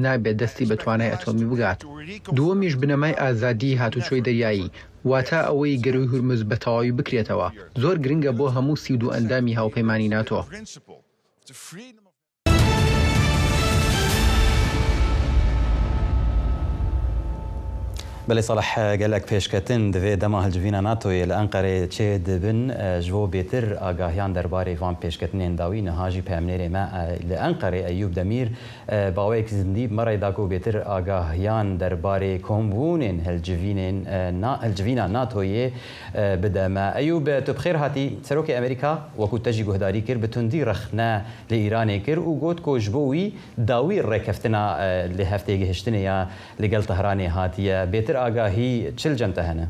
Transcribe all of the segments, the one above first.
نابێت دەستی بە توانای ئەتۆمی بگات. دووەمیش بنەمای ئازادیی هاتوچۆی دەریایی، واتە ئەوەی گەرووی هورمز بە تەواوی بکرێتەوە، زۆر گرنگە بۆ هەموو 32 ئەندامی هاوپەیمانی ناتۆ. Belê Salih gelek pêşketin divê dema hilcivîna NATOyê li Enqereyê çê dibin ji bo bêtir agahiyan derbarê van pêşketinên dawî niha jî peyamnêrê me li Enqerê Eyûb Demîr baweyek zindî bi me re da ku bêtir agahiyan derbarê kombûnên hilcivînên hilcivîna NATOyê bide me. Eyûb tu bi xêr hatî. Serokê Amerîka wekû te jî guhdarî kir bi tundî rexne li Îranê kir û got ku ji bo wî dawî rêkeftina li hevtêgihiştinê ya Li gel Tehranê hatiye. Bêtir agahî çi li cem te hene?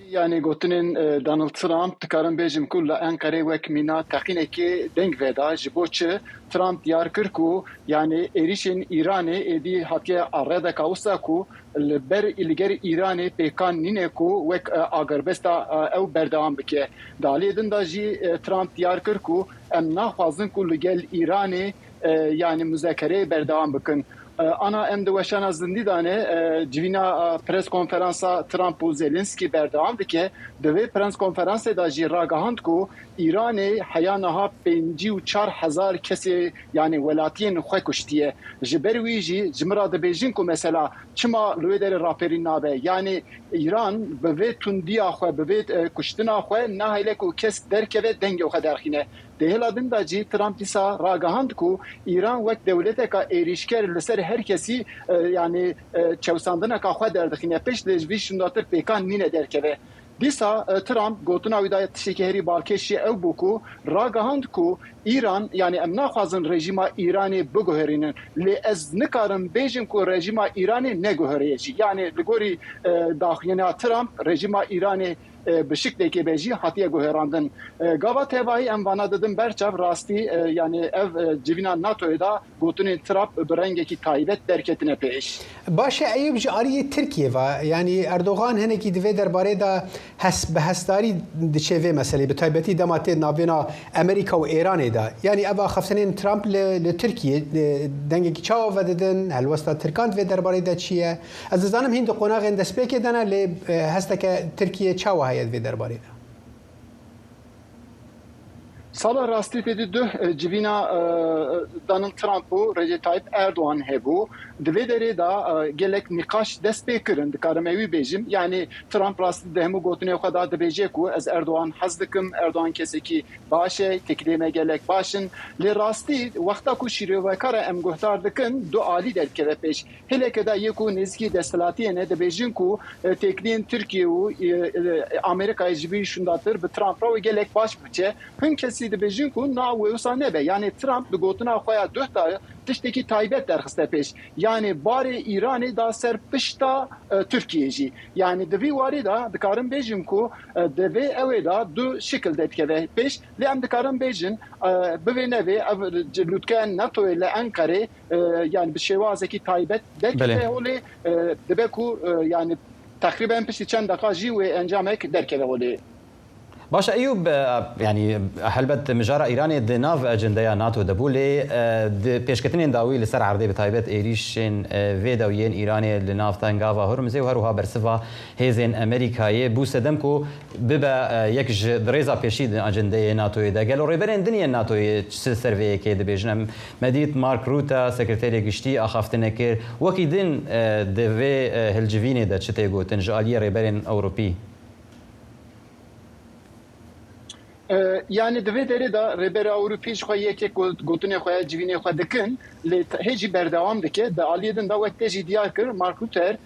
Yanî gotinên Donald Trump dikarim bêjim ku li Enqerê wek mîna teqînekê deng veda. Ji bo çi? Trump diyar kir ku yanî êrîşên Îranê êdî hatiye redeka wisa ku li ber li ger Îranê pêkan nîne ku wek agirbesta ew berdewam bike. Di aliyê din de jî Trump diyar kir ku Em naxwazin ku li gel Îranê yanî muzakereyê berdewam bikin. Ana em di weşana zindî de ne, civîna press konferansa Trump û Zelenskî berdewam dike. Di vê press konferansê de jî ragihand ku Îranê heya niha 54 hezar kesê yanî welatiyên xwe kuştiye. Ji ber wî jî ji min re dibêjin ku mesela çima li wê derê raperîn nabe? Yanî Îran bi vê tundiya xwe, bi vê kuştina xwe nahêle ku kes derkeve dengê xwe derxîne. Di hêla din de jî Trump dîsa ragihand ku Îran wek dewleteka êrîşker li ser her kesî yanî çewsandineka xwe derdixîne pêş lê ji vî şûndatir pêkan nîne derkeve. Dîsa Trump gotina wî de tiştekî herî balkêş jî ew bû ku ragihand ku Îran yanî em naxwazin rejîma Îranê biguherînin lê ez nikarim bêjim ku rejîma Îranê neguheriye jî. Yanî li gorî daxuyaniya Trump rejîma Îranê bi şiklekê be jî hatiye guherandin. Gava tevahî em vana didin ber çav rastî yanî ev civîna NATOyê de gotinên Trump bi rengekî taybet derketine pêş. Baş e Eyûb ji aliyê Tirkiyê ve yanî Erdogan hinekî di vê derbarê de Hest bi hestdarî diçe vê meselê, bi taybetî dema tê navbêna Amerîka û Êranê de. Yanî ev axaftinên Trump li li Tirkiyê dengekî çawa vedidin, helwesta Tirkan di vê derbarê de çi ye? Ez dizanim hîn di qonaxên destpêkê de ne lê hesteke Tirkiyê çawa heye di vê derbarê de? Sala rastî tê di duh civîna Donald Trump û Recep Tayyip Erdogan hebû. Di vê derê de gelek nîqaş dest pê kirin, dikarim ewî bêjim. Yanî Trump rastî di hemû gotinên xwe de dibêje ku ez Erdogan hez dikim, Erdogan kesekî baş e, têkiliyê me gelek baş in. Lê rastî wexta ku şîrovekara em guhdar dikin du alî derdikeve pêş. Hêleke de yê ku nêzîkî desthilatiyê ne dibêjin ku têkiliyên Tirkiye û Amerîkayê ji vî şûndatir bi Trump re wê gelek baş biçe. Hin kesî dibêjin ku na wê wisa nebe. Yanî Trump di gotina xwe ya duh de tiştekî taybet derxiste pêş. Yanî barê Îranê da ser pişta Tirkiyê jî. Yanî di vî warî de dikarim bêjim ku di vê ewê de du şikil derdikeve pêş. Lê em dikarin bêjin bivê nevê ev lûtkeya NATOyê li Enqerê yani bi şêwazekî taybet derkeve holê dibe ku yani teqrîben piştî çend deqa jî wê encamek derkeve holê. Baş e Eyûb, yanî helbet mijara Îranê di nav ecendeya NATO de bû lê di pêşketinên dawî li ser erdê bi taybet êrîşên vê dawî yên Îranê li nav Tengava Hurmizê û her wiha bersiva hêzên Amerîkayê bû sedem ku bibe yek ji di rêza pêşî di ecendeyê NATOyê de. Gelo rêberên din yên NATOyê çi ser vê yekê dibêjin? Em me dît Mark Rutte, Sekreterê Giştî axaftinek kir. Wekî din di vê hilcivînê de çi tê gotin ji aliyê rêberên Ewropî? Yanî di vê derê de rêberê Ewropî ji xwe yekê gotinê xwe, civînê xwe dikin lê hê jî berdewam dike. Di aliyê din de wek te jî diyar kir Mark Rutte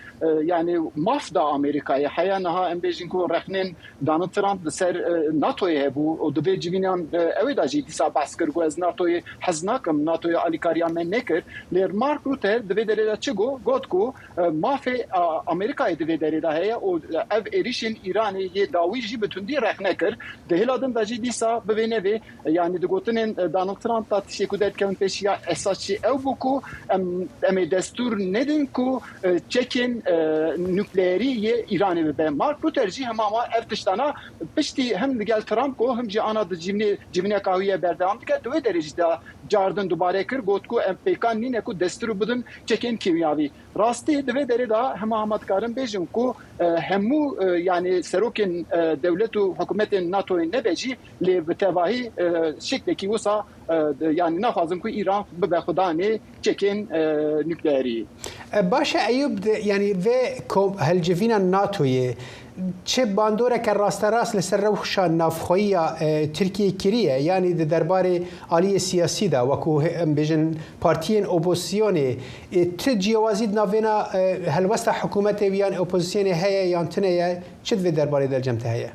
yanî maf da Amerîkayê. Heya niha em bêjin ku rexnên Donald Trump li ser NATOyê hebû û di vê civînan ewê de jî dîsa behs kir ku ez NATOyê hez nakim, NATOyê alîkariya me nekir. Lê Mark Rutte di vê derê de çi got? Got ku mafê Amerîkayê di vê derê de heye û ev êrîşên Îranê yê dawî jî bi tundî rexne kir. Di hêla din de jî dîsa bivê nevê yanî di gotinên Donald Trump de tiştê ku derdikevin pêş ya esas jî ew bû ku em em ê destûr nedin ku çekên nukleerî yê Îranê bibe. Mark Rutte jî hema ma ev tiştana piştî him li gel Trump ku him jî ana di civînê civîneka wî ye berdewam dike di wê derê jî de. Cardin dubare kir got ku em pêkan nîne ku destûr bidin çekên kîmyavî. Rastî di vê derê de hema hema dikarim bêjim ku hemû yanî serokên dewlet û hikûmetên NATOyê nebe jî lê bi tevahî şeklekî wisa yanî naxwazin ku Îran bibe xwedanê çekên nukleerî. Baş e Eyûb yanî vê hilcivîna NATOyê çi bandoreke rasterast li ser rewşa navxweyî ya Tirkiyeyê kiriye yanî di derbarê aliyê siyasî de wekû em bêjin partiyên opozisyonê ti ciyawazî di navbêna helwesta hikûmetê û yan opozisyonê heye yan tune ye çi di vê derbarê de li cem te heye?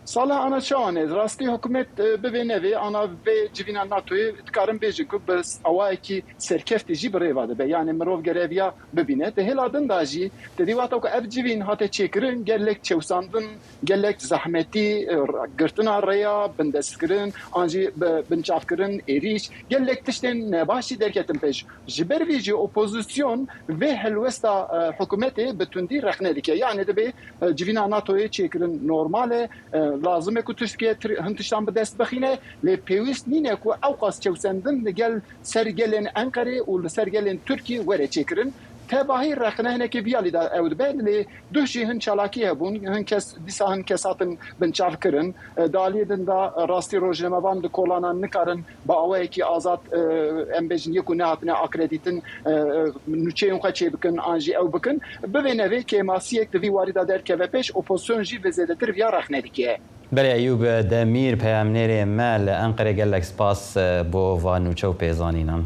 Salih ana çawa ne? Rastî hikûmet bivê nevê ana vê civîna NATOyê dikarin bêjin ku bi awayekî serkeftî jî bi rêva dibe. Yanî mirov gereviya bibîne. Di hêla din de jî di dî wexta ku ev civîn hate çêkirin gelek çewsandin, gelek zehmetî, girtina rêya, bindestkirin an jî binçavkirin, êrîş gelek tiştên nebaş jî derketin pêş. Ji ber vî jî opozîsyon vê helwesta hikûmetê bi tundî rexne dike. Yanî dibê civîna NATOyê çêkirin normal e, lazim e ku Tirkiye hin tiştan bi dest bixîne lê pêwîst nîne ku ewqas çewsendin li gel ser gelên Enqerê û li ser gelên Tirkiyê were çêkirin. Tevahî rexne hinekê vî alî de ew dibe lê duh jî hin çalakî hebûn, hin kes dîsa hin kes hatin binçavkirin. Di aliyê din de rastî rojnamevan di kolanan nikarin bi awayekî azad em bêjin yê ku nehatine akredîtin nûçeyên xwe çêbikin an jî ew bikin. Bivê nevê kêmasiyek di vî warî de derkeve pêş, opozisyon jî vê zêdetir viya rexne dike. Belê Eyûb Demîr peyamnêrê me li Enqerê gelek spas bo van nûçe û pêzanînan.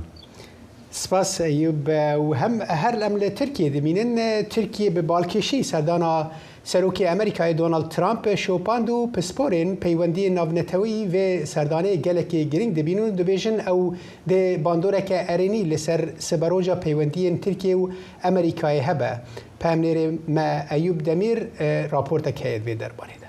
Spas Eyûb û hem her em li Tirkiyê dimînin. Tirkiyê bi balkêşî serdana Serokê Amerîkayê Donald Trump şopand û pisporên peywendiyên navneteweyî vê serdanê gelekî girîng dibînin û dibêjin ew dê bandoreke erênî li ser siberoja peywendiyên Tirkiyê û Amerîkayê hebe. Peyamnêrê me Eyûb Demîr raportek heye di vê derbarê de.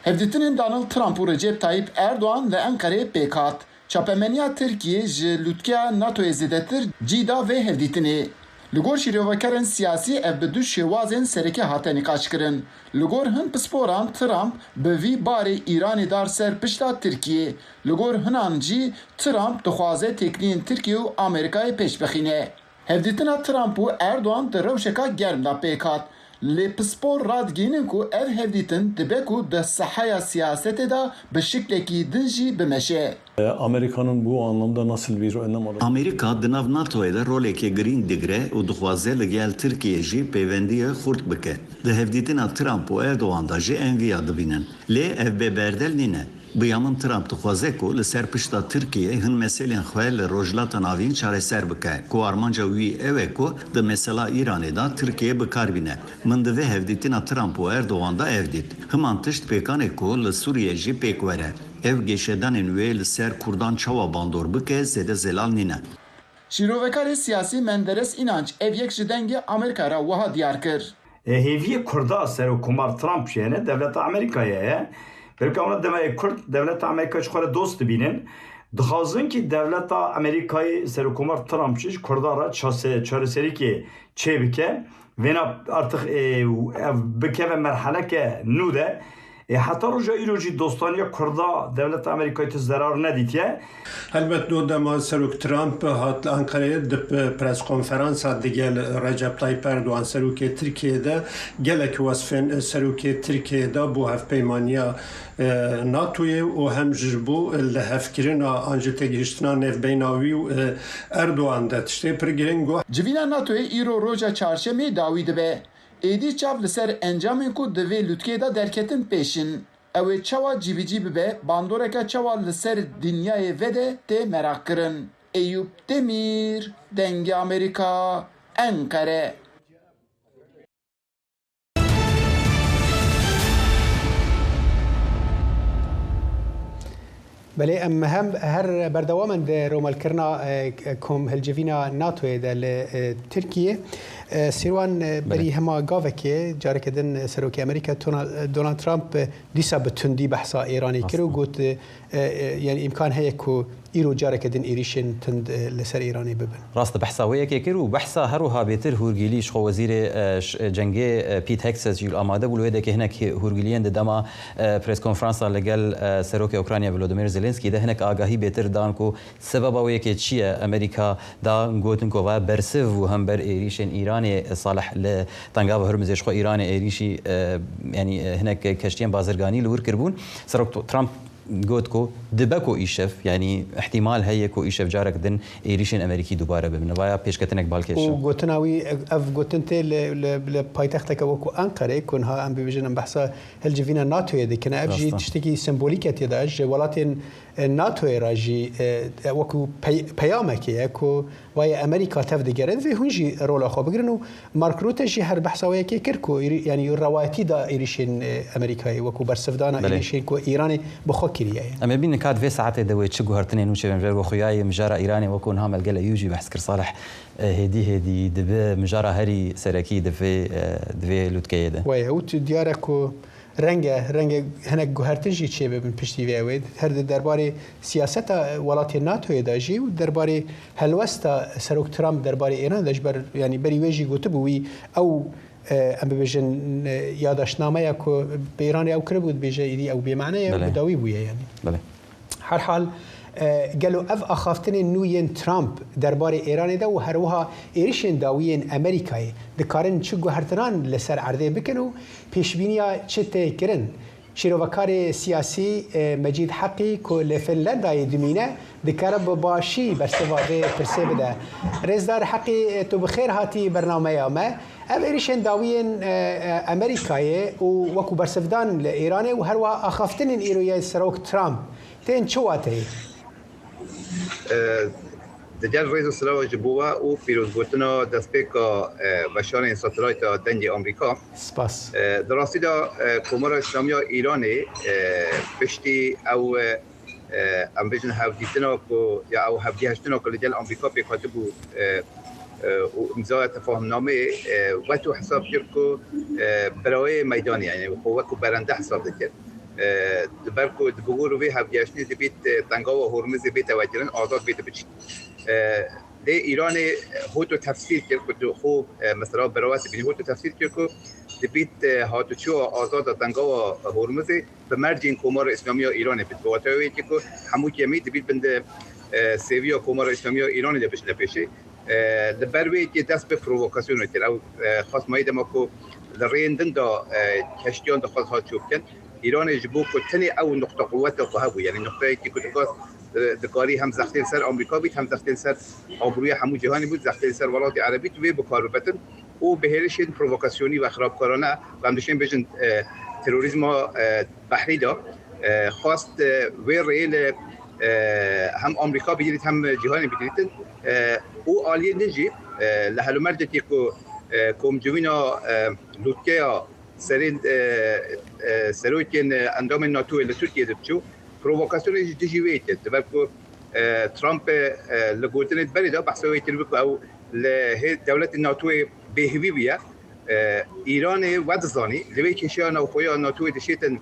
Hevdîtinên Donald Trump û Recep Tayyîp Erdogan li Enqereyê pêk hat. Çapemeniya Tirkiyê ji lûtkeya NATO'yê zêdetir cî da vê hevdîtinê. Li gor şîrovekerên siyasî ev bi du şêwazên sereke hate nîqaşkirin. Li gor hin pisporan Trump bi vî barê Îranê dar ser pişta Tirkiyê. Li gor hinan jî Trump dixwaze têkiliyên Tirkiye û Amerîkayê pêş bixîne. Hevdîtina Trump û Erdogan di rewşeke germ de pêk hat. Lê pispor radigihînin ku ev hevdîtin dibe ku di sehaya siyasetê de bi şiklekî din jî bimeşe. Amerîka'nın bu anlamda nasıl bir önlem alacağını. Amerîka di nav NATO'yê de roleke girîng digire û dixwaze li gel Tirkiyê jî pêwendiyê xurt bike. Di hevdîtina Trump û Erdogan de jî em viya dibînin. Lê ev bêberdel nîne. Bi ya min Trump dixwaze ku li ser pişta Tirkiyê hin meselên xwe li Rojhilata Navîn çareser bike ku armanca wî ew e ku di mesela Îranê de Tirkiyê bi kar bîne. Min di vê hevdîtina Trump û Erdogan de ev dît. Himan tişt pêkan e ku li Sûriyê jî pêk were. Ev geşedanên wê li ser Kurdan çawa bandor bike zêde zelal nîne. Şîrovekarê siyasî Menderes Înanç ev yek ji Dengê Amerîka re wiha diyar kir. Hêviyê Kurda Serokkomar Trump jî hene, dewleta Amerîkayê heye. Belkî ewna demeyê Kurd dewleta Amerîkayê ji xwe re dost dibînin. Dixwazin kî dewleta Amerîkayê Serokkomar Trump jî ji Kurda re çareserîkê çêbike. Vêna artıq ev bikeve merheleke nû de. Ê heta roja îro jî dostaniya Kurda dewleta Amerîkayê tu zerar nedîtiye. Helbet do dema Serok Trump hat li Enqereyê di preskonferansa digel Recep Tayyip Erdogan Serokê Tirkiyeyê de gelek wesfên Serokê Tirkiyeyê da bo hevpeymaniya NATOyê û hem ji bo lihevkirina an jî têgihiştina nêvbeyna wî û Erdogan de tiştê pir girîng got. Civîna NATOyê îro roja çarşemê dawî dibe. Êdî çav li ser encamên ku di vê lûtkeyê de derketin pêş in. Ew ê çawa cîbicî bibe, bandoreke çawa li ser dinyayê vede tê meraqkirin. Eyûp Demîr, Dengê Amerîka, Enqere. Belê em hem her berdewam in di romalkirina komhilcivîna NATOyê de li Tirkiyê. سیروان بەری هەما گاڤەکێ جارەکە دن سەرۆکی ئەمریکا دۆناڵد ترامپ دیسا بە توندی بەحسا ئێرانی کرد و گوت یعنی ئیمکان هەیە کو ئیرۆ جارەکە دن ئێریشێن تند لەسەر ئێرانی ببن. ڕاستە بەحسا وێ یەکێ کرد و بەحسا هەروها بێتر هورگیلی شخۆ وەزیرێ جەنگێ پیت هێگسێس ژی ئامادە بوو لوێ دەکێ هنەک هورگیلیێن دە دەما پرێس کۆنفرانسا لەگەل سەرۆکێ ئۆکرانیا ڤلۆدیمێر زێلێنسکی دە هنەک ئاگاهی بێتر دان کو سەبەبا وێ یەکێ چییە ئەمریکا دا گۆتن کو ڤە بەرسڤ و هەمبەر ئێریشێن ئیرانێ سالح لە تەنگاڤ هورمزێ شخۆ ئیرانێ ئێریشی یانی هنەک کەشتیێن بازرگانی لە ور کربوون سەرۆک ترامپ گۆت کو دبە کو ئیشەڤ یانی ئیحتیمال هەیە کو ئیشەڤ جارەک دن ئێریشێن ئەمریکی دووبارە ببن ڤایا پێشکەتنەک بالکێشە. و گۆتنا وی ئەڤ گۆتن تێ لە پایتەختەکە وەکوو ئەنقەرێ کو نها ئەم ببێژن ئەم بەحسا هلجڤینا ناتۆیە دکن ئەڤ ژی تشتێکی سمبۆلیکە تێدا ژ وڵاتێن ناتۆیە را ژی وەکوو پەیامەکێ یە کو وایە ئەمریکا تەڤ دگەرێت ڤێ هون ژی رۆلا خۆ بگرن و مارک روتە ژی هەر بەحسا وێ یەکێ کرد کو یانی رەوایەتی دا ئێریشێن ئەمریکایێ وەکوو بەرسڤدانا ئێریشێن کو ئیرانێ بە خۆ کریە. ئەم ێ بینن کات ڤێ ساعەتێ دە وێ چ گوهەرتنێ نوو چێ بن ڤێر وە خویایێ مژارا ئیرانێ وەکوو نها مەلگە لە یوو ژی بەحس کر ساڵح هێدی هێدی دبێ مژارا هەری سەرەکی دڤێ دڤێ لوتکەیێ دە. وایە و دیارە کو رەنگە رەنگە هەنەک گوهەرتن ژی چێ ببن پشتی ڤێ ئەوێ هەر دە دەربارەی سیاسەتا وەڵاتێ ناتۆیێ دا ژی و دەربارەی هەلوەستا سەرۆک ترامپ دەربارەی ئێران دا ژ بەر یانی بەری وێ ژی گوتبوو وی ئەو ئەم ببێژن یاداشتنامەیا کو بە ئێرانێ ئەو کربوو دبێژە ئیدی ئەو بێ مەعنەیە و داوی بوویە یانی هەرحال گەلۆ ئەڤ ئاخافتنێن نوو yên ترامپ دەربارەی ئێرانێ دا و هەروەها ئێریشێن داوی yên ئەمریکایێ دکارن چ گوهەرتنان لە سەر ئەردێ بکن و پێشبینیا چ تێ کرن؟ شیرۆڤەکارێ سیاسی مەجید حەقی کو لە فنلەندایێ دمینە دکارە بە باشی بەرسڤا vê pirsê bide. Rêzdar Heqî tu bi xêr hatî bernameya me. Ev êrişên dawî yên Amerîkayê û wekû bersivdan li Îranê û herwiha axaftinên îro yê Serok Trump tên çi wateyê? Di gel rêz û silava ji bo we û pîrozgotina destpêka weşanên satelayta Dengê Amerîka. Spas. Di rastî de Komara Îslamî ya Îranê piştî ew em bêjin hevdîtina ku ya ew hevgihiştina ku li gel Amerîka pêk hatibû û îmzaya tefahumnameyê wet û hesab kir ku birayê meydanê yanî xwe wekû berende hesab dikir. Di ber ku di bi gor vê hevgihiştinê dibît tengawa Hormizê bête wekirin azad bête biçîn. Lê Îranê hot û tefsîr kir ku tu xwe mesela birawestî bînî hot û tefsîr kir ku dibît hatûçûya azad a tengawa Hormizê bi mercên Komara Îslamî ya Îranê bit. Bi wateya wê yekê ku hemû kemî dibît bin di sêviya Komara Îslamî ya Îranê de biçine pêşê. Li ber wê yekê dest bi provokasyonê kir. Ew xwest mayî dema ku li rêyên din de keştiyan dixwest hat çû bikin. Îranê ji bo ku tenê ew nuqta quweta xwe hebû yanî nuqtayekî ku dixwest dikarî hem zextê li ser Amerîka bît hem zextê li ser abrûya hemû cîhanê bût zextê li ser welatê erebî tu wê bikar bibetin û bi hêrişên provokasyonî ve xirabkarane ve em dişên bêjin terorîzma behrî de xwest wê rêyê li hem Amerîka bigirît hem cîhanê bigirîtin û aliyê din jî li helûmercekî ku komcivîna lûtkeya serên serokên endamên NATOyê li Tirkiyeyê diçû provokasyonê jî dijî wê kir. Dibe ku Trump li gotinê berê de behsa wê kiribû ku ew li hê dewletên NATOyê bêhêvî bûye. Îranê we dizanî li wê kêşeya navxwe ya NATOyê dişêtin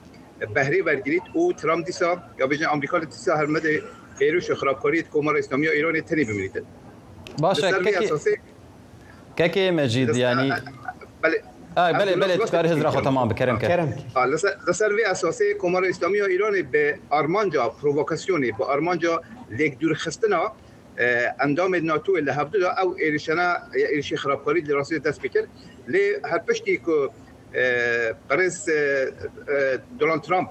behrê wergirît û Trump dîsa ya bêjin Amerîka li dîsa hermedê hêriş û xirabkariyê di Komara Îslamî ya Îranê tenê bimînîtin. Baş e kekê kekê Mecîd yanî Belê belê tu karî hizra xwe temam bi kerem ke. Li ser vê esasê Komara Îslamî ya Îranê bi armanca provokasyonê bi armanca lêkdûrxistina endamên NATOyê li hevdu de ew êrişana ya êrişê xirabkarî li rastî de dest pê kir. Lê her piştî ku birêz Donald Trump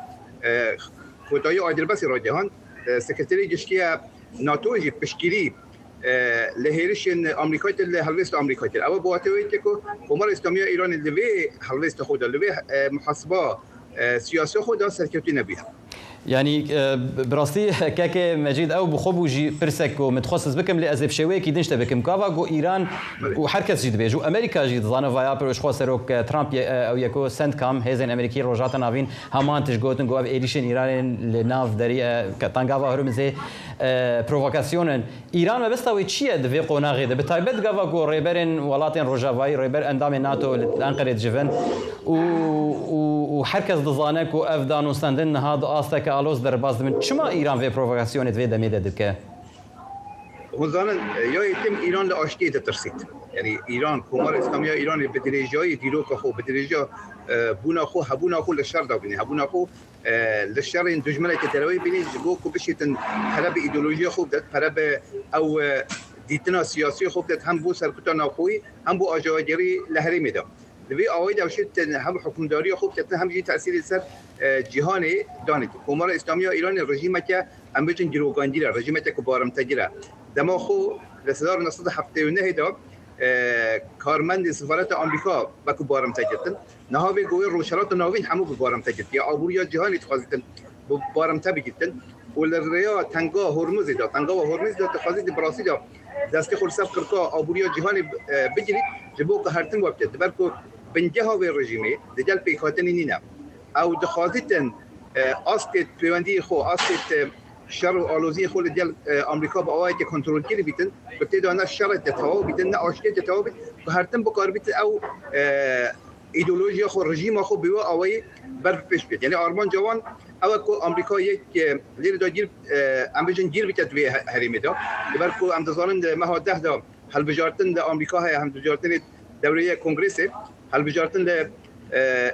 kotayî agirbestê ragihand, Sekreterê Giştî ya NATOyê jî piştgirî li hêrişên Amerîkayê kir, li helwêsta Amerîkayê kir. Ew bi wateya wê yekê ku Komara Îslamî ya Îranê li vê helwêsta xwe de, li vê muhaseba siyasî xwe de serkewtî nebûye. Yanî bi rastî kekê Mecîd ew bi xwe bû jî pirsek ku min dixwest ez bikim lê ez ê bi şêweyekî din ji te bikim. Gava ku Îran û her kes jî dibêje û Amerîka jî dizane vaya pir ji xwe Serok Trump ew ye ku CENTCOM, hêzên Amerîkî Rojhilata Navîn heman tişt gotin ku ev êrîşên Îranê li nav derî Tangava Hurmizê. Provokasyon in. Îran mebesta wê çi ye di vê qonaxê de? Bi taybet gava ku rêberên welatên rojavayî, rêber endamên NATO li Enqerê dicivin û û her kes dizane ku ev danûstendin niha di asteke aloz derbas dibin. Çima Îran vê provokasyonê di vê demê de dike? Hûn zanin ya yekem Îran li aştiyê ditirsît. Yanî Îran, Komara Îslamî ya Îranê bi dirêjayî dîroka xwe, bi dirêjiya bûna xwe, hebûna xwe li şer dabîne, hebûna xwe li şerên dijmineke derewê bînî ji bo ku bişêtin pere bi îdeolojiya xwe bidet, pere bi ew dîtina siyasî xwe bidet hem bo serkuta navxweyî hem bo ajawegerî li herêmê de. Di vê awayî de ew şêtin hem hukmdariya xwe biketin hem jî tesîrê li ser cîhanê danît. Komara Îslamî ya Îranê rejîmeke em bêjin girogangîr e, rejîmeke ku barimtegir e. Dema xwe li 1979 de karmendên sefareta Amerîka wekû barimte girtin. Niha vê govê Rojhilata Navîn hemû bi barimte girtiye. Aboriya cîhanê dixwazîtin bi barimte bigirtin û li rêya Tenga Hormuzê de, Tengava Hormuzê de dixwazîtin bi rastî de destê xwe li ser qirka aboriya cîhanê bigirît ji bo ku her tim we bike. Di ber ku bingeha vê rejîmê di gel pêkhatinê nîne. Ew dixwazîtin astê pêwendiyê xwe, astê şer û aloziyê xwe li gel Amerîka bi awayekî kontrolkirî bîtin, bi tê de ne şereke tewaw bîtin, ne aştiyeke tewaw bît, ku her tim bikaribîtin ew îdeolojiya xwe, rejîma xwe bi wê awayî ber bi pêş bike. Yanî armanca wan ew e ku Amerîka yek lêrê de gîr em bêjin gîr bike di vê herêmê de. Ji ber ku em dizanin di meha deh de hilbijartin li Amerîka heye, hilbijartinê dewreyê Kongresê, hilbijartin li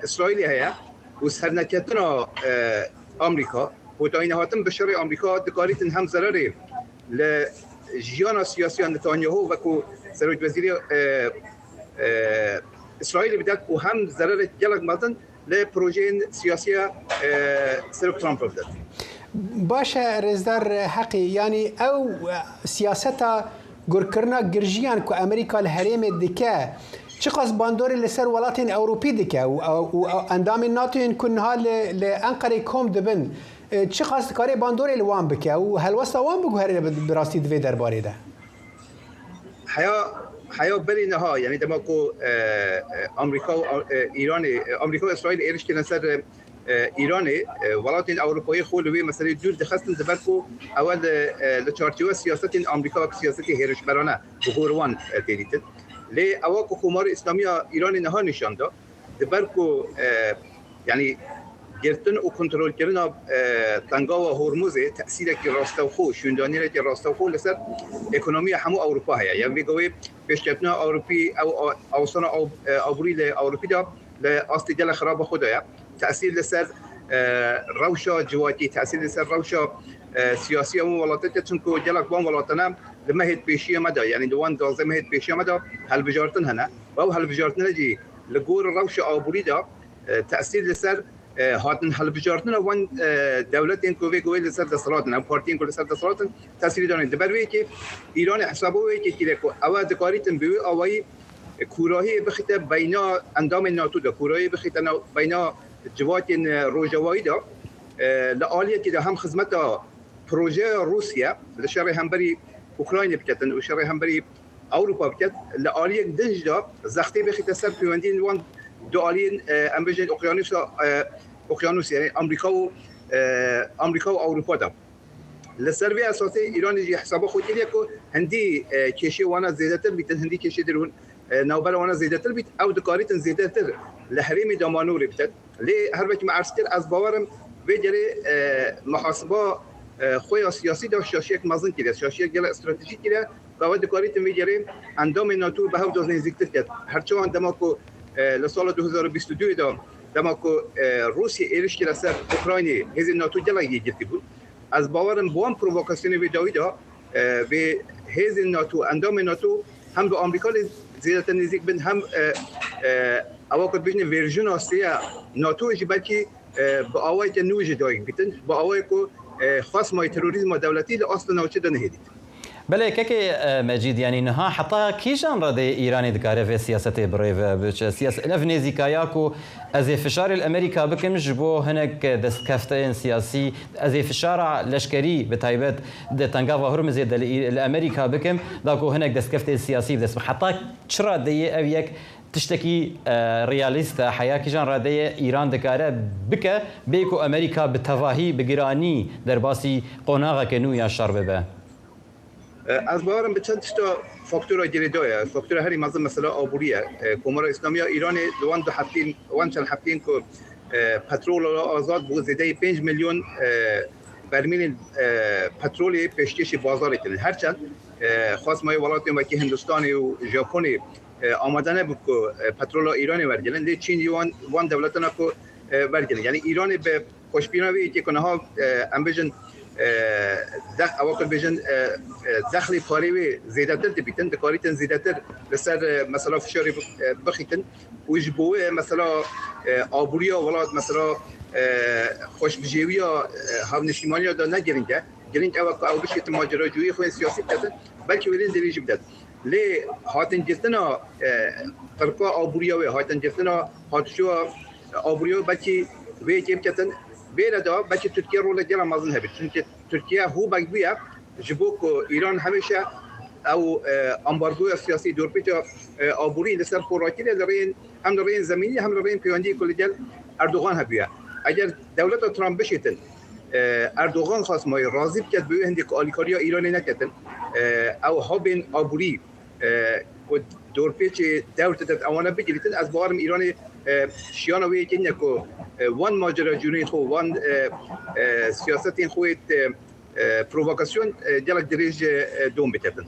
Îsraîlê heye û serneketina Amerîka Kotayînehatin bi şerê Amerîka dikarîtin hem zererê li jiyana siyasî ya Netanyahu wekû serokwezîrê Îsraîlê bide û hem zererek gelek mezin li projeyên siyasî ya Serok Trump bide. Baş e Rêzdar Heqî, yanî ew siyaseta gurkirina girjiyan ku Amerîka li herêmê dike çiqas bandorê li ser welatên Ewropî dike û endamên NATOyên ku niha li li Enqerê kom dibin çiqas dikare bandorê li wan bike û helwesta wan biguherîne bi rastî di vê derbarê de? Heya heya berî niha yanî dema ku Amerîka û Îranê Amerîka û Îsraîl êriş kirine ser Îranê welatên Ewropayî xwe li wê meseleyê dûr dixistin di ber ku ew li li çarçowa siyasetên Amerîka wek siyasetê hêrişberane bi gor wan tê dîtin. Lê ewa ku Komara Îslamî ya Îranê niha nîşan da di ber ku yanî girtin û kontrolkirina Tengawa Hormuzê tesîrekî rastewxwe, şûndanîrekî rastewxwe li ser ekonomiya hemû Ewropa heye. Yan vê gavê pêşketina Ewropî ew awsana aborî li Ewropî de li astê gelek xiraba xwe de ye. Tesîr li ser rewşa civakî, tesîr li ser rewşa siyasî ya wan welatan dike çimku gelek wan welatane li mehê pêşiya me de yanî li wan 12 mehê pêşiya me de hilbijartin hene û ew hilbijartine jî li gor rewşa aborî de tesîr li ser hatin hilbijartina wan dewletên ku vê govê li ser desthilat in, ew partiyên ku li ser desthilat in tesîrê danê. Di ber wê yekê Îranê hesaba wê yekê kiriye ku ew dikarîtin bi wê awayî kûrahiyê bixîte beyna endamên NATO de, kûrahiyê bixîte beyna civakên rojavayî de li aliyekî de hem xizmeta projeya Rûsye li şerê hemberî Ukraynê biketin û şerê hemberî Ewropa biket, li aliyek din jî de zextê bixîte ser pêwendiyên wan du aliyên em bêjin okyanûsa okyanûsê yanî Amerîka û Amerîka û Ewropa de. Li ser vê esasê Îranê jî hesaba xwe kiriye ku hindî kêşê wana zêdetir bîtin, hindî kêşê dirûn navbera wana zêdetir bît, ew dikarîtin zêdetir li herêmê de manorê bikin. Lê her wekî me erz kir ez bawer im vê gerê mihasiba xwe ya siyasî de şaşiyek mezin kiriye, şaşiyek gelek stratejîk kiriye ku ew dikarîtin vê gerê endamên NATO bi hev de nêzîktir ket. Her çawan dema ku li sala 2022 de Dema ku Rûsye êriş kire ser Ukraynê hêzên NATO gelek yekgirtî bûn. Ez bawer im bi wan provokasyonê vê dawî de vê hêzên NATO, endamên NATO hem bi Amerîka lê zêdetir nêzîk bin hem ewa ku dibêjin vêrjina sêya NATOyê jî belkî bi awayeke nû jî dayik bîtin, bi awayê ku xwesmayê terorîzma dewletî li asta navçe de nehêlît. Belê kekê Mecîd yanî niha heta kîjan redê Îranê dikare vê siyasetê bi rê ve biçe? Ev nêzîkaya ku ez ê fişarê li Amerîka bikim ji bo hinek destkefteyên siyasî, ez ê fişara leşkerî bi taybet di Tengava Hurmizê de li Amerîka bikim da ku hinek destkeftên siyasî bi dest bixim. Heta çi radeyê ev yek? Tiştekî realîst e, heya kîjan radeyê Îran dikare bike bê ku Amerîka bi tevahî bi giranî derbasî qonaxeke nû ya şer bibe? Ez bawer im bi çend tişta faktora girêdaye. Faktora herî mezin mesela aborî ye. Komara Îslamî ya Îranê di wan du hefteyên wan çend hefteyên ku petrola azad bû zêdeyî 5 milyon bermîlên petrolê pêşkêşî bazarê kirin. Her çend xwesmayê welatên wekî Hindistanê û Japonê amade nebû ku petrola Îranê wergirin lê Çîn jî wan wan dewletana ku wergirin. Yanî Îranê bi xweşbîna wê yekê ku niha em bêjin dex ewa ku dibêjin dexlê parê wê zêdetir dibîtin, dikarîtin zêdetir li ser mesela fişarê bixîtin û ji bo wê mesela aboriya welat mesela xweşbijêwiya hevniştîmaniya de ne giring e. Giring ew e ku ew bişêtin maceracûyî xwe yên siyasî biketin belkî wê lê derê jî bidet. Lê hatingirtina qirka aboriya wê, hatingirtina hatişoya aboriya wê belkî vê yekê biketin. Vêre de belkî Tirkiye rolek gelek mezin hebe. Çimkî Tirkiye hûbek bûye ji bo ku Îran hemêşe ew ambargoya siyasî, dorpêça aborî li ser xwe rakiriye li rêyên hem li rêyên zemînî hem li rêyên pêwendiyê ku li gel Erdogan hebûye. Eger dewleta Trump bişêtin Erdogan xwest mayî razî biket bi wê hindê ku alîkariya Îranê neketin. Ew habên aborî ku dorpêçê dewr dide ewana bigirîtin. Ez bawer im Îranê şiyana wê yekê nîne ku wan maceracûnên xwe, wan siyasetên xwe yê provokasyon gelek dirêj dom biketin.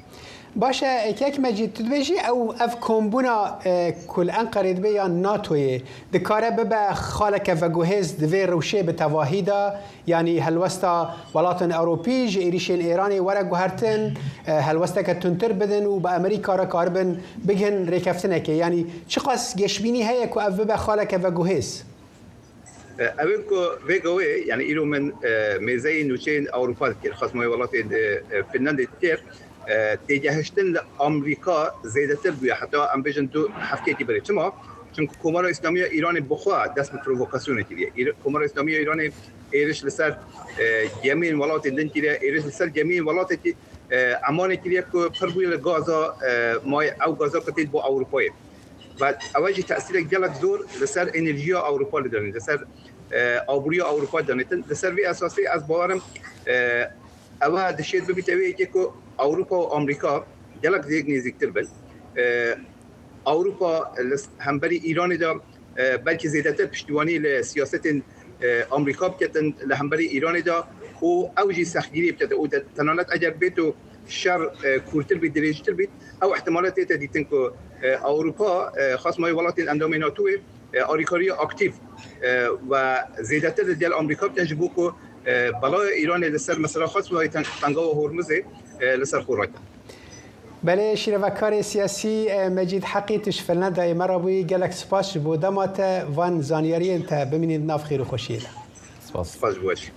Baş e Kek Mecîd, tu dibêjî ew ev kombûna ku li Enqerê dibe ya NATOyê dikare bibe xaleke veguhêz di vê rewşê bi tevahî de, yanî helwesta welatên Ewropî ji êrîşên Êranê were guhertin, helwesteke tundtir bidin û bi Amerîka re karibin bigihin rêkeftinekê. Yanî çiqas geşbînî heye ku ev bibe xaleke veguhêz? Ew ê ku vê gawê yanî îro min mêzeyê nûçeyên Ewropa dikir, xasma wê welatê Finlandê dikir, têgehiştin li Amerîka zêdetir bûye heta em bêjin du hefteyekî berê. Çima? Çimku Komara Îslamî ya Îranê bi xwe dest bi provokasyonê kiriye. Komara Îslamî ya Îranê êriş li ser gemiyên welatên din kiriye, êriş li ser gemiyên welatekî Emanê kiriye ku pir bûye li gaza mayê ew gaza ku tê bo Ewropayê. Ve ew jî tesîrek gelek zor li ser enerjiya Ewropa li danîn, li ser aboriya Ewropa danîtin. Li ser vê esasê ez bawer im ew dişêt bibîte wê yekê ku Ewropa û Amerîka gelek zêk nêzîktir bin. Ewropa li hemberî Îranê de belkî zêdetir piştîwanî li siyasetên Amerîka biketin li hemberî Îranê de û ew jî sextgîriyê biketin û tenanet eger bêt û şer kûrtir bît, dirêjtir bît, ew îhtimale tête dîtin ku Ewropa, xasmayê welatên endamê NATOyê alîkariya aktîf ve zêdetir li gel Amerîka bikin ji bo ku belaya Îranê li ser mesela xasmayê Tengawa Hormuzê li ser xwe rakin. Belê şîrevekarê siyasî Mecîd Heqî tu ji Finlandayê me re bûyî gelek spas ji bo dema te van zanyariyên te bimînîn di nav xêr û xweşiyê de. Spas. Spas ji bo we jî.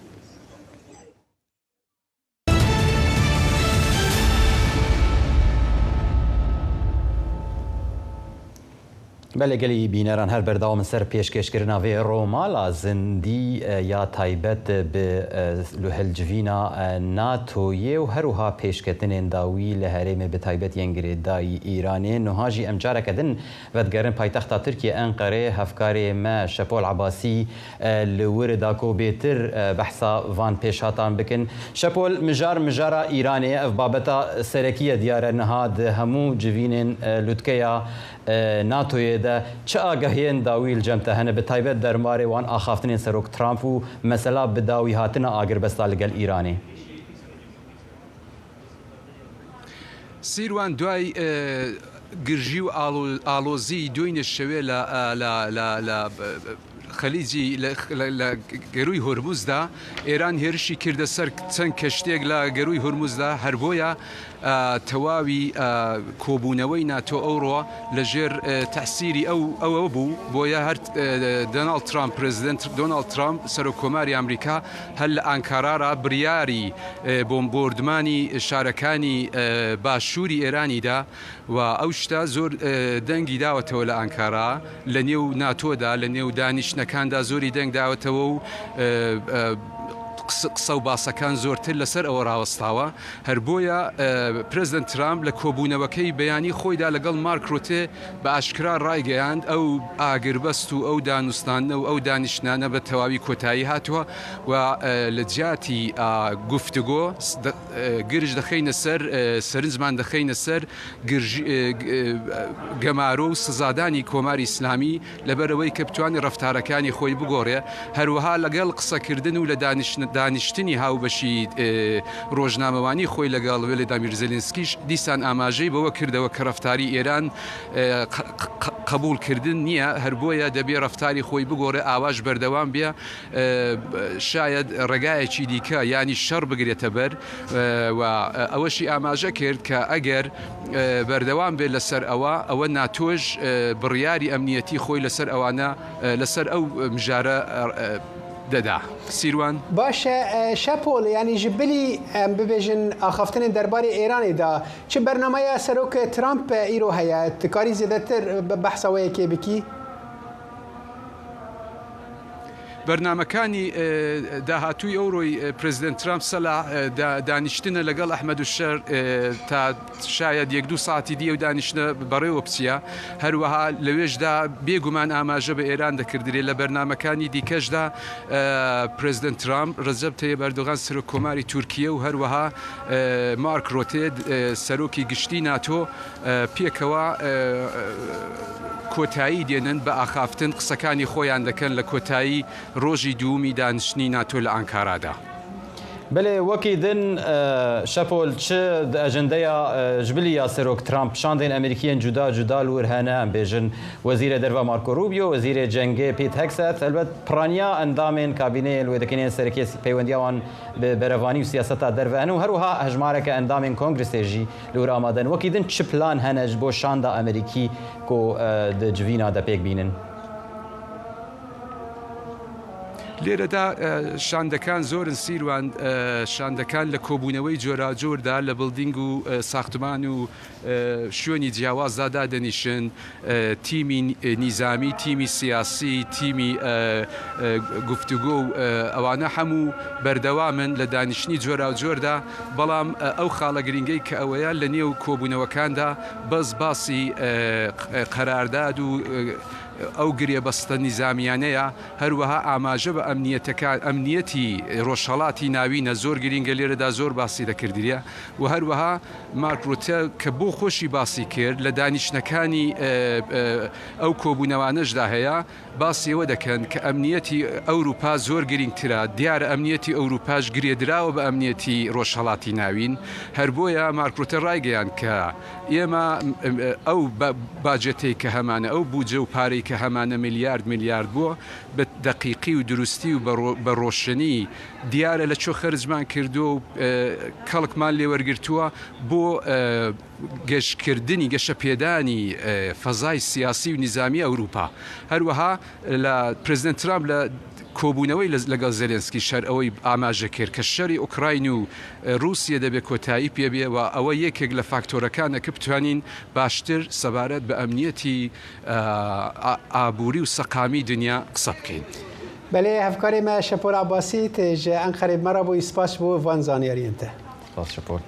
Belê gelî bîneran her berdewam in ser pêşkêşkirina vê romala zindî ya taybet bi hilcivîna NATOyê û her wiha pêşketinên dawî li herêmê bi taybet yên girêdayî Îranê. Nuha jî em careke din vedigerin paytexta Tirkiyê Enqerê hevkarê me Şepol Ebasî Li wir da ku bêtir behsa van pêşhatan bikin. Şepol, mijar mijara Îranê ye. Ev babeta serekî ye diyar e niha di hemû civînên lûtkeya NATOyê de çi agahiyên dawî li cem te hene bi taybet derbarê wan axaftinên Serok Trump û mesela bidawîhatina agirbesta li gel Îranê? سیروان دوای گرژی و ئاڵۆزیی دوێنێ شەوێ لە لە خەلیجی لە گەرووی هۆرموزدا ئێران هێرشی کردە سەر چەند کەشتێک لە گەرووی هۆرموزدا هەر بۆیە تەواوی کۆبوونەوەی ناتۆ ئەوڕۆ لەژێر تەسیری ئەو ئەوە بوو بۆیە هەر دۆناڵد ترامپ پرزیدنت دۆناڵد ترامپ سەرۆک کۆماری ئەمریکا هەر لە ئانکارارا بریاری بۆمبۆردمانی شارەکانی باشووری ئێرانی دا و ئەو شتە زۆر دەنگی داوەتەوە لە ئانکارا لە نێو ناتۆدا لە نێو دانیشتنەکاندا زۆری دەنگ داوەتەوە و. قسە و باسەکان زۆرتر لەسەر ئەوە ڕاوەستاوە، هەر بۆیە پرێزدنت ترامپ لە کۆبوونەوەکەی بەیانی خۆیدا لەگەڵ مارک ڕوتێ بە ئاشکرا ڕایگەیاند ئەو ئاگربەست و ئەو دانوستاندنە و ئەو دانیشتنانە بە تەواوی کۆتایی هاتووە و لە جیاتی گفتوگۆ گرژ دەخەینە سەر سەرنجمان دەخەینە سەر گەمارۆ و سزادانی کۆماری ئیسلامی لەبەرئەوەی کە بتوانێت ڕەفتارەکانی خۆی بگۆڕێ، هەروەها لەگەڵ قسەکردن و لە دانیشتنی هاوبەشی ڕۆژنامەوانی خۆی لەگەڵ ولێدامیر زێلینسکیش دیسان ئاماژەی بەوە کردەوە کە ڕەفتاری ئێران قبوڵکردن نییە، هەر بۆیە دەبێ ڕەفتاری خۆی بگۆڕێ، ئاواش بەردەوام بێ شایەد ڕێگایەکی دیکە یانی شەڕ بگرێتە بەر و ئەوەشی ئاماژە کرد کە ئەگەر بەردەوام بێت لەسەر ئەوە، ئەوە ناتۆش بڕیاری ئەمنیەتی خۆی لەسەر ئەوانە لەسەر ئەو مژارە دەدا. سیروان. باشە شەپۆل یانی ji bilî em bibêjin axaftinên derbarê Êranê de çi bernameya Serok Trump îro heye? Tu karî zêdetir behsa wê yekê bikî? بەرنامەکانی داهاتووی ئەوڕۆی پرێزیدێنت ترامپ سەلا دانیشتنە لەگەڵ ئەحمەد الشەر تا شایەد یەک دوو ساعتی دی ئەو دانیشتنە بەڕێوە بچیە. هەروەها لەوێشدا بێ گومان ئاماژە بە ئێران دەکردرێ. لە بەرنامەکانی دیکەشدا پرێزیدێنت ترامپ، ڕەجەب تەیب ئەردۆغان سەرۆک کۆماری تورکیە و هەروەها مارک ڕۆتێ سەرۆکی گشتی ناتۆ پێکەوە کۆتایی دێنن بە ئاخافتن، قسەکانی خۆیان دەکەن لە کۆتایی ڕۆژی دوومی دانیشتنی ناتۆ لە ئانکارادا. بەلێ وەکی دن شەپۆل چ di ئەجندەیا ji bilî ya Serok Trump şandên Amerîkî yên cuda cuda li wir hene, em bêjin Wezîrê Derve Marco Rubio, Wezîrê Cengê Pete Hegseth, helbet piraniya endamên kabîneyê li wê dikin yên serekê peywendiya wan bi berevanî û siyaseta derve hene û herwiha hejmareke endamên Kongresê jî Li wir amade in. Wekî din çi plan hene ji bo şanda Amerîkî ku di civîna de pêk bînin? لێرەدا شاندەکان زۆرن سیروان، شاندەکان لە کۆبوونەوەی جۆراوجۆردا لە بڵدینگ و ساختمان و شوێنی جیاوازدا دادەنیشن، تیمی نیزامی، تیمی سیاسی، تیمی گفتوگۆ و ئەوانە هەموو بەردەوامن لە دانیشتنی جۆراوجۆردا، بەڵام ئەو خاڵە گرینگەی کە ئەوەیە لە نێو کۆبوونەوەکاندا بەس باسی قەرارداد و ئەو گرێبەستە نیزامیانەیە، هەروەها ئاماژە بە ئەمنیەتەکان ئەمنیەتی ڕۆژهەڵاتی ناوینە زۆر گرینگە لێرەدا زۆر باسی دەکردرێ و هەروەها مارک ڕوتە کە بۆ خۆشی باسی کرد لە دانیشتنەکانی ئەو کۆبوونەوانەشدا هەیە باسی ئەوە دەکەن کە ئەمنیەتی ئەوروپا زۆر گرینگترە، دیارە ئەمنیەتی ئەوروپاش گرێدراوە بە ئەمنیەتی ڕۆژهەڵاتی ناوین، هەر بۆیە مارک ڕوتە ڕایگەیاند کە ئێمە ئەو باجێتەی کە هەمانە، ئەو بودجە و پارەی کە هەمانە میلیارد میلیارد بووە، بە دەقیقی و دروستی و بە ڕۆشنی دیارە لە چۆ خەرجمان کردووە و کەڵکمان لێ وەرگرتووە بۆ گەشکردنی، گەشەپێدانی فەزای سیاسی و نیزامی ئەوروپا. هەروەها لە پرێزیدێنت ترامپ لە کۆبوونەوەی لەگەڵ زێلێنسکیش هەر ئەوەی ئاماژە کرد کە شەری ئۆکراین و ڕووسیە دەبێ کۆتایی پێ بێ و ئەوە یەکێک لە فاکتۆرەکانە کە بتوانین باشتر سەبارەت بە ئەمنیەتی ئابووری و سەقامی دنیا قسە بکەین. بەلێ هەڤکارê me Şepor Abbasî tu ji Enqerê bi me re bûyî spas ji bo van zanyariyên te. Spas Şepor.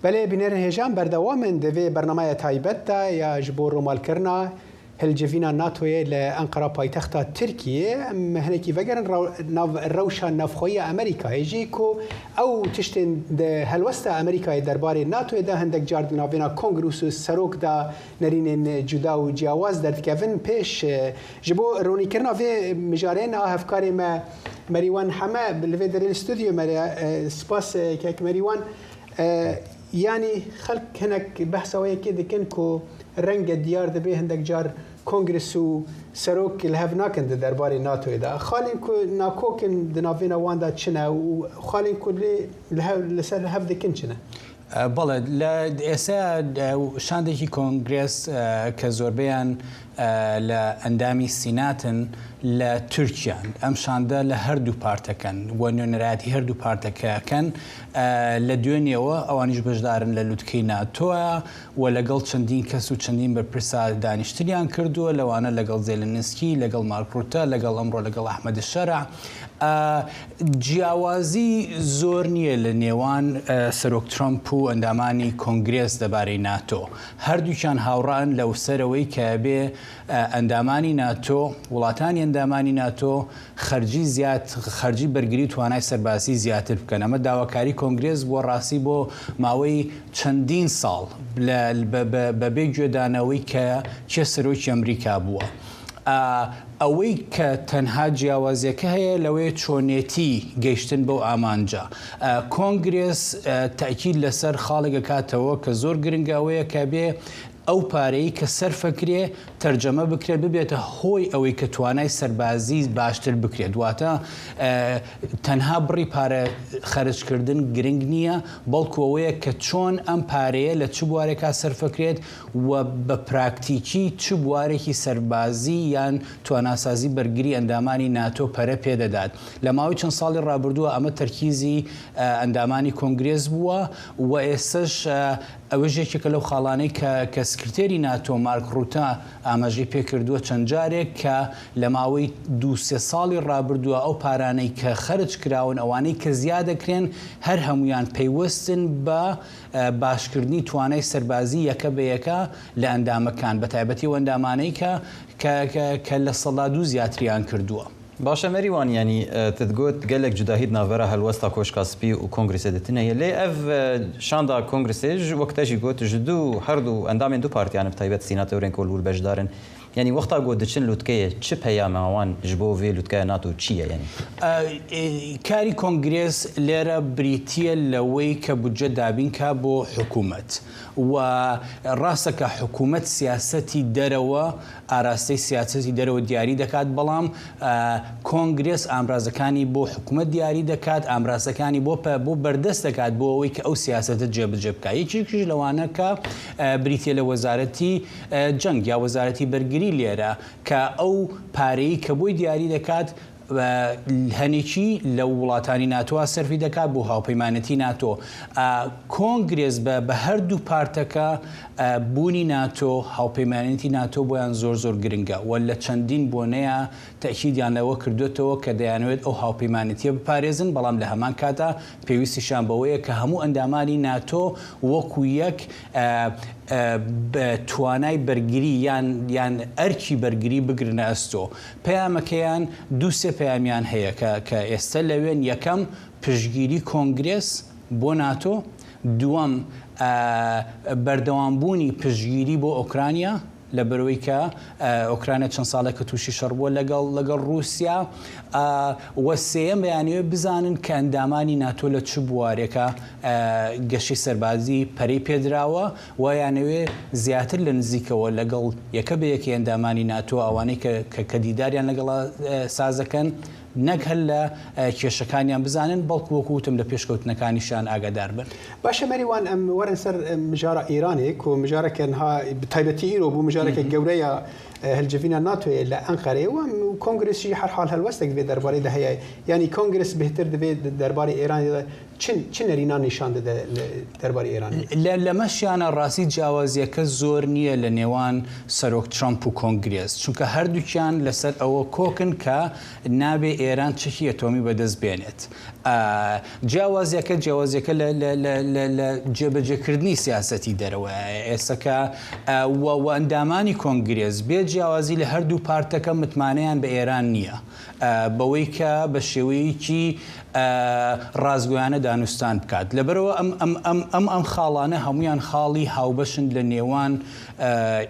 Belê bînerên hêjan berdewam in di vê bernameya taybet de ya ji bo romalkirina hilcivîna NATOyê li Enqera paytexta Tirkiyê em hinekî vegerin nav rewşa navxweyî ya Amerîkayê jî ku ew tiştên di helwesta Amerîkayê derbarê NATOyê de hindek car di navbêna Kongres û Serok de nerînên cuda û ciyawaz derdikevin pêş. Ji bo ronîkirina vê mijarê niha hevkarê me Merîwan Heme li vê derê li stûdyoyê me ye. Spas kek Merîwan. Yanî xelk hinek behsa wê yekê dikin ku renge diyar dibe hindek car Kongres û Serok li hev nakin di derbarê NATOyê de. Xalên ku nakok in di navbêna wan de çi ne û xalên ku lê li hev li ser hev dikin çi ne? بەڵێ لە ئێستا شاندێکی کۆنگرێس کە زۆربەیان لە ئەندامی سیناتن لە تورکیان، ئەم شاندە لە هەردوو پارتەکەن و نوێنەرایەتی هەردوو پارتەکە ئەکەن، لە دوێنێوە ئەوانیش بەشدارن لە لوتکەی ناتۆ و لەگەڵ چەندین کەس و چەندین بەرپرسا دانیشتنیان کردووە، لەوانە لەگەڵ زێلنسکی، لەگەڵ مارک ڕوتە، لەگەڵ ئەمڕۆ لەگەڵ ئەحمەد شەرع. جیاوازی زۆر نییە لە نێوان سەرۆک ترەمپ و ئەندامانی کۆنگرێس لەبارەی ناتۆ. هەردووکیان هاوڕان لەوسەرەوەی کە ئەبێ ئەندامانی ناتۆ، وڵاتانی ئەندامانی ناتۆ خەرجی زیاد، خەرجی بەرگری و توانای سەربازی زیاتر بکەن. ئەمە داواکاری کۆنگرێس بووە ڕاستی بۆ ماوەی چەندین ساڵ بەبێ گوێدانەوەی کە کێ سەرۆکی ئەمریکا بووە. ئەوەی کە تەنها جیاوازیەکە هەیە لەوەیە چۆنێتی گەیشتن بەو ئامانجە. کۆنگرێس تەئکید لەسەر خاڵێک ئەکاتەوە کە زۆر گرنگە ئەوەیە کە بێ ئەو پارەی کە سەرفەکرێ تەرجەمە بکرێت ببێتە هۆی ئەوەی کە توانای سەربازی باشتر بکرێت واتە تەنها بڕی پارە خەرجکردن گرنگ نییە بەڵکو ئەوەیە کە چۆن ئەم پارەیە لە چ بوارێکا سەرفەکرێت و بە پراکتیکی چ بوارێکی سەربازی یان تواناسازی بەرگری ئەندامانی ناتۆ پەرە پێدەدات. لە ماوەی چەند ساڵی ڕابردووە ئەمە تەرکیزی ئەندامانی کۆنگرێس بووە و ئێستەش ئەوەش یەکێکە لەو خاڵانەی کە کە سکرتێری ناتۆ مارک ڕوتە ئاماژەی پێکردووە چەند جارێک کە لە ماوەی دوو سێ ساڵی ڕابردووە ئەو پارانەی کە خەرج کراون ئەوانەی کە زیادەکرێن هەر هەموویان پەیوەستن بە باشکردنی توانای سەربازی یەکە بە یەکە لە ئەندامەکان، بەتایبەتی ئەو ئەندامانەی کە کە 2% زیاتریان کردووە. باشە مەریوان یانی تت گوت گەلێک جوداهی di navbera helwesta Koşka Spî û Kongresê de tune ye lê ev şanda Kongresê ji wek te jî got ji du her du endamên du partiyan bi taybet sînatorên ku li wir beşdar in Yanî wexta ku diçin lûtkeyê çi peyama wan ji bo vê lûtkeya NATO çi ye yanî? کاری کۆنگرێس لێرە بریتییە لەوەی کە بودجە دابین کا بۆ حکوومەت و ڕاستە کە حکوومەت سیاسەتی دەرەوە ئاراستەی سیاسەتی دەرەوە دیاری دەکات بەڵام کۆنگرێس ئامرازەکانی بۆ حکوومەت دیاری دەکات ئامرازەکانی بۆ بۆ بەردەست دەکات بۆ ئەوەی کە ئەو سیاسەتە جێبەجێ بکات یەکێکیش لەوانە کە بریتییە لە وەزارەتی جەنگ یا وەزارەتی بەرگری لێرە کە ئەو پارەی کە بۆی دیاری دەکات هەنێکی لە وڵاتانی ناتۆ سەرفی دەکات بۆ هاوپەیمانەتی ناتۆ. کۆنگرێس بە بە هەردوو پارتەکە بوونی ناتۆ هاوپەیمانێتی ناتۆ بۆیان زۆر زۆر گرنگە و لە چەندین بۆنەیە تەئکیدیان لەوە کردوێتەوە کە دەیانەوێت ئەو هاوپەیمانێتیە بپارێزن بەڵام لە هەمان کاتا پێویستیشیان بەوەیە کە هەموو ئەندامانی ناتۆ وەکو یەک توانای بەرگری یان یان ئەرکی بەرگری بگرنە ئەستۆ. پەیامەکەیان دوو سێ پەیامیان هەیە کە کە ئێستە لەوێن، یەکەم پشتگیری کۆنگرێس بۆ ناتۆ، دووەم بەردەوامبوونی پشتگیری بۆ ئۆکرانیا، لەبەرئەوەی کە ئۆکرانیا چەند ساڵێکە تووشی شەڕ بووە لەگەڵ لەگەڵ ڕووسیا و سێیەم دەیانەوێت بزانن کە ئەندامانی ناتۆ لە چ بوارێکە گەشەی سەربازی پەرەی پێدراوە و یانەوێ زیاتر لە نزیکەوە لەگەڵ یەکە بە یەکەی ئەندامانی ناتۆ ئەوانەی کە کە دیداریان لەگەڵا سازەکەن نەک هەر لە کێشەکانیان بزانن بەڵکو وەکو وتم لە پێشکەوتنەکانیشیان ئاگادار بن. باشە مەریوان ئەم وەرن سەر مژارا ئێرانێ کو مژارەکە نها bi taybetî îro bû mijareke gewre ya hilcivîna NATOyê li Enqereyê û em Kongres jî herhal helwestek vê derbarê de heye. Yanî Kongres bêhtir divê derbarê Êranê de چ چ نەرینان نیشان دەدە لە دەربارەی ئێرانێ؟ لە لەمەشیانە ڕاستی جیاوازیەکە زۆر نییە لە نێوان سەرۆک ترەمپ و کۆنگرێس، چونکە هەردووکیان لەسەر ئەوە کۆکن کە نابێ ئێران چەکی ئەتۆمی بەدەست بێنێت. جیاوازیەکە جیاوازیەکە لە لە لە لە لە جێبەجێکردنی سیاسەتی دەرەوەیە ئێستا کە و و ئەندامانی کۆنگرێس بێ جیاوازی لە هەردوو پارتەکە متمانەیان بە ئێران نییە. بەوەی کە بە شێوەیەکی ڕاستگۆیانە دانوستان بکات. لەبەرئەوە ئەم ئەم ئەم ئەم ئەم خاڵانە هەموویان خاڵی هاوبەشن لە نێوان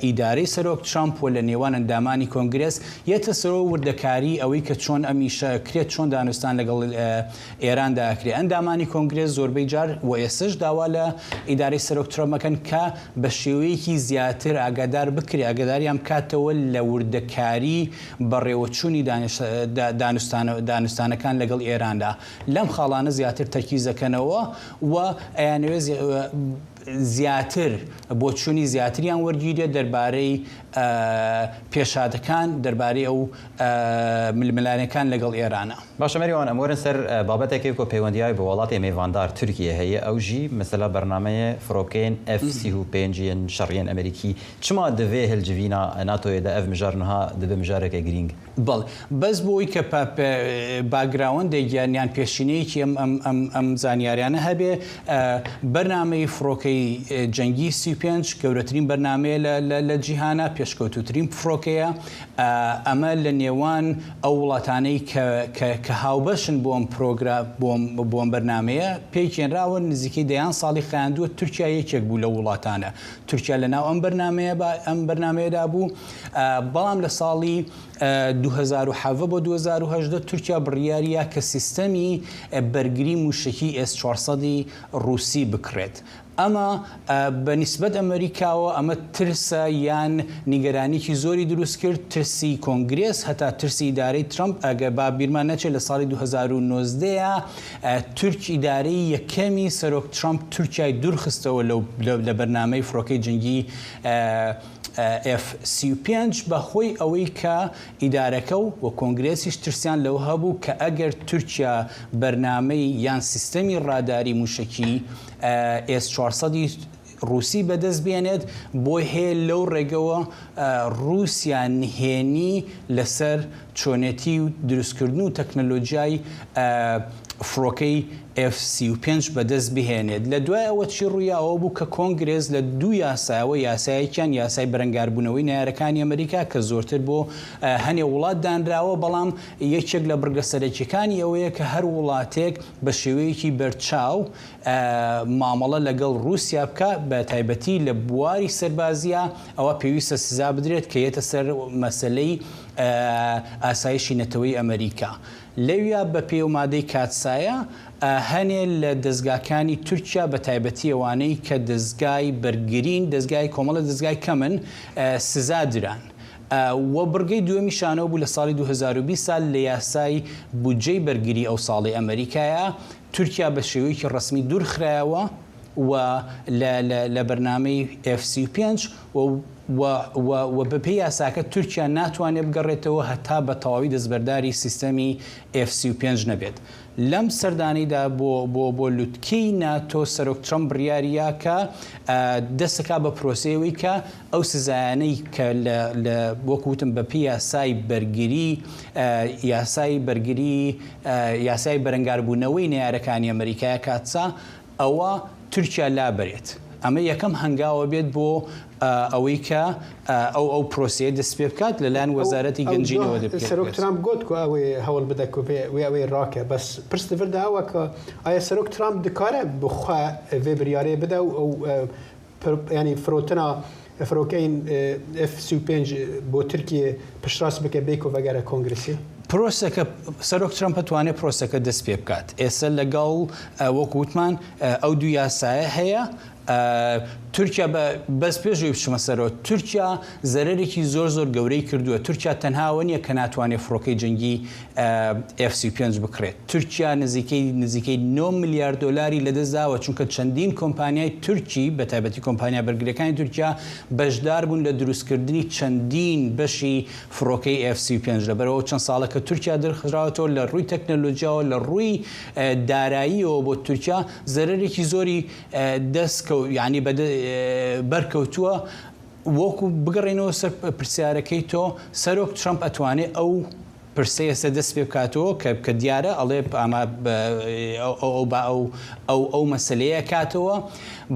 ئیدارەی سەرۆک ترامپ و لە نێوان ئەندامانی کۆنگرێس. یەتە سەرەوە وردەکاری ئەوەی کە چۆن ئەم ئیشە ئەکرێت، چۆن دانوستان لەگەڵ ئێراندا ئەکرێت. ئەندامانی کۆنگرێس زۆربەی جار و ئێستەش داوا لە ئیدارەی سەرۆک ترەمپ ئەکەن کە بە شێوەیەکی زیاتر ئاگادار بکرێت، ئاگاداریان بکاتەوە. دەکەنەوە لە وردەکاری بەڕێوەچوونی دانوستانەکان لەگەڵ ئێراندا. لەم خاڵانە زیاتر تەرکیز دەکەنەوە و ئەیانەوێت زیاتر بۆچوونی زیاتریان وەرگیرێت دەربارەی پێشهاتەکان دەربارەی ئەو ململانێکان لەگەڵ ئێرانە. باشە مەریوان ئەم وەرن سەر بابەتێکێ کو پەیوەندیای بە وەڵاتێ مێڤاندار تورکیە هەیە ئەو ژی مەسەلا بەرنامەیێ فرۆکەیên ئێف 35 yên شەڕیên ئەمریکی چما دڤێ هلجڤینا ناتۆیێ دە ئەڤ مژار نها دبێ مژارێکێ گرینگ؟ بەڵێ بەس بۆ ئەوەی کە باکگراوەندێک یان یان پێشینەیەکی ئەم ئەم ئەم ئەم زانیاریانە هەبێ بەرنامەی فڕۆکەی جەنگی 35 گەورەترین بەرنامەیە لە لە لە جیهانە پێشکەوتووترین فڕۆکەیە ئەمە لە نێوان ئەو وڵاتانەی کە کە کە هاوبەشن بۆ ئەم پرۆگرا بۆ ئەم بۆ ئەم بەرنامەیە پێکهێنراوە نزیکەی دەیان ساڵی خایاندووە تورکیا یەکێک بوو لەو وڵاتانە تورکیا لە ناو ئەم بەرنامەیە با ئەم بەرنامەیەدا بوو بەڵام لە ساڵی 2017 بۆ 2018 تورکیا بڕیاریا کە سیستەمی بەرگری موشەکی ئێس 400 ی ڕووسی بکڕێت. ئەمە بە نیسبەت ئەمەریکاوە ئەمە ترسە یان نیگەرانیکی زۆری دروست کرد، ترسی کۆنگرێس هەتا ترسی ئیدارەی ترەمپ، ئەگەر با بیرمان نەچێت لە ساڵی 2019 تورک ئیدارەی یەکەمی سەرۆک ترەمپ تورکیای دوورخستەوە لە بەرنامەی فڕۆکەی جەنگی ئێف 35 بە هۆی ئەوەی کە ئیدارەکە و و کۆنگرێسیش ترسیان لەوە هەبوو کە ئەگەر تورکیا بەرنامەی یان سیستەمی ڕاداری مووشەکی ئێس 400 ی ڕووسی بەدەست بێنێت، بۆی هەیە لەو ڕێگەوە ڕووسیا نهێنی لەسەر چۆنێتی و دروستکردن و تەکنەلۆجیای فڕۆکەی ئێف 35 بەدەست بهێنێت. لە دوای ئەوە چی ڕوویا ئەوە بوو کە کۆنگرێس لە دوو یاسایەوە یاسایەکیان یاسای بەرەنگاربوونەوەی نەیارەکانی ئەمریکا کە زۆرتر بۆ هەنێ وڵات دانراوە بەڵام یەکێک لە بڕگە سەرەکیەکانی ئەوەیە کە هەر وڵاتێک بە شێوەیەکی بەرچاو مامەڵە لەگەڵ ڕووسیا بکا بە تایبەتی لە بواری سەربازییا ئەوا پێویستە سزا بدرێت کە یەتە سەر مەسەلەی ئاسایشی نەتەوەی ئەمریکا. لەویا بە پێی ئەو مادەی کاتسایە هەنێ لە دەزگاکانی تورکیا بە تایبەتی ئەوانەی کە دەزگای بەرگرین دەزگای کۆمەڵە دەزگای کەمن سزا دران. و بڕگەی دووەمیشانەوە بوو لە ساڵی 2020 سال لە یاسای بودجەی بەرگری ئەو ساڵەی ئەمریکایە تورکیا بە شێوەیەکی ڕەسمی دوورخرایەوە و لە لە لە بەرنامەی ئێف 35 و و و و بەپێی یاساکە تورکیا ناتوانێت بگەڕێتەوە هەتا بە تەواوی دەستبەرداری سیستەمی ئێف 35 نەبێت. لەم سەردانەیدا بۆ بۆ بۆ لوتکەی ناتۆ سەرۆک ترەمپ بڕیاریا کە دەستەکا بە پرۆسەی ئەوەی کە ئەو سزایانەی کە لە لە وەکو وتم بە پێی یاسای بەرگری یاسای بەرگری یاسای بەرەنگاربوونەوەی نەیارەکانی ئەمریکایە کاتسا ئەوە تورکیا لابەرێت ئەمە یەکەم هەنگاوە بێت بۆ ئەوەی کە ئەو ئەو پرۆسەیە دەست پێ بکات لەلایەن وەزارەتی گەنجینەوە دەبێت. سەرۆک ترامپ گوت کو ئەوێ هەوڵ بدە کو وێ ئەوێ راکە بەس پرس لڤر دە ئەوە کە ئایا سەرۆک ترامپ دکارە بخوە ڤێ بریارێ بدە و ئەو یانی فرۆتنا فرۆکەین ئێف 35 بۆ ترکیە پشتڕاست بکە بێ کو ڤەگەرە کۆنگرسێ؟ پرۆسەکە سەرۆک ترەمپ ئەتوانێت پرۆسەکە دەست پێ بکات ئێستا لەگەڵ وەکو وتمان ئەو دوو یاسایە هەیە تورکیا بە بەس پێش ئەوەی بچمە سەرەوە تورکیا زەرەرێکی زۆر زۆر گەورەی کردووە تورکیا تەنها ئەوە نییە کە ناتوانێت فڕۆکەی جەنگی ئێف 35 بکڕێت تورکیا نزیکەی نزیکەی 9 ملیار دۆلاری لەدەست داوە چونکە چەندین کۆمپانیای تورکی بە تایبەتی کۆمپانیا بەرگریەکانی تورکیا بەشدار بوون لە دروستکردنی چەندین بەشی فڕۆکەی ئێف 35 لەبەرئەوە چەند ساڵە کە تورکیا دەرخراوەتەوە لە ڕووی تەکنەلۆجیاوە لە ڕووی داراییەوە بۆ تورکیا زەرەرێکی زۆری دەست کەو یانی بەرکەوتووە وەکو بگەڕێینەوە سەر پرسیارەکەی تۆ سەرۆک ترەمپ ئەتوانێ ئەو پرسەی ئێستا دەست پێ بکاتەوە کە کە دیارە ئەڵێ ئەمە ئەو با ئەو ئەو ئەو مەسلەیە ئەکاتەوە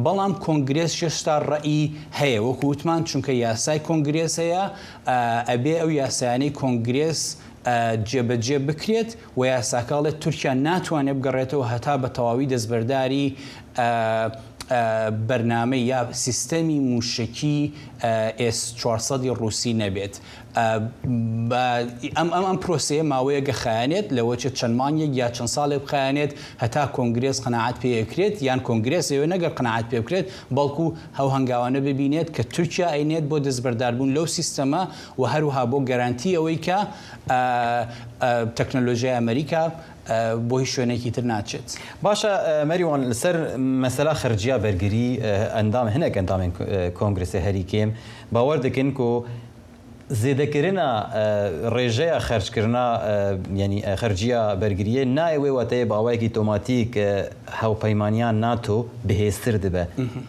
بەڵام کۆنگرێس هێشتا ڕەئی هەیە وەکو وتمان چونکە یاسای کۆنگرێس هەیە ئەبێ ئەو یاسایانەی کۆنگرێس جێبەجێ بکرێت و یاساکە ئەڵێت تورکیا ناتوانێت بگەڕێتەوە هەتا بە تەواوی دەستبەرداری بەرنامەی یا سیستەمی مووشەکی ئێس 400 ی ڕووسی نەبێت. ئەم ئەم ئەم پرۆسەیە ماوەیەک ئەخایەنێت، لەوەچێت چەند مانگێک یا چەند ساڵێک بخایەنێت هەتا کۆنگرێس قەناعەت پێ ئەکرێت، یان کۆنگرێس ئەیەوێت نەگەر قەناعەت پێ بکرێت، بەڵکو ئەو هەنگاوانە ببینێت کە تورکیا ئەینێت بۆ دەستبەرداربوون لەو سیستەمە و هەروەها بۆ گەرانتی ئەوەی کە تەکنەلۆژیای ئەمریکا بۆ هیچ شوێنێکی تر ناچێت. باشە مەریوان لەسەر مەسەلا خەرجیا بەرگری ئەندام هەنێک ئەندامێن کۆنگرسێ هەری کێم باوەر دکن کو زێدەکردنا ڕێژەیا خەرجکردنا یانی خەرجیا بەرگریێ نایە وێ واتەیە بە ئاوایەکی تۆماتیک هاوپەیمانیا ناتۆ بهێزتر دبە.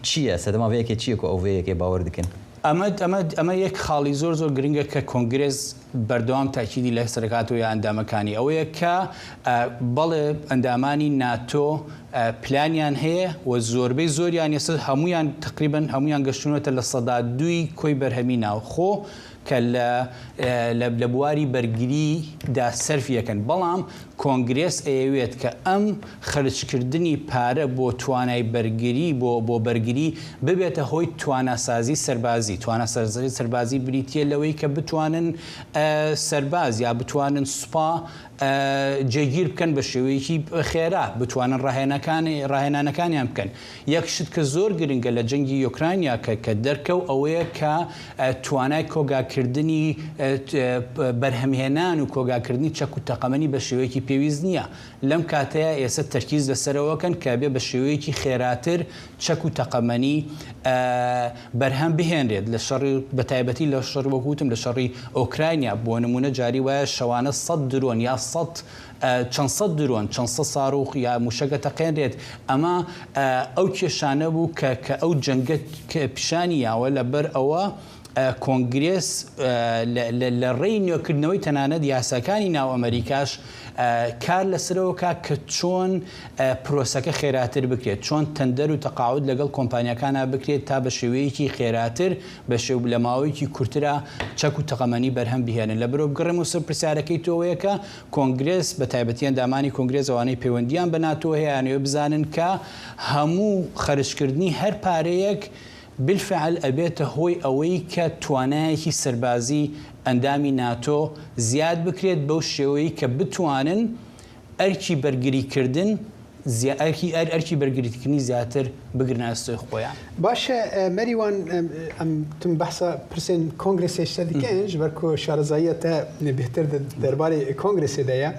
چییە سەدەما ڤێ یەکێ چییە کو ئەو ڤێ یەکێ باوەر دکن؟ ئەمە ئەمە ئەمە یەک خاڵی زۆر زۆر گرنگە کە کۆنگرێس بەردەوام تاکیدی لەسەر دەکاتەوە یا ئەندامەکانی ئەوەیە کە بەڵێ ئەندامانی ناتۆ پلانیان هەیە و زۆربەی زۆریان ئێستا هەموویان تقریبن هەموویان گەشتونەتە 2% کۆی بەرهەمی ناوخۆ کە لە لە بواری بەرگری دا سەرفی ئەکەن بەڵام کۆنگرێس ئەیەوێت کە ئەم خەرجکردنی پارە بۆ توانای بەرگری بۆ بۆ بەرگری ببێتە هۆی تواناسازی سەربازی تواناسازی سەربازی بریتیە لەوەی کە بتوانن سەرباز یا بتوانن سوپا جێگیر بکەن بە شێوەیەکی خێرا بتوانن ڕاهێنەکانی ڕاهێنانەکانیان بکەن یەک شت کە زۆر گرنگە لە جەنگی یۆکرانیا کە کە دەرکەو ئەوەیە کە توانای کۆگاکردنی بەرهەمهێنان و کۆگاکردنی چەک و تەقەمەنی بە شێوەیەکی پێویست نییە. لەم کاتەیا ئێسە تەرکیز لەسەرەوەکەن کە بێ بە شێوەیەکی خێراتر چەک و تەقەمەنی بەرهەم بهێنرێت لە شەڕی بە تایبەتی لە شەڕ وەک وتم لە شەڕی ئۆکراینیا بۆ نموونە جاری وایە شەوانە سەد درۆن یا سەد چەند سەد درۆن، چەند سەد ساروخ یا موشەک ئەتەقێنرێت، ئەمە ئەو کێشانە بوو کە کە ئەو جەنگە پیشانی یاوە، لەبەر ئەوە کۆنگرێس لە ڕێی نوێکردنەوەی تەنانەت یاساکانی ناو ئەمەریکاش کار لەسەرەوە کا کە چۆن پرۆسەکە خێراتر بکرێت، چۆن تەندەر و تەقاعود لەگەڵ کۆمپانیاکانا بکرێت تا بە شێوەیەکی خێراتر بە شێو لە ماوەیەکی کورترا چەک و تەقەمەنی بەرهەم بهێنن. لەبەرئەوە بگەڕێمەوە سەر پرسیارەکەی تۆ ئەوەیە کە کۆنگرێس، بە تایبەتی ئەندامانی کۆنگرێس ئەوانەی پەیوەندییان بە ناتۆ هەیە ئەیانەوێت بزانن کە هەموو خەرجکردنی هەر پارەیەک بالفعل ئەبێتە هۆی ئەوەی کە توانایەکی سەربازی ئەندامی ناتۆ زیاد بکرێت بەو شێوەیەی کە بتوانن ئەرکی بەرگریکردن ئەرکی ئەرکی بەرگریکردنی زیاتر بگرنە ئەستۆی خۆیان. باشە مەریوان ئەم تم بەحسا پرسێن کۆنگرێسێ شتە دکەن ji ber ku şarezayiya te bêhtir di derbarê kongrêsê de ye.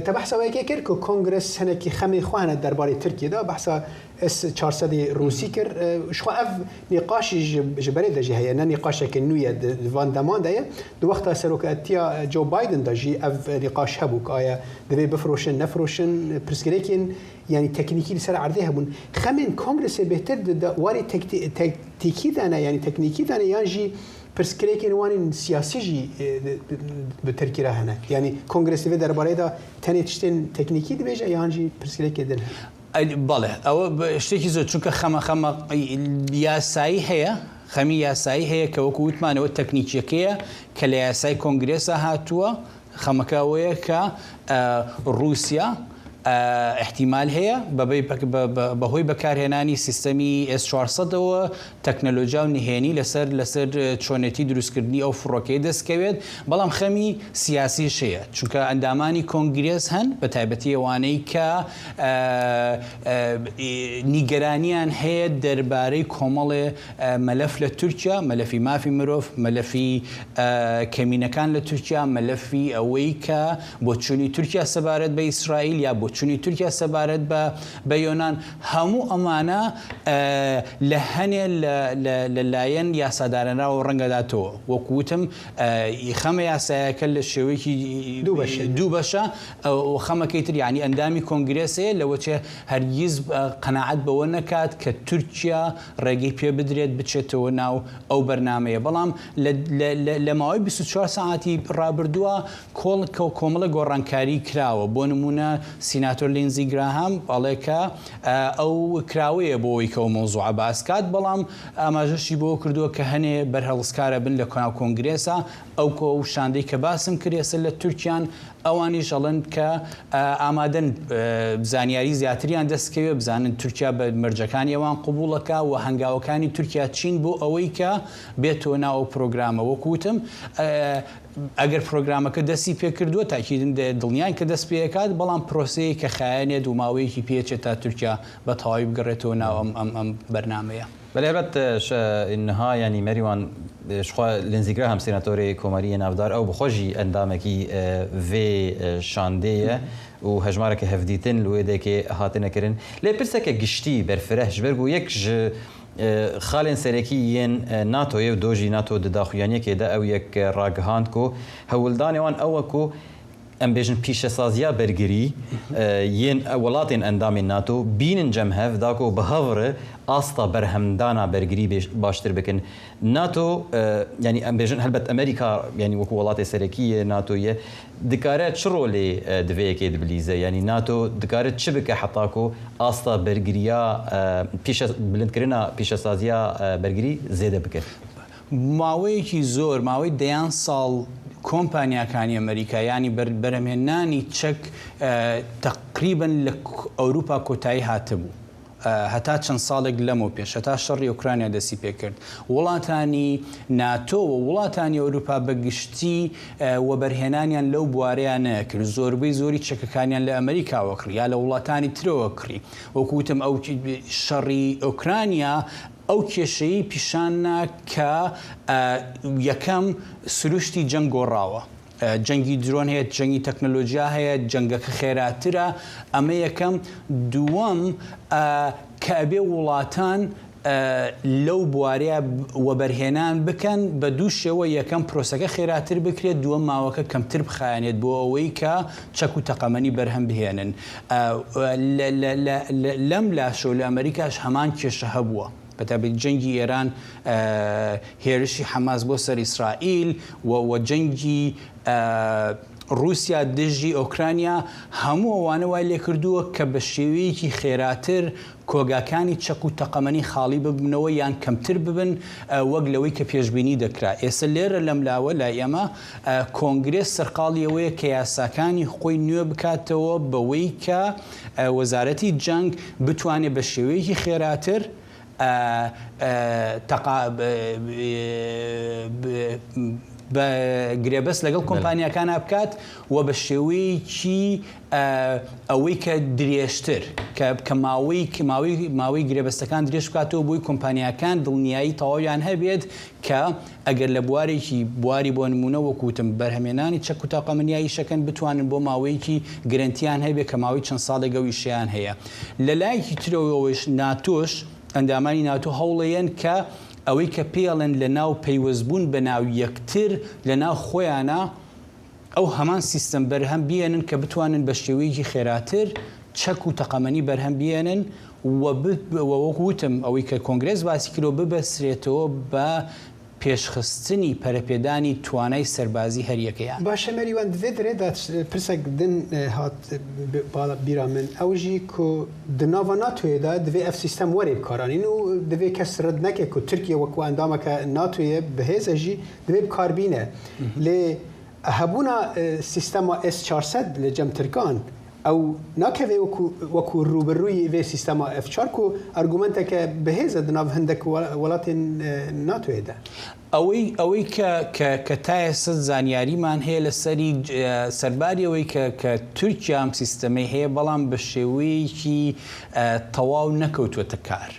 Te behsa wê yekê kir ku kongres hinekî xemê xwe hene derbarê Tirkiyê de behsa S 400 ê Rûsî kir. Ji xwe ev nîqaş jî ji berê de jî heye ne nîqaşeke nû ye di van deman de ye. Di wexta serokatiya Joe Biden de jî ev nîqaş hebû ku aya divê bifiroşin nefiroşin pirsgirêkên yanî teknîkî li ser erdê hebûn. Xemên kongresê bêhtir di warê tektîkî de ne yanî teknîkî de ne yan jî pirsgirêkên wan ên siyasî jî bi Tirkî re hene. Yanî kongres di vê derbareyê de tenê tiştên teknîkî dibêje yan jî pirsgirêkê din hene. بەڵێ ئەوە شتێکی زۆر چونکە خەمە خەمە یاسایی هەیە خەمی یاسایی هەیە کە وەکو وتمانەوە تەکنیکیەکەیە کە لە یاسای کۆنگرێسا هاتووە خەمەکە ئەوەیە کە ڕووسیا احتیمال هەیە بەهۆی بەکارهێنانی سیستەمی ئێس 400ەوە تەکنەلۆجیا و نهێنی لەسەر لەسەر چۆنێتی دروستکردنی ئەو فڕۆکەیە دەستکەوێت، بەڵام خەمی سیاسیش هەیە، چونکە ئەندامانی کۆنگرێس هەن، بەتایبەتی ئەوانەی کە نیگەرانیان هەیە دەربارەی کۆمەڵێ مەلەف لە تورکیا، مەلەفی مافی مرۆڤ، مەلەفی کەمینەکان لە تورکیا، مەلەفی ئەوەی کە بۆچوونی تورکیا سەبارەت بە ئیسرائیل یا بۆچوونی تورکیا سەبارەت بە بە یۆنان، هەموو ئەمانە لە هەنێ لە لایەن یاسادانەراوە ڕەنگەداتەوە. وەکو وتم خەمە یاسایەکە لە شێوەیەکی دوو بەشە و خەمەکەی تر یانی ئەندامی کۆنگرێس هەیە لەوەچێ هەرگیز قەناعەت بەوە نەکات کە تورکیا ڕێگەی پێ بدرێت بچێتەوە ناو ئەو بەرنامەیە. بەڵام لە ماوەی 24 سەعاتی ڕابردووە کۆمەڵێک گۆڕانکاری کراوە، بۆ نموونە. سیناتۆر لینزی گراهام ئەڵێ کە ئەو کراوەیە بۆ ئەوەی کە ئەو مەوزوعە باس کات، بەڵام ئاماژەشی بەوە کردووە کە هەنێ بەرهەڵستکار ئەبن لە ناو کۆنگرێسا، ئەو کۆ و شاندەی کە باسم کرد ئێستا لە تورکیان ئەوانیش ئەڵێن کە ئامادەن زانیاری زیاتریان دەست کەوێ بزانن تورکیا بە مەرجەکانی ئەوان قبوڵ ئەکا و هەنگاوەکانی تورکیا چین بۆ ئەوەی کە بێتەوە ناو ئەو پرۆگرامە وەکو وتم ئەگەر پرۆگرامەکە دەستی پێکردووە تاکیدم دڵنیاین کە دەست پێکات بەڵام پرۆسەیەکە خایەنێت و ماوەیەکی پێچێت تا تورکیا بە تەواوی بگەڕێتەوە ناو ئەم ئەم ئەم بەرنامەیە. بەلێ هەلبەت نها یانی مەریوان شخوا لینزی گراهام سێناتۆرێ کۆمارییە ناودار ئەو بخۆ ژی ئەندامەکی ڤێ شاندێیە و هەژمارەکە هەڤدیتن li wê dekê hatine kirin. Lê pirseke giştî berfireh ji ber ku yek ji xalên serekî yên NATOyê û do jî NATO di daxuyaniyekê de ew yek ragihand ku hewldanê wan ew e ku em bêjin pîşesaziya bergirî yên welatên endamên NATO bînin cem hev da ku bi hev re asta berhemdana bergirî baştir bikin. NATO yanî em bêjin helbet Amerîka yanî wekû welatê serekî yê NATO ye dikare çi rolê di vê yekê dibilîze? Yanî NATO dikare çi bike heta ku asta bergiriya bilindkirina pîşesaziya bergirî zêde bike? ماوەیەکی زۆر، ماوەی دەیان ساڵ کۆمپانیاکانی ئەمەریکا یانی بەرهەمهێنانی چەک تەقریبەن لە ئەوروپا کۆتایی هاتبوو. هەتا چەند ساڵێک لەمەو پێش، هەتا شەڕی ئۆکرانیا دەستی پێکرد، وڵاتانی ناتۆ و وڵاتانی ئەوروپا بە گشتی وەبەرهێنانیان لەو بوارەیا نەکرد. زۆربەی زۆری چەکەکانیان لە ئەمەریکاوە کڕی یا لە وڵاتانی ترەوە کڕی. وەکو وتم ئەو شەڕی ئۆکرانیا ئەو کێشەیەی پیشان نا کە یەکەم سروشتی جەنگ گۆڕاوە، جەنگی درۆن هەیە، جەنگی تەکنەلۆجیا هەیە، جەنگەکە خێراترە، ئەمە یەکەم، دووەم کە ئەبێ وڵاتان لەو بوارەیە وەبەرهێنان بکەن بە دوو شێوە، یەکەم پرۆسەکە خێراتر بکرێت، دووەم ماوەکە کەمتر بخایەنێت بۆ ئەوەی کە چەک و تەقەمەنی بەرهەم بهێنن. لەم لاشەوە لە ئەمریکاش هەمان کێشە هەبووە، بەتایبەتی جەنگی ئێران، هێرشی حەماس بۆ سەر ئیسرائیل و جەنگی ڕووسیا دژی ئۆکرانیا، هەموو ئەوانە وای لێکردووە کە بە شێوەیەکی خێراتر کۆگاکانی چەک و تەقەمەنی خاڵی ببنەوە یان کەمتر ببن وەک لەوەی کە پێشبینی دەکرا. ئێستا لێرە لەم لاوە لای ئێمە کۆنگرێس سەرقاڵی ئەوەیە کە یاساکانی خۆی نوێ بکاتەوە بەوەی کە وەزارەتی جەنگ بتوانێت بە شێوەیەکی خێراتر بە گرێبەست لەگەڵ کۆمپانیاکانا بکات و بە شێوەیەکی ئەوەی کە درێژتر کە کە ماوەی ماوەی ماوەی گرێبەستەکان درێژ بکاتەوە بۆی کۆمپانیاکان دڵنیایی تەواویان هەبێت کە ئەگەر لە بوارێکی بواری بۆ نمونە وەکو وتم بەرهەمێنانی چەک و تاقەمەنیا ئیشەکەن بتوانن بۆ ماوەیەکی گرەنتیان هەبێت کە ماوەی چەند ساڵێک ئەو ئیشەیان هەیە لە لایەکی ترەوەش ناتۆش ئەندامانی ناتۆ هەوڵەیەن کە ئەوەی کە پێڵێن لە ناو پەیوەستبوون بە ناو یەکتر لە ناو خۆیانە ئەو هەمان سیستەم بەرهەم بیێنن کە بتوانن بە شێوەیەکی خێراتر چەک و تەقەمەنی بەرهەم بیێنن و وەکو وتم ئەوەی کە کۆنگرێس باسی کردوە ببەسرێتەوە بە پێشخستنی پەرەپێدانی توانای سەربازی هەریەکەیان. باشە مەریوان di vê derê de pirsek din hat bîra min ew jî ku di nava NATOyê de divê ev sîstem were bikaranîn û divê kes red neke ku Tirkiye wekû endameke NATOyê bihêz e jî divê bikar bîne. Lê hebûna sîstema S 400 li cem Tirkan ew nakeve wekû wekû rûbirûyî vê sîstema F çar ku argumenteke bihêz e di nav hindek welatên NATOyê de. ئەوەی ئەوەی کە کە کە تا ئێستا زانیاریمان هەیە لەسەری سەرباری ئەوەی کە کە تورکیا ئەم سیستەمەی هەیە بەڵام بە شێوەیەکی تەواو نەکەوتووەتە کار.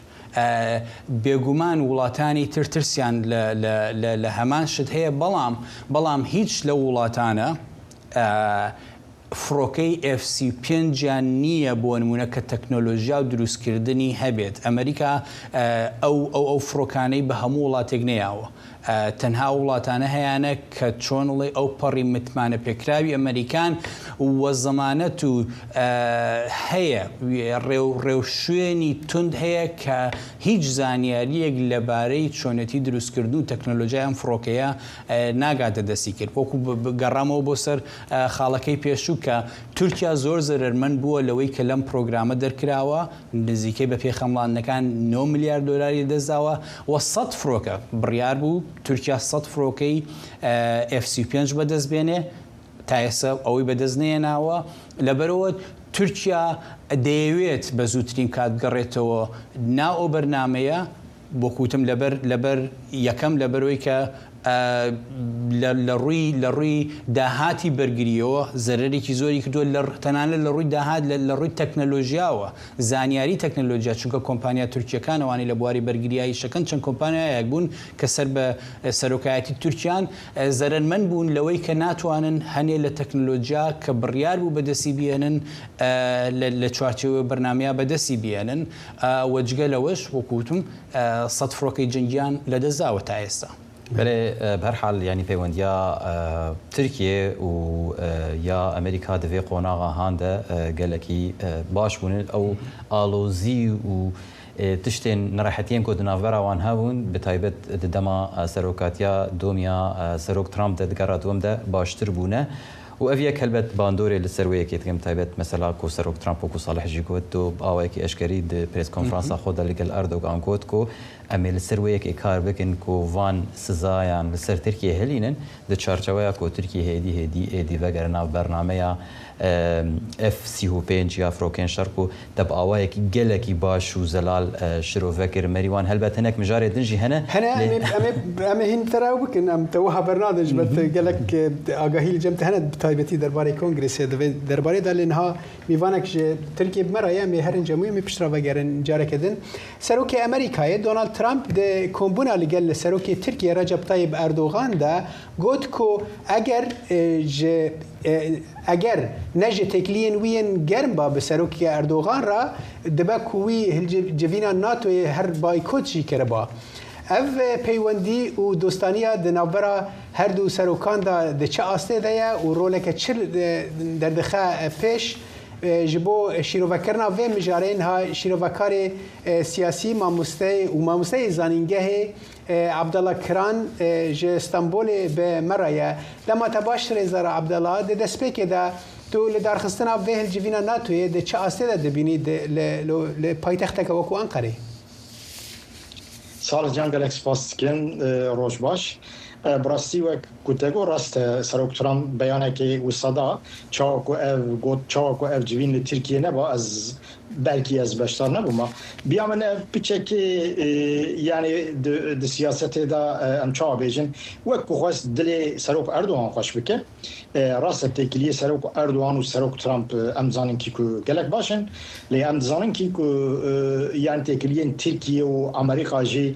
بێگومان وڵاتانی تر ترسیان لە هەمان شت هەیە، بەڵام بەڵام هیچ لەو وڵاتانە فڕۆکەی ئێف 35 یان نییە بۆ نمونە کە تەکنۆلۆژیا و دروستکردنی هەبێت. ئەمریکا ئەو ئەو ئەو فڕۆکانەی بە هەموو وڵاتێک نەیاوە. تەنها ئەو وڵاتانە هەیانە کە چۆن ڵێی ئەو پەڕی متمانە پێکراوی ئەمەریکان و زەمانەت و هەیە ڕێوشوێنی توند هەیە کە هیچ زانیاریەک لەبارەی چۆنێتی دروستکردن و تەکنەلۆژیای ئەم فڕۆکەیە ناگاتە دەستی کرد. وەکو گەڕامەوە بۆ سەر خاڵەکەی پێشوو. چونکە تورکیا زۆر زەرەرمەند بووە لەوەی کە لەم پرۆگرامە دەرکراوە، نزیکەی بە پێی خەمڵاندنەکان نۆ ملیار دۆلاری لەدەستداوە و سەد فرۆکە، بڕیار بوو تورکیا سەد فرۆکەی ئێف 35 بەدەست بێنێ، تا ئێستا ئەوەی بەدەست نەهێناوە، لەبەرئەوە تورکیا دەیەوێت بە زووترین کات بگەڕێتەوە ناو ئەو بەرنامەیە، وەکو وتم لەبەر لەبەر یەکەم لەبەرئەوەی کە لە ڕووی لە ڕووی داهاتی بەرگرییەوە زەرەرێکی زۆری کردووە لە تەنانەت لە ڕووی داهات لە ڕووی تەکنەلۆژیاوە زانیاری تەکنەلۆژیا چونکە کۆمپانیا تورکییەکان ئەوانەی لە بواری بەرگرییا ئیشەکەن چەند کۆمپانیایەک بوون کە سەر بە سەرۆکایەتی تورکیان زەرەرمەند بوون لەوەی کە ناتوانن هەنێ لە تەکنەلۆژیا کە بڕیار بوو بەدەستی بهێنن لە چوارچێوەی بەرنامەیا بەدەستی بهێنن و جگە لەوەش وەکو وتم سەد فڕۆکەی جەنگیان لەدەستداوە تا ئێستا. بەلێ بەهەرحال یانی پەیوەندیا ترکیێ و یا ئەمریکا di vê qonaxa han de gelekî baş bûn. Ew alozî û tiştên nerehetiyên ku di navbera wan hebûn bi taybet di dema serokatiya domiya Serok Trump de di gera dwem de baştir bûne. Û ev yek helbet bandorê li ser wê yekê dikin bi taybet mesela ku Serok Trump wekû Salih jî got do bi awayekî eşkerî di prêskonferansa xwe de li gel Erdogan got ku em ê li ser wê yekê kar bikin ku van sizayan li ser Tirkiyê hilînin di çarçeweya ku Tirkiye hêdî hêdî êdî vegere nav bernameya F-35 ya firokên şer ku Te bi awayekî gelekî baş û zelal şirove kir. Merîwan helbet hinek mijarê din jî hene. Hene em ê em ê em ê hîn te re ew bikin. Em te wiha bernadin ji ber te gelek agahî li cem te hene bi taybetî derbarê kongresê di vê derbarê de lê niha mîvanek ji Tirkiyê bi me re ye em ê herin cem wî em ê piştre vegerin careke din. Serokê Amerîkayê Donald Trump di kombûna li gel Serokê Tirkiyê Recep Tayyip Erdogan de got ku eger ji Eger ne ji têkiliyên wî yên germ ba bi Serokê Erdogan re, dibe ku wî civîna NATO'yê her baykot jî kiriba. Ev peywendî û dostaniya di navbera her du serokan de di çi astê de ye û roleke çi derdixe pêş? Ji bo şîrovekirina vê mijarê niha şîrovekarê siyasî, mamosteyê û mamosteyê zanîngehê Abdullah Kiran ji Stenbolê bi me re ye. Dema te baş rêzdar Abdullah, di destpêkê de tu lidarxistina vê hilcivîna NATOyê di çi astê de dibînî li paytexteke wekû Enqerê? Salih can gelek spas dikim. Roj baş. Bi rastî wek ku te got rast e Serok Trump beyanekê wisa da çawa ku ev got çawa ku ev civîn li Tirkiyê neba ez Belkî ez beşdar nebûma. Biya min ev piçekê yanî di siyasetê de em çawa bêjin wek ku xwest dilê Serok Erdogan xweş bike. Rast e têkiliyê Serok Erdogan û Serok Trump em dizanin kî ku gelek baş in. Lê em dizanin kî ku yanî têkiliyên Tirkiye û Amerîka jî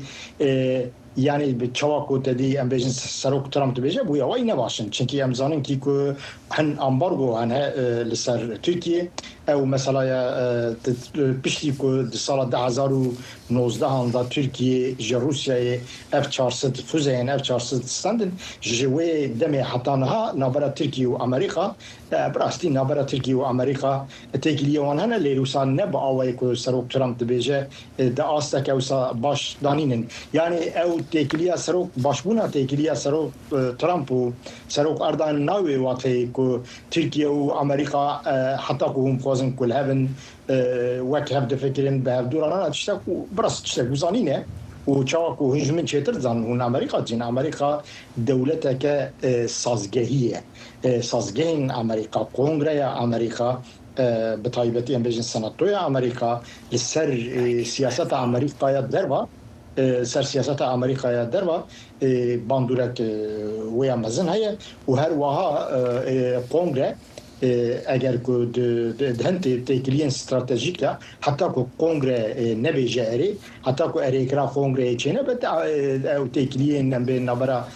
Yanî bi çawa ku te dî em bêjin Serok Trump dibêje bûya wey ne baş in. Çimkî em zanin kî ku hin ambargo hene li ser Tirkiyê. Ew meselaya piştî ku di sala 2019 an de Tirkiyê ji Rûsyayê F 400 fuzeyên F 400 stendin ji wê demê heta niha navbera Tirkiyê û Amerîka bi rastî navbera Tirkiyê û Amerîka têkiliyê wan hene lê wisa ne bi awayê ku Serok Trump dibêje Di asteke wisa baş danînin. Yanî ew têkiliya serok, başbûna têkiliya serok Trump û serok Erdogan nayê wê wateyê ku Tirkiye û Amerîka heta ku hûn bixwazin ku li hev in wek hev difikirin bi hev dûr a na tiştek û bi rastî tiştek wisa nîne û çawa ku hûn ji min çêtir dizanin hûn Amerîka dijîn. Amerîka dewleteke sazgehî ye. Sazgehên Amerîka, Kongreya Amerîka Bi taybetî em bêjin Senatoya Amerîka li ser siyaseta Amerîkaya derva ser siyaseta Amerîkaya derva bandorek wê ya mezin heye û her wiha kongre eger ku di hin têkiliyên stratejîk de heta ku kongre nebêje erê heta ku erêkira kongreyê çênebe ew têkiliyên em bêjin navbera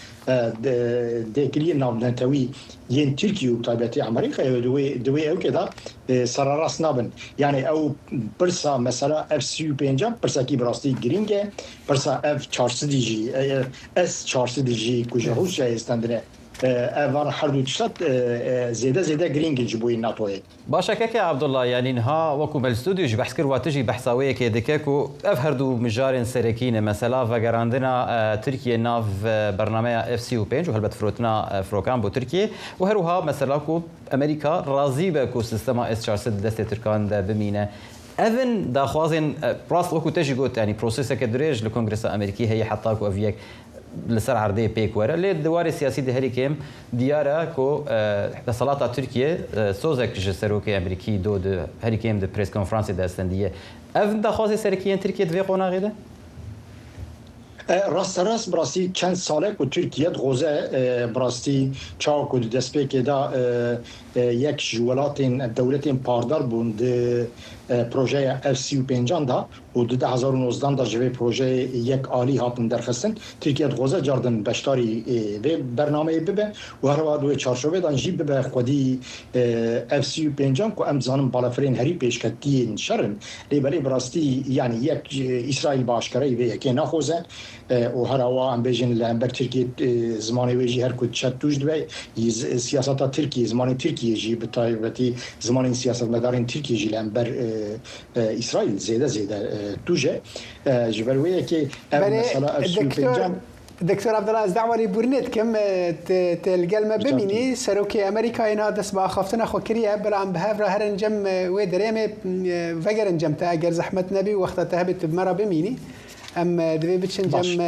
Têkiliyên navnetewî yên Tirkiye û bi taybetî Amerîkayê di wê di wê ewkê de sererast nabin. Yanî ew pirsa mesela F 35 an pirsekî bi rastî girîng e. Pirsa F çarsidî jî S çarsidî jî ku ji Rûsyayê stendine. Ev van her du tişta zêde zêde girîng in ji bo NATOyê. Baş e keke Abdullah, yanî niha wekû me li stûdyo jî behs kir wa tu jî behsa wê yekê dike ku ev her du mijarên serekî ne, mesela vegerandina Tirkiyê nav bernameya F 35 û helbet firotina firokan bo Tirkiyê û her wiha mesela ku Amerîka razî be ku sîstema S 400 di destê Tirkan de bimîne. Ev in daxwazên rast wekû te jî got yanî proseseke dirêj li Kongresa Amerîkî heye heta ku ev yek li ser erdê pêk were. Lê di warê siyasî de herî kêm diyar e ku desthilata Tirkiyê sozek ji serokê Amerîkî do di herî kêm di preskonferansê de stendiye. Ev daxwazê serekî yên Tirkiyê di vê qonaxê de? Rasterast bi rastî çend sal e ku Tirkiye dixwaze bi rastî çawa ku di destpêkê de yek ji welatên dewletên pardar bûn di projeya F 35 an de û di 2019 de ji vê projeyê yek alî hatin derxistin. Tirkiye dixwaze car din beşdarî vê bernameyê bibe û her wiha di wê çarçovê de jî bibe xwedî F 35 an ku em dizanin balafirên herî pêşketiyên şer in. Lê belê bi rastî yanî yek Îsraîl bi aşkereyî vê yekê naxwaze û her awa em bêjin li hember Tirkiyê zimanê wê jî her ku diçe tûj dibe. Siyaseta Tirkiyê, zimanê Tirkiyê jî bi taybetî zimanên siyasetmedarên Tirkiyê jî li hember Îsraîl zêde zêde tûj e. Ji ber wê yekê ev mesela ev 35an Doktor Abdullah ez dawa lêbûrinê dikim tu li gel me bimînî. Serokê Amerîkayê niha dest bi axaftina xwe kiriye. Bila em bi hev re herin cem wê derê em ê vegerin cem te eger zehmet nebî û wexta te hebe tu bi me re bimînî. Em divê biçin cem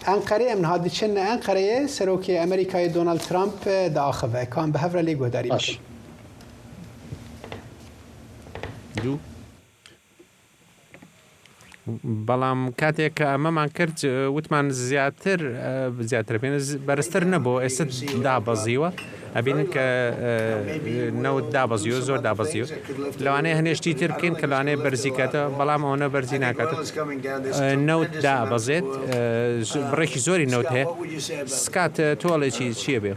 Enqerê. Em niha diçin Enqereyê. Serokê Amerîkayê Donald Trump diaxive. Ka em bi hev re lê guhdarî bikin. بەڵام کاتێک کە ئەمەمان کرد وتمان زیاتر زیاتر بێن بەرزتر نەبوو ئێستا دابەزیوە ئەبینن کە نەوت دابەزیوە زۆر دابەزیوە لەوانەیە هەنێشتی تر بکەین کە لەوانەیە بەرزی کاتەوە بەڵام ئەوە بەرزی ناکات نەوت دابەزێت بڕێکی زۆری نەوت هەیە سکات تۆڵێکی چییە بێ؟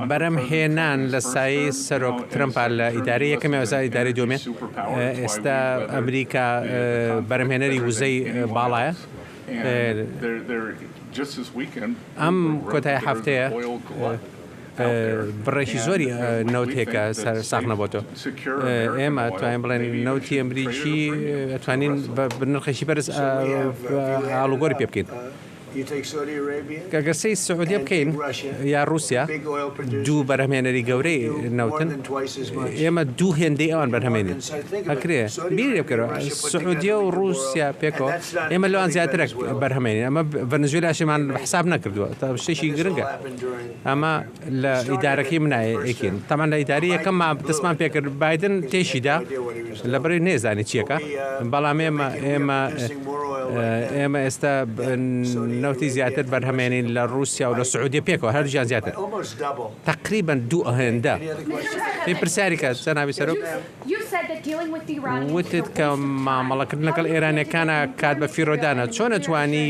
بەرهەم هێنان لە سایەی سەرۆک ترەمپا لە ئیدارەی یەکەمی ئەوسا ئیدارەی دووەمیان ئێستا ئەمریکا بەرهەمهێنەری وزەی باڵایە. ئەم کۆتای هەفتەیە بڕێکی زۆری نەوت هەیە کە ساغ نەبۆتەوە. ئێمە توانین بڵێن نەوتی ئەمریکی ئەتوانین بە نرخێکی بەرز ئاڵوگۆری پێ بکەین. گەر سەیری سعودیە بکەین یا رووسیا دوو بەرهەمهێنەری گەورەی نەوتن ئێمە دوو هێندەی ئەوان بەرهەمێنین ئەکرێ بیری لێ بکەرەوە سعودیە و رووسیا پێکەوە ئێمە لەوان زیاترە بەرهەمێنین ئەمە ڤەنزوێلاشمان حساب نەکردووە تا شتێکی گرنگە ئەمە لە ئیدارەکەی منا یەکین تەمان لە ئیداری یەکەم دەستمان پێکرد بایدن تێشیدا لە بەری نێزانی چیەکە بەڵام ئێمە ئێمە ئێمە ئێستا نەوتی زیاتر بەرهەمێنین لە رووسیا و لە سعودیە پێکەوە هەردووکیان زیاتر تقریبا دوو هێندە پێ پرسیاری کە جەنابی سەرۆک وتت کە مامەڵەکردن لەگەڵ ئێرانیەکانە کات بە فیڕۆدانە چۆن ئەتوانی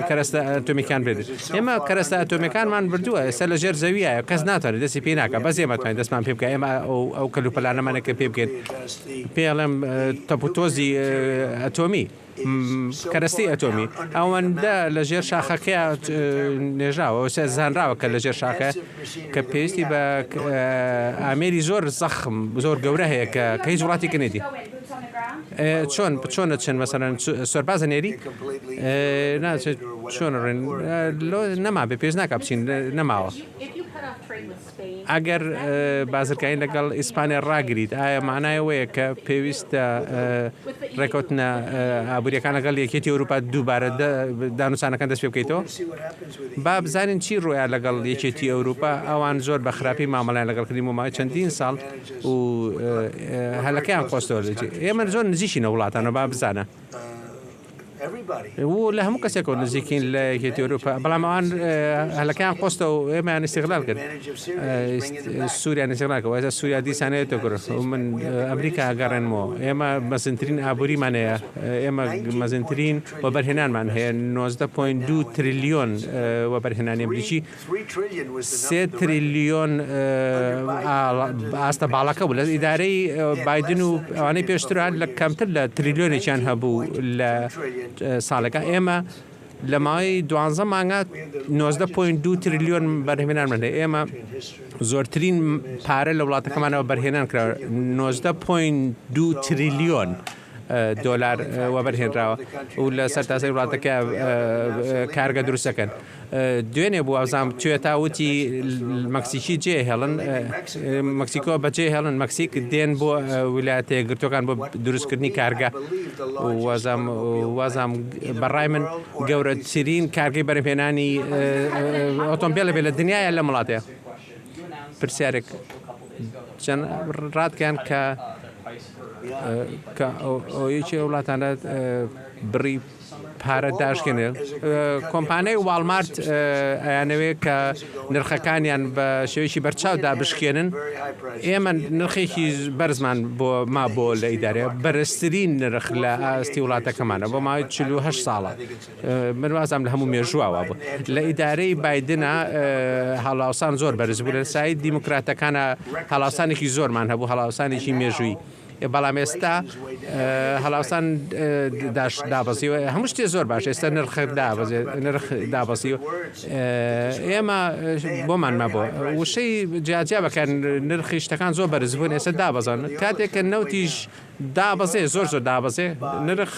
کەرەستە ئەتۆمیەکان بێت ئێمە کەرەستە ئەتۆمیەکانمان بردووە ئێستا لە ژێر زەویە کەس ناتوانێت دەستی پێ ناکە بەس ئێمە توانین دەستمان پێ بکە ئێمە ئەو کەلوپەلانەمانە کە پێ بکەین پێڵێم تەپوتۆزی ئەتۆمی کەرەستەی ئەتۆمی ئەوەندە لە ژێر شاخەکەیا نێژراوە و زانراوە کە لە ژێر شاخە کە پێویستی بە ئامێری زۆر زەخم زۆر گەورە هەیە کە کە هیچ وڵاتێک نێدی چۆن چۆن دەچن مەسەلەن سەربازە نێری ناچێت چۆن ڕێن لۆ نەما بێ پێش ناکە بچین نەماوە. ئەگەر بازرگانی لەگەڵ ئیسپانیا ڕاگریت، ئایا مانای ئەوەیە کە پێویستە ڕێکەوتنە ئابوورییەکان لەگەڵ یەکێتی ئەوروپا دووبارە دانوسانەکان دەست پێ بکەیتەوە؟ با بزانین چی ڕوویا لەگەڵ یەکێتی ئەوروپا، ئەوان زۆر بە خراپی مامەڵەیان لەگەڵ کردین بۆ ماوەی چەندین ساڵ و هەلەکەیان قۆستەوە. ئێمە زۆر نزیکین لە وڵاتانەوە، با بزانە. و لە هەموو کەسێکەوە نزیکین لە یەکێتی ئەوروپا، بەڵام ئەوان هەلەکەیان قۆستەوە و ئێمەیان ئیستیغلال کرد. سووریان ئیستیغلال کرد. ئێستا سووریا دیسان هەیە تۆ من ئەمریکا ئەگەڕێنمەوە. ئێمە مەزنترین ئابووریمان هەیە، ئێمە مەزنترین وەبەرهێنانمان هەیە، 19.2 تریلیۆن وەبەرهێنانی ئەمریکی. سێ تریلیۆن ئاستە باڵاکە بوو لە ئیدارەی بایدن و ئەوانەی پێشتر لە کەمتر لە تریلیۆنێکیان هەبوو لە ساڵەکە ئێمە. لە ماوەی دوانزە مانگا 19.2 تریلیۆن بەرهەمهێنانمان هەیە. ئێمە زۆرترین پارە لە وڵاتەکەمانەوە بەرهێنان کرا 19.2 تریلیۆن دۆلار وەبەرهێنراوە و لە سەرتاسەری وڵاتەکە کارگە دروست دەکەن. دوێنێ بوو ئەوزام توێتا وتی مەکسیکی جێ هێڵن مەکسیکۆ بەجێ هێڵن مەکسیک دێن بۆ ویلایەتە یەکگرتووەکان بۆ دروستکردنی کارگە وازام وازام بەڕای من گەورەترین کارگەی بەرهەمهێنانی ئۆتۆمبێلە بێ لە دنیاە لە وڵاتەیە پرسیارێک چەند ڕاتگەیان کە کە یەکێ وڵاتانە بڕی پارە داشکێنێ کۆمپانیای واڵمارت ئەیانەوێ کە نرخەکانیان بە شێوەیەکی بەرچاو دابشکێنن ئێمە نرخێکی بەرزمان بۆ ما بۆ لە ئیدارە بەرزترین نرخ لە ئاستی وڵاتەکەمانە بۆ ماوەی 48 ساڵە من وازم لە هەموو مێژووە بوو لە ئیدارەی بایدنە هەڵاوسان زۆر بەرز بوو لە سای دیموکراتەکانە هەڵاوسانێکی زۆرمان هەبوو هەڵاوسانێکی مێژووی بەڵام ئێستا هەڵاوسان داش دابەزیوە هەموو شتێ زۆر باش ئێستا نرخ دابەزێ نرخ دابەزیوە ئێمە بۆمان مابووە وشەی جیاجیا بەکار نرخی شتەکان زۆر بەرز بوون ئێستا دابەزان کاتێک کە نەوتیش دابەزێ زۆر زۆر دابەزێ نرخ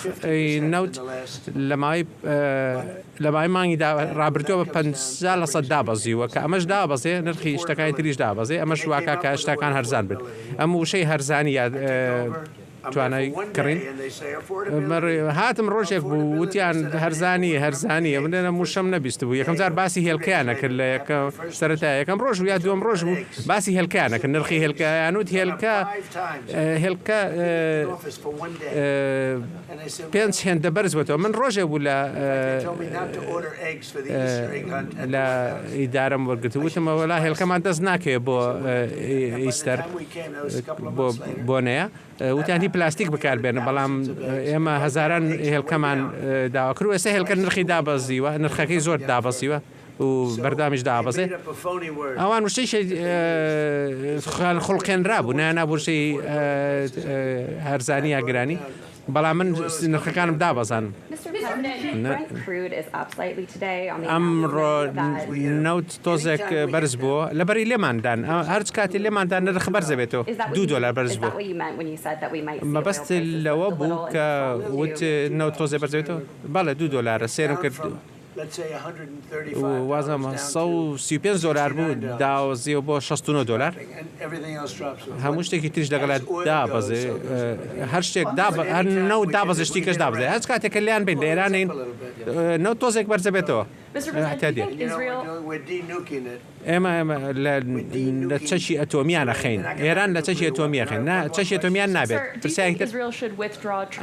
نەوت لە ماوەی لە ماوەی مانگی ڕابردووە بە 50 لە سەد دابەزیوە کە ئەمەش دابەزێ نرخی شتەکانی تریش دابەزێ ئەمەش واکا کە شتەکان هەرزان بن ئەم وشەی هەرزانی یا توانای کڕین هاتم ڕۆژێک بوو وتیان هەرزانی هەرزانی من لە موشەم نەبیست بوو یەکەم جار باسی هێلکەیان نەکرد لە یەکەم سەرەتا یەکەم ڕۆژ یا دووەم ڕۆژ بوو باسی هێلکەیان نەکرد نرخی هێلکەیان وت هێلکە هێلکە پێنج هێندە بەرز بۆتەوە من ڕۆژێک بوو لە لە ئیدارەم وەرگرت وتم وەلا هێلکەمان دەست ناکەوێت بۆ ئیستەر بۆ بۆنەیە وتیان هی پلاستیک بەکاربێنە بەڵام ئێمە هەزاران هێلکەمان داوا کرد و ئێستا هێلکە نرخی دابەزیوە نرخەکەی زۆر دابەزیوە و بەردامیش دابەزێ ئەوان وشەی خوڵقێنرا بوو نایان وشەی هەرزانی یا گرانی بەڵام من نرخەکانم دابەزان. ئەمڕۆ نەوت تۆزێک بەرز بووە لەبەری لێماندان هەرچ کاتی لێماندان نرخ بەرزەبێتەوە دوو دۆلار بەرز بوو مەبەست لەوە بوو کە وت نەوت تۆزێ بەرزێتەوە بەڵێ دوو دۆلارە سێرم کرد وازم 135 دۆلار بوو داوەزیەوە بۆ 69 دۆلار هەموو شتێکی تریش لەگەڵ دابەزێ هەر شتێک هەر نەوت دابەزێ شتی کەش دابەزێ هەچ کاتێک کە لیان بین لە ئێرانین نەوت تۆزێک بەرزەبێتەوە اعتیادیە ئێمە ئێمە لە چەکی ئەتۆمیان ئەخەین ئێران لە چەکی ئەتۆمی ئەخەین نا چەکی ئەتۆمیان نابێت پرسیارێکی تر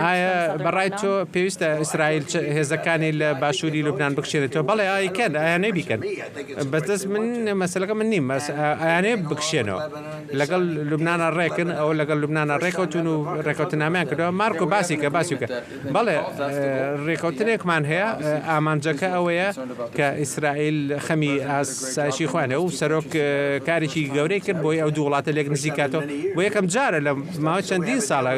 ئایا بەڕای تۆ پێویستە ئیسرائیل هێزەکانی لە باشووری لوبناان بکشێنێتەوە بەڵێ ئایکەن ئایانەی بیکەن بەدەست من مەسلەکە من نیم ئایانەیە بکشێنەوە لەگەڵ لوبناە ڕێکن ئەو لەگەڵ لوبناە ڕێکەوتون و ڕێکەوتنامیان کردەوە مارکۆ باسی کە باسی کە بەڵێ ڕێکەوتنێکمان هەیە ئامانجەکە ئەوەیە کە ئیسرائیل خەمی ئاسایشی خۆیان هەیە و سەرۆک کارێکی گەورەی کرد بۆی ئەو دوو وڵاتە لێک نزیکاتەوە بۆ یەکەم جارە لە ماوەی چەندین ساڵە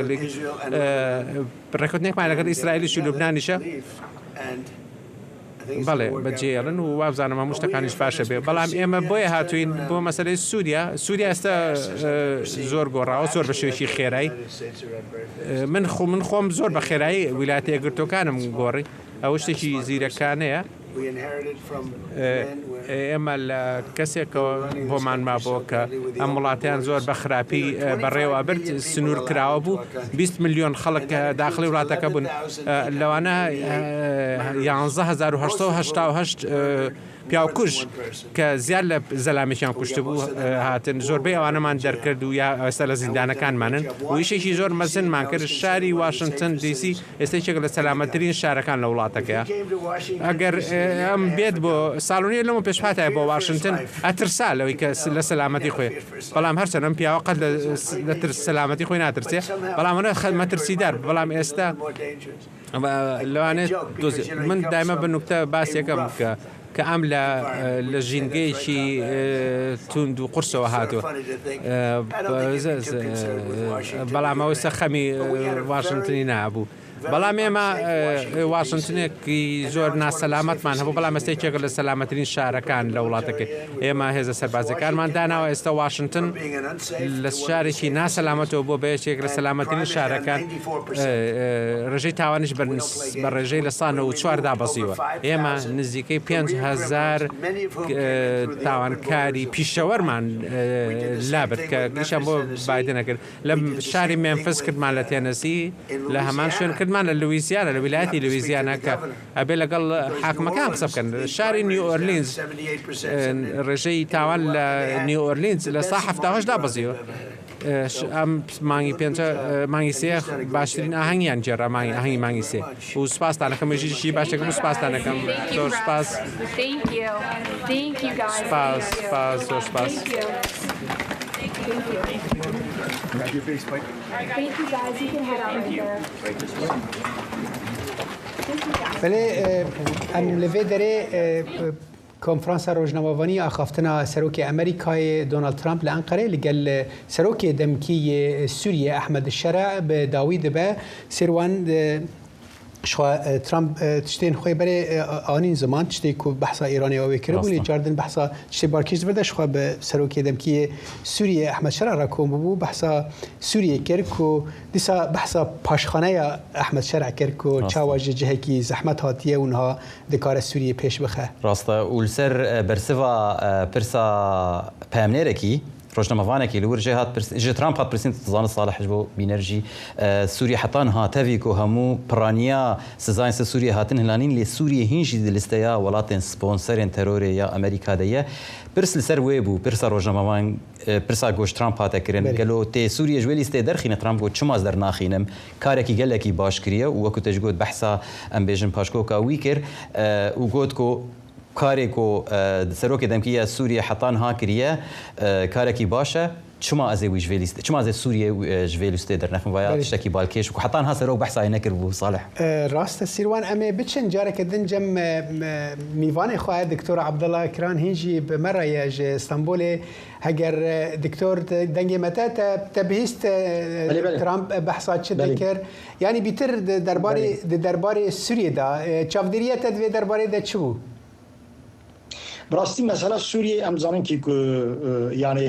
ڕێکەوتنێکمان لەگەڵ ئیسرائیلیش و لوبنانیشە. بەڵێ بەجێیەڵن و وابزانم هەموو شتەکانیش باشە بێ بەڵام ئێمە بۆیە هاتوین بۆ مەسەلەی سووریا سووریا ئێستا زۆر گۆڕاوە زۆر بە شێوەیەکی خێرایی من خۆ من خۆم زۆر بە خێرایی ویلایەتە یەکگرتووەکانم گۆڕی ئەوە شتێکی زیرەکانەیە ئێمە لە کەسێکەوە بۆمان مابەوە کە ئەم وڵاتیان زۆر بە خراپی بەڕێوە برد سنوور کراوە بوو 20 ملیۆن خەڵک داخلی وڵاتەکە بوون لەوانە 11888 پیاوکوژ کە زیاد لە زەلامێکیان کوشتبوو هاتن زۆربەی ئەوانەمان دەرکرد و یا ئێستا لە زیندانەکانمانن و ئیشێکی زۆر مەزنمان کرد شاری واشنتن دیسی ئێستا یەکێک لە سەلامەتترین شارەکان لە وڵاتەکەیە. ئەگەر ئەم بێت بۆ ساڵ و نیو لەمەو پێش هاتایە بۆ واشنتن ئەترسا لەوەی کە لە سەلامەتی خۆی بەڵام هەرچەند ئەم پیاوە قەت لە ترس سەلامەتی خۆی ناترسێ بەڵام ئەوە مەترسیدار بەڵام ئێستا لەوانەیە من دایمە بە نوکتە باسێکم کە کە ئەم لە لە ژینگەیەکی توند و قورسەوە هاتووە بەڵام ئەوەی سە خەمی واشنتنی نابوو. بەڵام ئێمە واشنتنێکی زۆر ناسەلامەتمان هەبوو، بەڵام ئێستا یەکێکە لە سەلامەترین شارەکان لە وڵاتەکەی. ئێمە هێزە سەربازییەکانمان داناوە، ئێستا واشنتن لە شارێکی ناسەلامەتەوە بووە بە یەکێک لە سەلامەترین شارەکان، ڕێژەی تاوانیش بە ڕێژەی 94% دابەزیوە. ئێمە نزیکەی 5000 تاوانکاری پیشەوەرمان لابرد کە ئیشیان بۆ بایدن ئەکرد. لە شاری مێمفس کردمان لە تێنەسی، لە هەمان شوێن کردمان لە لویزیانا، لە ویلایەتی لویزیانا کە ئەبێ لەگەڵ حاکمەکان قسە بکەن. شاری نیو ئۆرلینز ڕێژەی تاوان لە نیو ئۆرلینز 78% دابەزیوە. ئەم مانگی پێنجە مانگی سێ باشترین ئاهەنگیان گێڕا مانگی ئاهەنگی مانگی سێ و سوپاستان ئەکەم ژیریی باشێکم و سوپاستان ئەکەم زۆر سوپاس سوپاس سوپاس زۆر سوپاس. بەێ ئەم لە vê derê Konferansa rojnamevanî axaftina Serokê Amerîkayê Donald Trump li Enqereyê li gel Serokê Demkî yê Sûriyê Ehmed Şera bi dawî dibe. Sêrwan ji xwe Trump tiştên xwe berê anîn ziman, tiştê ku behsa Îranê ew ê kiribû lê car din behsa tiştê barkêş di vir de ji xwe bi Serokê Demkî yê Sûriyê Ehmed Şera re kom bûbû behsa Sûriyê kir ku dîsa behsa paşxaneya Ehmed Şera kir ku çawa ji cihekî zehmet hatiye û niha dikare Sûriyê pêş bixe. Rast e û li ser bersiva pirsa peyamnêrekî, rojnamevanekî li wir jê hat pirsîn, ji Trump hat pirsîn, tu dizanî Salih ji bo bîner jî Sûriye heta niha tevî ku hemû piraniya sizayên ser Sûriyê hatin hilanîn lê Sûriye hîn jî di listeya welatên sponserên terorê ya Amerîka de ye. Pirs li ser wê bû, pirsa rojnamevan pirsa ku ji Trump hate kirin, gelo tê Sûriye ji wê lîsteyê derxîne? Trump got çima ez dernaxînim? Karekî gelekî baş kiriye û wekû te jî got behsa em bêjin paşkoka wî kir û got ku karê ku serokê demkî ya Sûriyê heta niha kiriye karekî baş e, çima ez ê wî ji vê lîstê, çima ez ê Sûriyê ji vê lîstê dernexim vaya tiştekî balkêş bû ku heta niha serok behsa wê nekiribû Salih. Rast e Sîrwan em ê biçin careke din cem mîvanê xwe Diktor Abdullah Kiran hîn jî bi me re ye ji Stenbolê. Heger diktor dengê me te te bihîst Trump behsa çi dikir? Yanî bîtir di derbarê di derbarê Sûriyê de çavdêriya te di vê derbarê de çi bû? Bi rastî mesela Sûriyê em dizanin kî ku yanê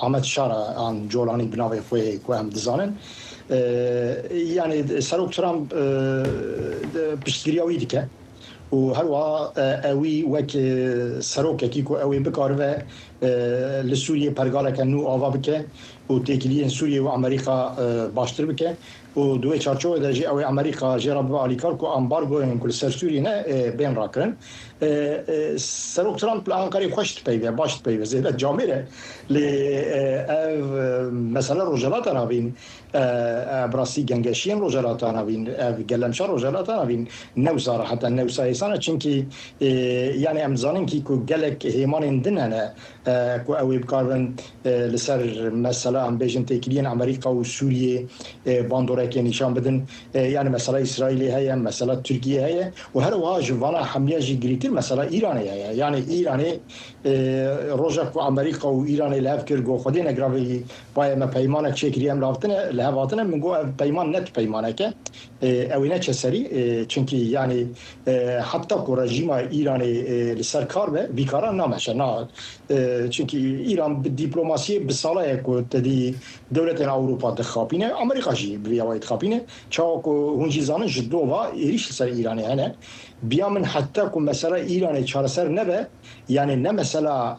Ahmet Şara an Colanî bi navê xwe ku em dizanin yanê Serok Trump piştgiriya wî dike. Û her wiha ewî wek serokekî ku ew ê bikaribe li Sûriyê pergaleke nû ava bike û têkiliyên Sûriyê û Amerîka baştir bike û di wê çarçovê de jî ew ê Amerîka jê re bibe alîkar ku ambargoyên ku li ser Sûriyê ne bên rakirin. Serok Trump li Enqerê xweş dipeyve, baş dipeyve, zêde camêr e lê ev mesele Rojhilata Navîn Bi rastî gengeşiyên Rojhilata Navîn, ev gelemşa Rojhilata Navîn ne wisa rehet e, ne wisa hêsan e. Çimkî yanî em dizanin kî ku gelek hêmanên din hene ku ew ê bikaribin li ser mesela em bêjin têkiliyên Amerîka û Sûriyê bandorekê nîşan bidin. Yanî mesela Îsraîlê heye, mesela Tirkiyê heye û her wiha ji vana hemiye jî girîngtir mesela Îranê heye. Yanî Îranê roja ku Amerîka û Îranê li hev kir got Xwedê negiravê Vaye me peymanek çêkiriye em li hev hatine min got ev peyman ne tu peymanek e ew ê neçe serî çimkî yanî heta ku rejîma Îranê li ser kar be vî karan nameşe na çimkî Îran bi dîplomasiyê bi sala ye ku tedî dewletên Ewropa dixapîne Amerîka jî bi vî awayî dixapîne çawa ku hûn jî zanin ji dova êrîş li ser Îranê hene biya min heta ku mesela Îranê çareser nebe Yanî ne mesela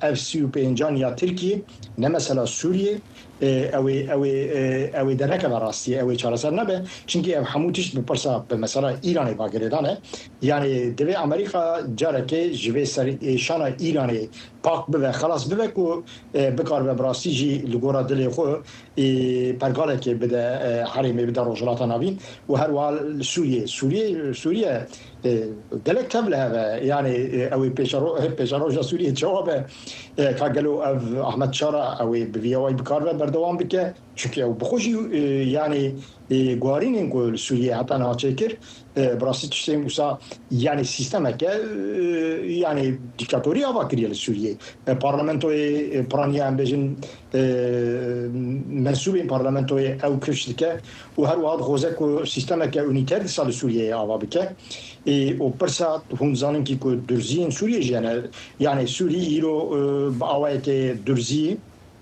ev 35an ya Tirkiyê, ne mesela Sûriyê ew ê ew ê ew ê dernekeve rastiyê, ew ê çareser nebe. Çimkî ev hemû tişt bi pirsa bi mesela Îranê va girêdan e. Yanî divê Amerîka carekê ji vê ser êşana Îranê pak bibe, xelas bibe ku bikaribe bi rastî jî li gora dilê xwe pergalekê bide herêmê, bide Rojhilata Navîn û her wiha li Sûriyê. Sûriyê Sûriye Gelek tev li hev e. Yanî ew ê pêşeroja Sûriyê çawa be? Ka gelo ev Ahmet Şara ew ê bi vî awayî bikar be berdewam bike? Çimkî ew bi xwe jî yanî guharînên ku li Sûriyê heta niha çêkir. Bi rastî tiştên wisa yanî sîstemeke yanî dîktatorî ava kiriye li Sûriyê. Parlamentoyê piraniya em bêjin mensûbên parlamentoyê ew kifş dike û her wiha dixwaze ku sîstemeke unîter dîsa li Sûriyeyê ava bike. Û pirsa hûn dizanin kî ku durziyên Sûriyê jî hene. Yanî Sûrî îro bi awayekê durzî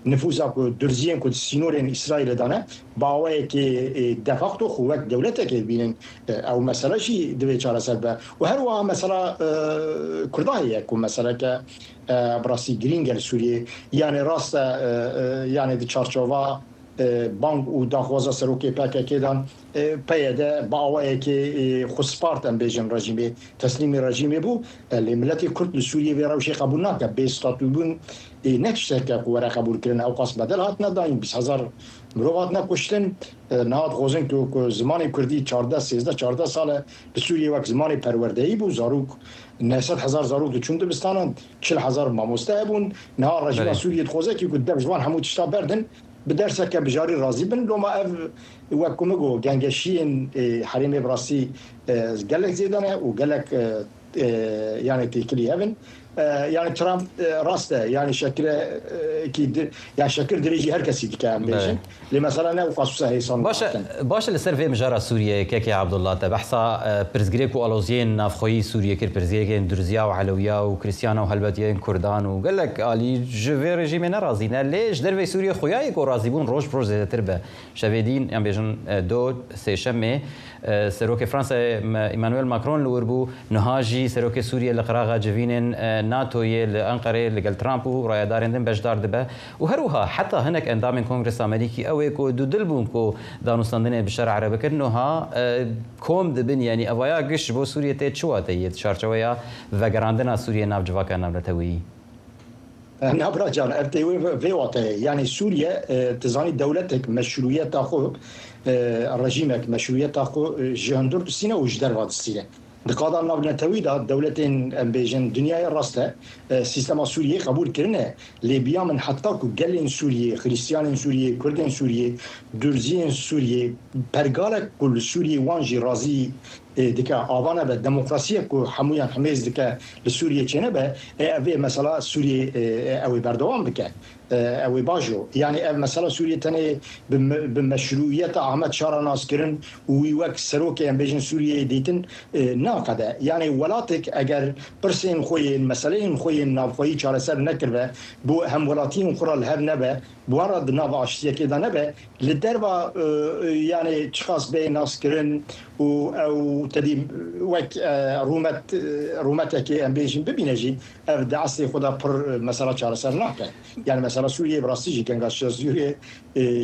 Nifûza ku durziyên ku di sînorên Îsraîlê de ne bi awayekî de facto xwe wek dewletekê dibînin. Ew mesele jî divê çareser be. Û her wiha mesela Kurda heye ku meseleke bi rastî girîng e li Sûriyê. Yanê rast e yanê di çarçova bang û daxwaza serokê PKK'ê de PYD bi awayekî xwe spart em bêjin rejîmê, teslîmî rejîmê bû. Lê miletê Kurd li Sûriyê vê rewşê qebûl nake. Bê statûbûn ê ne tiştek e ku were qebûlkirin. Ewqas bedel hatine dayîn, 20 hezar mirov hatine kuştin. Niha dixwazin ku ku zimanê Kurdî çardeh, sêzdeh, çardeh sal e li Sûriyê wek zimanê perwerdeyî bû. Zarok 900 hezar zarok diçûn dibistanan, 40 hezar mamoste hebûn. Niha rejîma Sûriyê dixwaze kî ku dev ji van hemû tişta berdin. Bi derseke bijarî razî bin. Loma ev wek ku min got gengeşiyên herêmê bi rastî gelek zêde ne û gelek yanê têkilî hev in. Yanê Trump rast e yanê şekire kî yan şekir dirêjî her kesî dike em bêjin. Lê mesela ne wexta wisa hêsan Baş e baş e li ser vê mijara Sûriyeyê kekê Abdullah te behsa pirsgirêk û aloziyên navxweyî Sûriyê kir, pirsgirêkên Durziya û Elewiya û Krîstiyana û helbet yên Kurdan û gelek alî ji vê rejîmê ne razî ne lê ji derveyî Sûriyê xuya ye ku razîbûn roj bi roj zêdetir be. Şevê dîn yan bêjin do sêşemê Serokê Fransayê Emmanuel Macron li wir bû, niha jî Serokê Sûriyê li qiraxa civînên NATOyê li Enqereyê li gel Trump û rayedarên din beşdar dibe û her wiha heta hinek endamên Kongresa Amerîkî ew ê ku dudil bûn ku danûstandinê bi şer'a re bikin niha kom dibin yanî evaya giş ji bo Sûriyê tê çi wateyê di çarçoweya vegerandina Sûriyê nav civaka navneteweyî? Na bira can ev tê wê vê wateyê yanî Sûriye tu zanî dewletek meşrûyeta xwe rejîmek meşrûyeta xwe ji hundir distîne û ji derve distîne. Di qada navnetewî de dewletên em bêjin dinyayê rast e sîstema Sûriyeyê qebûl kirine lê biya min heta ku gelên Sûriyê, xirîstiyanên Sûriyê, kurdên Sûriyê, durziyên Sûriyê pergalek ku li Sûriyê wan jî razî dike ava nebe, demokrasiyek ku hemûyan himêz dike li Sûriyê çênebe, ê ev ê mesela Sûriyê ew ê berdewam bike. Ew ê bajo. Yanî ev mesela Sûriyê tenê bi bi meşrûiyeta Ahmed Şara naskirin û wî wek serokê em bêjin Sûriyeyê dîtin naqede. Yanî welatek eger pirsên xwe yên meseleyên xwe yên navxweyî çareser nekiribe, bi hemwelatiyên xwe re li hev nebe, bi wan re di nav aştiyekê de nebe, li derva yanî çiqas bê naskirin û ew tedî wek rûmet rûmetekê em bêjin bibîne jî ev di eslê xwe de pir mesela çareser nake. Yanî mesela Sûriyê bi rastî jî gengaşiya Sûriyê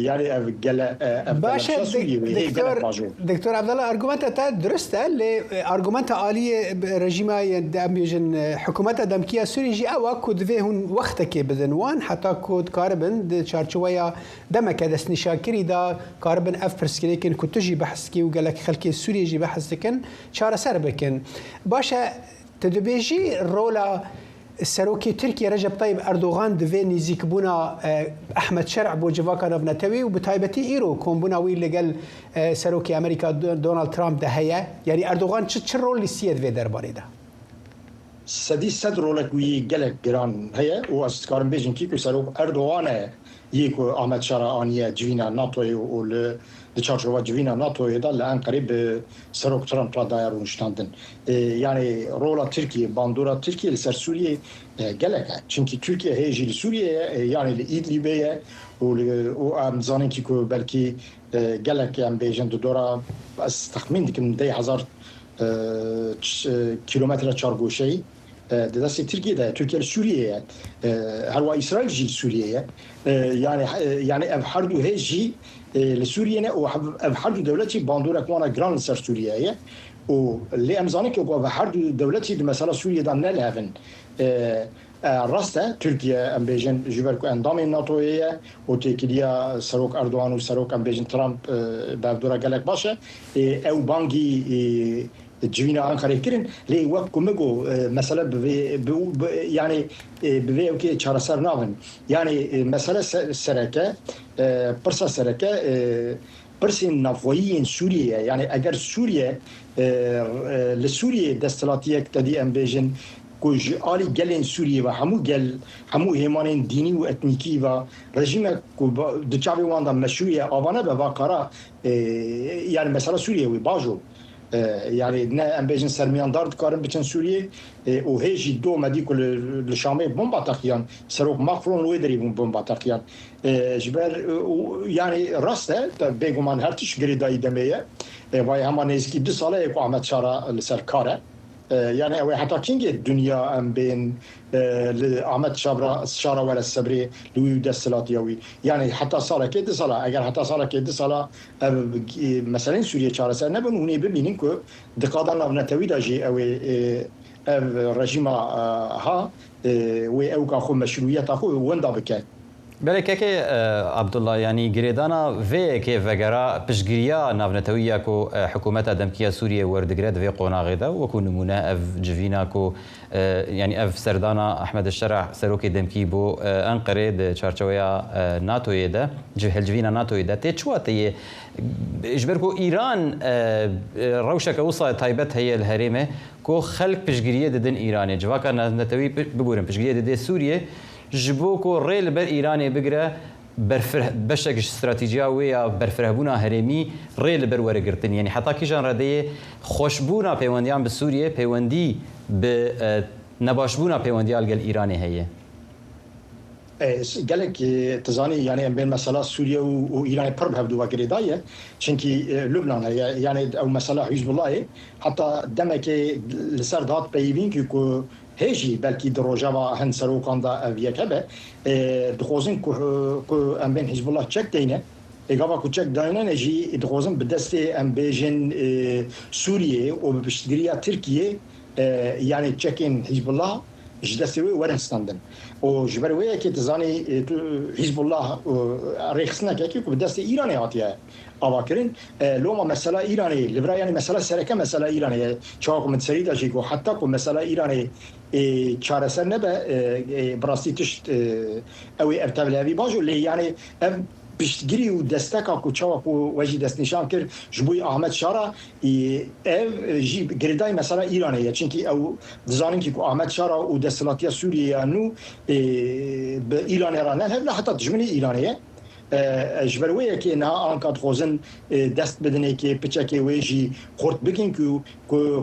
yanî ev gele ev Baş e gelemşa Sûriyê wê hê gelek bajo. Diktor Abdallah argumenta te dirust e lê argumenta aliyê rejîma yên em bêjin hikûmeta demkî ya Sûriyê jî ew e ku divê hûn wextekê bidin wan heta ku dikaribin di çarçoweya Demeke destnîşankirî de karibin ev pirsgirêkên ku tu jî behs dikî û gelek xelkê Sûriyê jî behs dikin çareser bikin. Baş e, tu dibêjî rola Serokê Tirkiyê Recep Tayyip Erdogan di vê nêzîkbûna Ehmed Şer'a bo civaka navnetewî û bi taybetî îro kombûna wî li gel Serokê Amerîka Donald Trump de heye. Yanî Erdogan çi çi rol lîstiye di vê derbarê de? 100% rolek wî gelek giran heye û ez dikarim bêjim kî ku Serok Erdogan e yê ku Ahmed Şara aniye civîna NATOyê û li di çarçova civîna NATOyê de li Enqerê bi Serok Trump re daye rûniştandin. Yanî rola Tirkiyê, bandora Tirkiyê li ser Sûriyê gelek e. Çimkî Tirkiye hê jî li Sûriyê ye, yanî li Îdlîbê ye û li û em dizanin kî ku belkî gelek em bêjin di dora ez texmîn dikim 10,000 kîlometre çargoşeyî di destê Tirkiyê de ye. Tirkiye li Sûriyê ye. Herwiha Îsraîl jî li Sûriyê ye. Yanî yanî ev her du hêz jî li Sûriyê ne û ev her du dewlet jî bandorek wan a giran li ser Sûriyeyê ye. Û lê em zanin ku ev her du dewlet jî di mesela Sûriyê de ne li hev in. Rast e Tirkiye em bêjin ji ber ku endamên NATOyê ye û têkiliya Serok Erdogan û Serok em bêjin Trump bi hevdora gelek baş e. Ew bangî civîna Enqerê kirin lê wek ku min got mesele bi vê yanî bi vê ewkê çareser nabin. Yanî mesele sereke pirsa sereke pirsên navxweyî yên Sûriyê ye. Yanî eger Sûriye. Li Sûriyê desthilatiyek te dî em bêjin ku ji alî gelên Sûriyê ve hemû gel, hemû hêmanên dînî û etnîkî ve rejîmek ku di çavê wan de meşrû ye ava nebe va kara yanî mesela Sûriyê wê bajo yanî ne em bêjin sermiyandar dikarin biçin Sûriyê û hê jî do me dî ku li Şamê bomba teqiyan Serok Macron li wê derî bûn bomba teqiyan Ji ber yanî rast e bêguman her tişt girêdayî demê ye. Vayê hema nêzîkî du sale ye ku Ahmet Şara li ser kar e. Yanî ew ê heta kîngê dinya em bên li Ahmet Şara were sebrê li wî û desthilatiya wî. Yanî heta salekê du sala. Eger heta salekê du sala ev meseleyên Sûriyê çareser nebin hûn ê bibînin ku di qada navnetewî de jî ew ê ev rejîma ha wê ewka xwe meşrûiyeta xwe wenda bike. Belê kekê Abdullah yanî girêdana vê yekê vegera piştgiriya navnetewî ya ku hikûmeta demkî ya Sûriyê werdigire di vê qonaxê de wekû nimûne ev civîna ku yanî ev serdana Ehmed Şerah serokê demkî bo Enqerê di çarçoweya NATOyê de hilcivîna NATOyê de tê çi wateyê ji ber ku Îran rewşeke wisa taybet heye li herêmê ku xelk piştgiriyê didin Îranê civaka navnetewî bibûrin piştgiriyê didê Sûriyê Ji bo ku rê li ber Îranê bigire, berfireh beşek ji stratîjiya wê ya berfirehbûna herêmî rê li ber were girtin. Yanî heta kîjan redeyê xweşbûna peywendiyan bi Sûriyê peywendî bi nebaşbûna peywendiya li gel Îranê heye? Gelek tu zanî yanî em bên mesela Sûriye û Îranê pir bi hevdu ve girêdayî ye. Çimkî Lubnan heye yanî ew mesela Hîzbullahê heta demekê li ser dihat peyivîn kî ku Hê jî belkî di rojeva hin serokan de ev yek hebe, dixwazin ku ku em bên Hîzbullah çek deyne. Ê gava ku çek daynene jî dixwazin bi destê em bêjin Sûriyê û bi piştgiriya Tirkiyê yanî çekên Hîzbullah ji destê wê werin stendin. Û ji ber wê yekê tu zanî tu Hîzbullah rêxistineke ku bi destê Îranê hatiye avakirin. Loma mesela Îranê li vira yanî mesela sereke mesela Îranê ye. Çawa ku min di serî de jî got heta ku mesela Îranê çareser nebe bi rastî tişt ew ê ev tevlihevî baş û lê yanî ev piştgirî û desteka ku çawa ku we jî destnîşan kir ji bo Ahmet Şara ev jî girêdayî mesela Îranê ye. Çimkî ew dizanin kî ku Ahmet Şara û desthilatiya Sûriyê ya nû bi Îranê re ne hev ne heta dijminê Îranê ye. Ji ber wê yekê niha anka dixwazin dest bidinê kê piçekê wê jî xurt bikin ku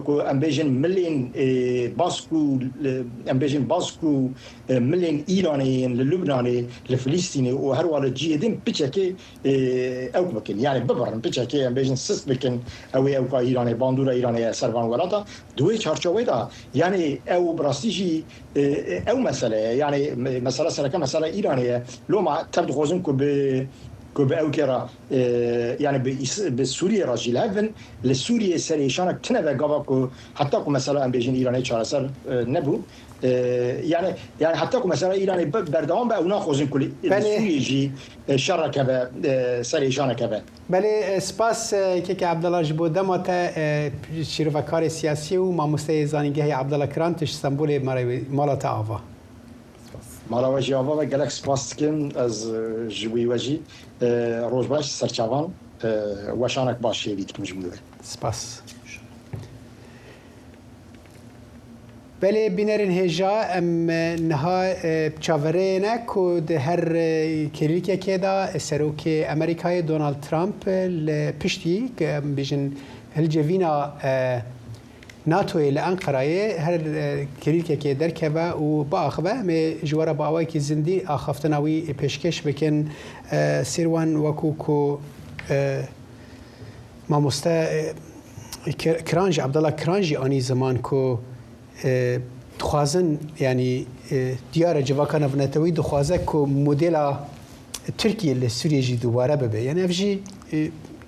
ku em bêjin milên bask û em bêjin bask û milên Îranê yên li Lubnanê, li Filîstînê û her wiha li cihê din piçekê ewk bikin. Yanî bibirin piçekê em bêjin sist bikin ew ê ewka Îranê, bandora Îranê ye ser van welata. Di wê çarçoveyê de yanî ew bi rastî jî Ew mesele ye. Yanî mesela sereke mesela Îranê ye. Loma tev dixwazin ku bi ku bi ewkê re yanî bi bi Sûriyê re jî li hev bin. Li Sûriyê serêşanek tune be gava ku heta ku mesela em bêjin Îranê çareser nebû. Yanî yanî heta ku mesela Îranê berdewam be ew naxwazin ku li Sûriyê jî şerek hebe, serêşanek hebe. Belê spas Keke Ebdela ji bo dema te şîrovekarê siyasî û mamosteyê zanîngehê Ebdela Kiran tu ji Stenbolê mala te ava. Mala we jî ava be gelek spas dikim ez ji wî we jî roj baş serçavan weşanek baş hêvî dikim ji bo we. Spas. Belê bînerên hêja em niha çaverêyê ne ku di her kêlîkekê de Serokê Amerîkayê Donald Trump li piştî em bêjin hilcevîna NATOyê li Enqerayê her kêlîkekê derkeve û biaxive. Em ê ji we re bi awayekî zindî axaftina wî pêşkêş bikin. Sêrwan wekû ku Mamoste Kiran jî Abdullah Kiran jî anî ziman ku dixwazin yanî diyar e civaka navnetewî dixwaze ku modela Tirkiye li Sûriyê jî dubare bibe. Yani ev jî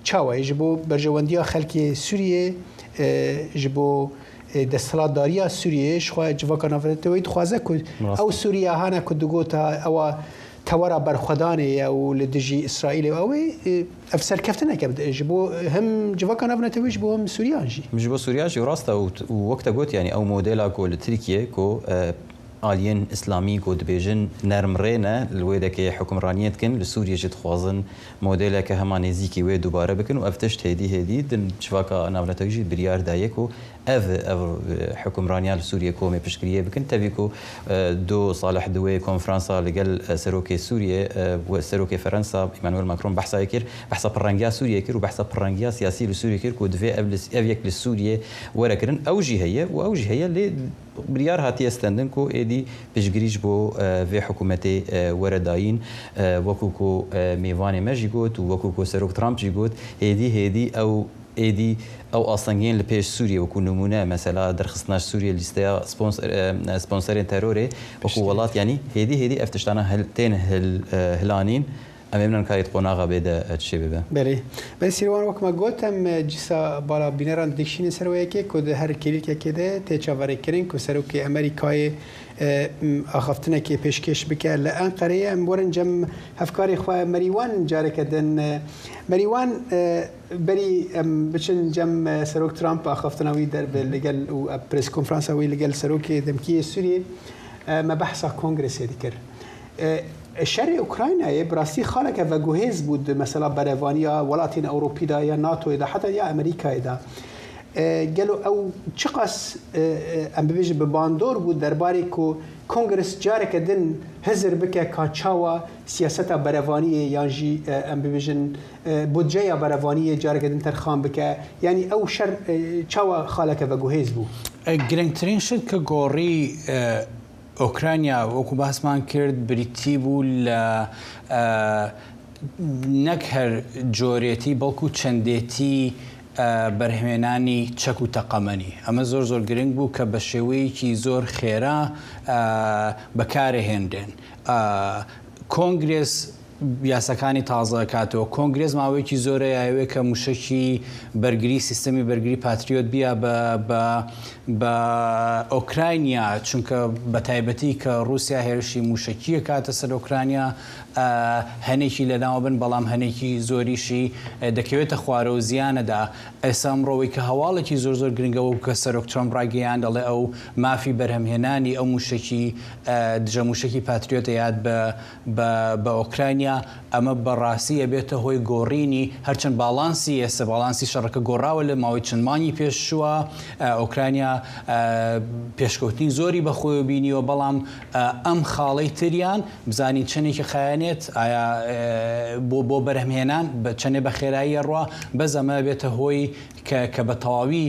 çawa ye ji bo berjewendiya xelkê Sûriyê ji bo desthilatdariya Sûriyê ji xwe civaka navnetewî dixwaze ku ew Sûriye hane ku digota ewa Tewera berxwedanê ye û li dijî Îsraîlê û ew ê ev serkeftineke ji bo him civaka navnetewî ji bo him Sûriyan jî. Ji bo Sûriyan jî rast e û wek te got yanî ew modela ku li Tirkiyê ku. aliyên îslamî ku dibêjin nermrê ne li wê dekê hukimraniyê dikin, li Sûriyê jî dixwazin modeleke hema nêzîkî wê dubare bikin û ev tişt hêdî hêdî di civaka navnetewî jî biryar daye ku ev ev hukimraniya li Sûriyê komê piştgiriyê bikin tevî ku do Salih di wê konferansa li gel Serokê Sûriyê û Serokê Ferensa Emmanuel Macron behsa yê kir, behsa pirrengiya Sûriyê kir û behsa pirrengiya siyasî li Sûriyê kir ku divê ev ev yek li Sûriyê were kirin. Ew jî heye û ew jî heye lê biryar hatiye stendin ku êdî piştgirî ji bo vê hikûmetê were dayîn. Wekû ku mêvanê me jî got û wekû ku Serok Trump jî got hêdî hêdî ew êdî ew astengiyên li pêş Sûriyê wekû nimûne mesela derxistina ji Sûriyê lîsteya sponserên terorê wekû welat yanî hêdî hêdî ev tiştana tên hilanîn. Em ê binin karî di qonaxa bê de çi bibe. Belê. Belê Sîrwan wek me got em cîsa bala bîneran dikişînin ser wê yekê ku di her kêlîkekê de tê çaverêkirin ku Serokê Amerîkayê axaftinekê pêşkêş bike li Enqereyê. Em werin cem hevkarê xwe Merîwan careke din. Merîwan berî em biçin cem Serok Trump axaftina wî der bi li gel û preskonferansa wî li gel Serokê Demkî yê Sûriyê me behsa Kongresê dikir. Şerê Ukraynayê bi rastî xaleke veguhêz bû di mesela berevaniya welatên Ewropî de ya NATOyê de heta ya Amerîkayê de. Gelo ew çiqas em bibêjin bi bandor bû derbarê ku Kongres careke din hizir bike ka çawa siyaseta berevaniyê yan jî em bibêjin budceya berevaniyê careke din terxan bike yanî ew şer çawa xaleke veguhêz bû? Giringtirîn şit ke gorî ئۆکرانیا وەکو باسمان کرد بریتی بوو لە نەک هەر جۆرێتی بەڵکو چەندێتی بەرهمێنانی چەک و تەقەمەنی. ئەمە زۆر زۆر گرنگ بوو کە بە شێوەیەکی زۆر خێرا بەکارهێنرێن. کۆنگرێس یاساکانی تازە ئەکاتەوە. کۆنگرێس ماوەیەکی زۆرە یایەوێ کە موشەکی بەرگری سیستەمی بەرگری پاتریۆت بیا بە بە بە ئۆکراینیا چونکە بە تایبەتی کە ڕووسیا هێرشی موشەکی ئەکاتە سەر ئۆکرانیا هەنێکی لەناو بن بەڵام هەنێکی زۆریشی دەکەوێتە خوارەوە زیانەدا ئێستا ئەمڕۆ کە هەواڵێکی زۆر زۆر گرنگە وەکو کە سەرۆک ترەمپ ڕایگەیاند ئەڵێ ئەو مافی بەرهەمهێنانی ئەو موشەکی دژە موشەکی پاتریۆت ئەیات بە بە بە ئۆکرانیا، ئەمە بە ڕاستی ئەبێتە هۆی گۆڕینی، هەرچەند باڵانسی ئێستا باڵانسی شەڕەکە گۆڕاوە لە ماوەی چەند مانگی پێشووە، ئۆکرانیا پێشکەوتنی زۆری بە خۆیەوە بینیوە، بەڵام ئەم خاڵەی تریان بزانین چەندێکی خایەنێت، ئایا بۆ بۆ بەرهەمهێنان بە چەندێ بە خێرایی ئەڕوا، بەس ئەمە ئەبێتە هۆی کە کە بە تەواوی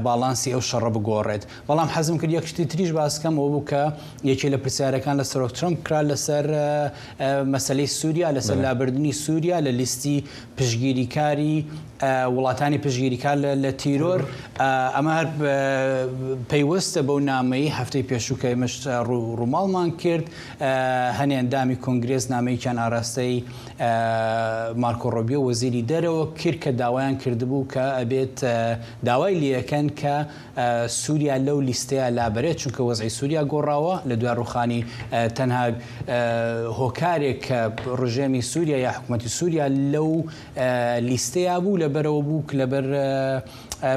باڵانسی ئەو شەڕە بگۆڕێت. بەڵام حەزم کرد یەک شتی تریش باس کەم ئەوە بوو کە یەکێ لە پرسیارەکان لە سەرۆک ترەمپ کرا لەسەر مەسەلەی سووریا لەسەر لابردنی سووریا لە لیستی پشتگیریکاری وڵاتانی پشتگیریکار لە تیرۆر ئەمە هەر پەیوەستە بەو نامەی هەفتەی پێشوو کە ئێمەش ڕووماڵمان کرد هەنێ ئەندامی کۆنگرێس نامەیەکیان ئاراستەی مارکۆ ڕۆبیۆ وەزیری دەرەوە کرد کە داوایان کردبوو کە ئەبێت داوای لێەکەن کە سوریا لەو لیستەیا لابەرێت چونکە وەزعی سوریا گۆڕاوە لە دوای ڕوخانی تەنها هۆکارێک کە ڕژێمی سوریا یا حکومەتی سوریا لەو لیستەیا بوو لەبەرەوە بوو لەبەر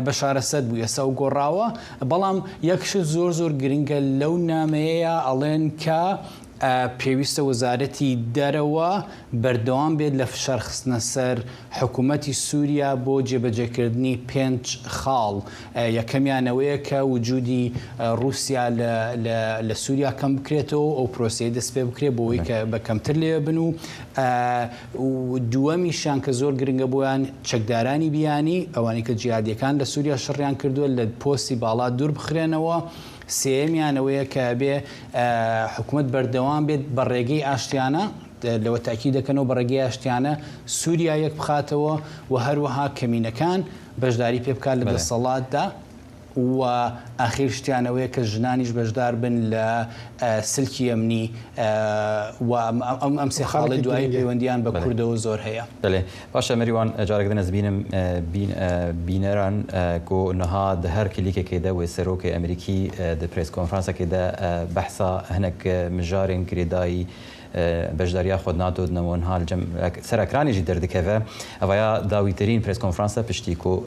بەشار ئەسەد بوو ئێستا ئەو گۆڕاوە بەڵام یەک شت زۆر زۆر گرنگە لەو نامەیەیا ئەڵێن کە پێویستە وەزارەتی دەرەوە بەردەوام بێت لە فشارخستنە سەر حکومەتی سوریا بۆ جێبەجێکردنی پێنج خاڵ، یەکەمیان ئەوەیە کە وجودی ڕوسیا لە سوریا کەم بکرێتەوە و ئەو پرۆسەیە دەست پێ بکرێت بۆ ئەوەی کە بە کەمتر لەوێ بن و دووەمیشیان کە زۆر گرنگە بۆیان چەکدارانی بیانی ئەوانەی کە جیهادیەکان لە سوریا شەڕیان کردووە لە پۆستی باڵا دوور بخرێنەوە. سێیەمیان ئەوەیە کە ئەبێ حکومەت بەردەوام بێت بە ڕێگەی ئاشتیانە، لەوە تەئکید دەکەنەوە بە ڕێگەی ئاشتیانە سووریا یەک بخاتەوە و هەروەها کەمینەکان بەشداری پێ بکات لە دەسەڵاتدا و ئاخیر شتیان ئەوەیە کە ژنانیش بەشدار بن لە سلکی ئەمنی و ئەم سێ خاڵەی دوایی پەیوەندییان بە کوردەوە زۆر هەیە. بەلێ باشە مەریوان جارێک دن ez bînim bîneran ku niha di her klîkekê de wê serokê Amerîkî di press konferansekê de behsa hinek mijarên girêdayî. بەشدارییا خۆ ناتۆ دنەوە نها لە سەر ئەکرانێ ژی دەردکەڤە. ئەڤایا داویترین پرێس کۆنفرانسە پشتی کو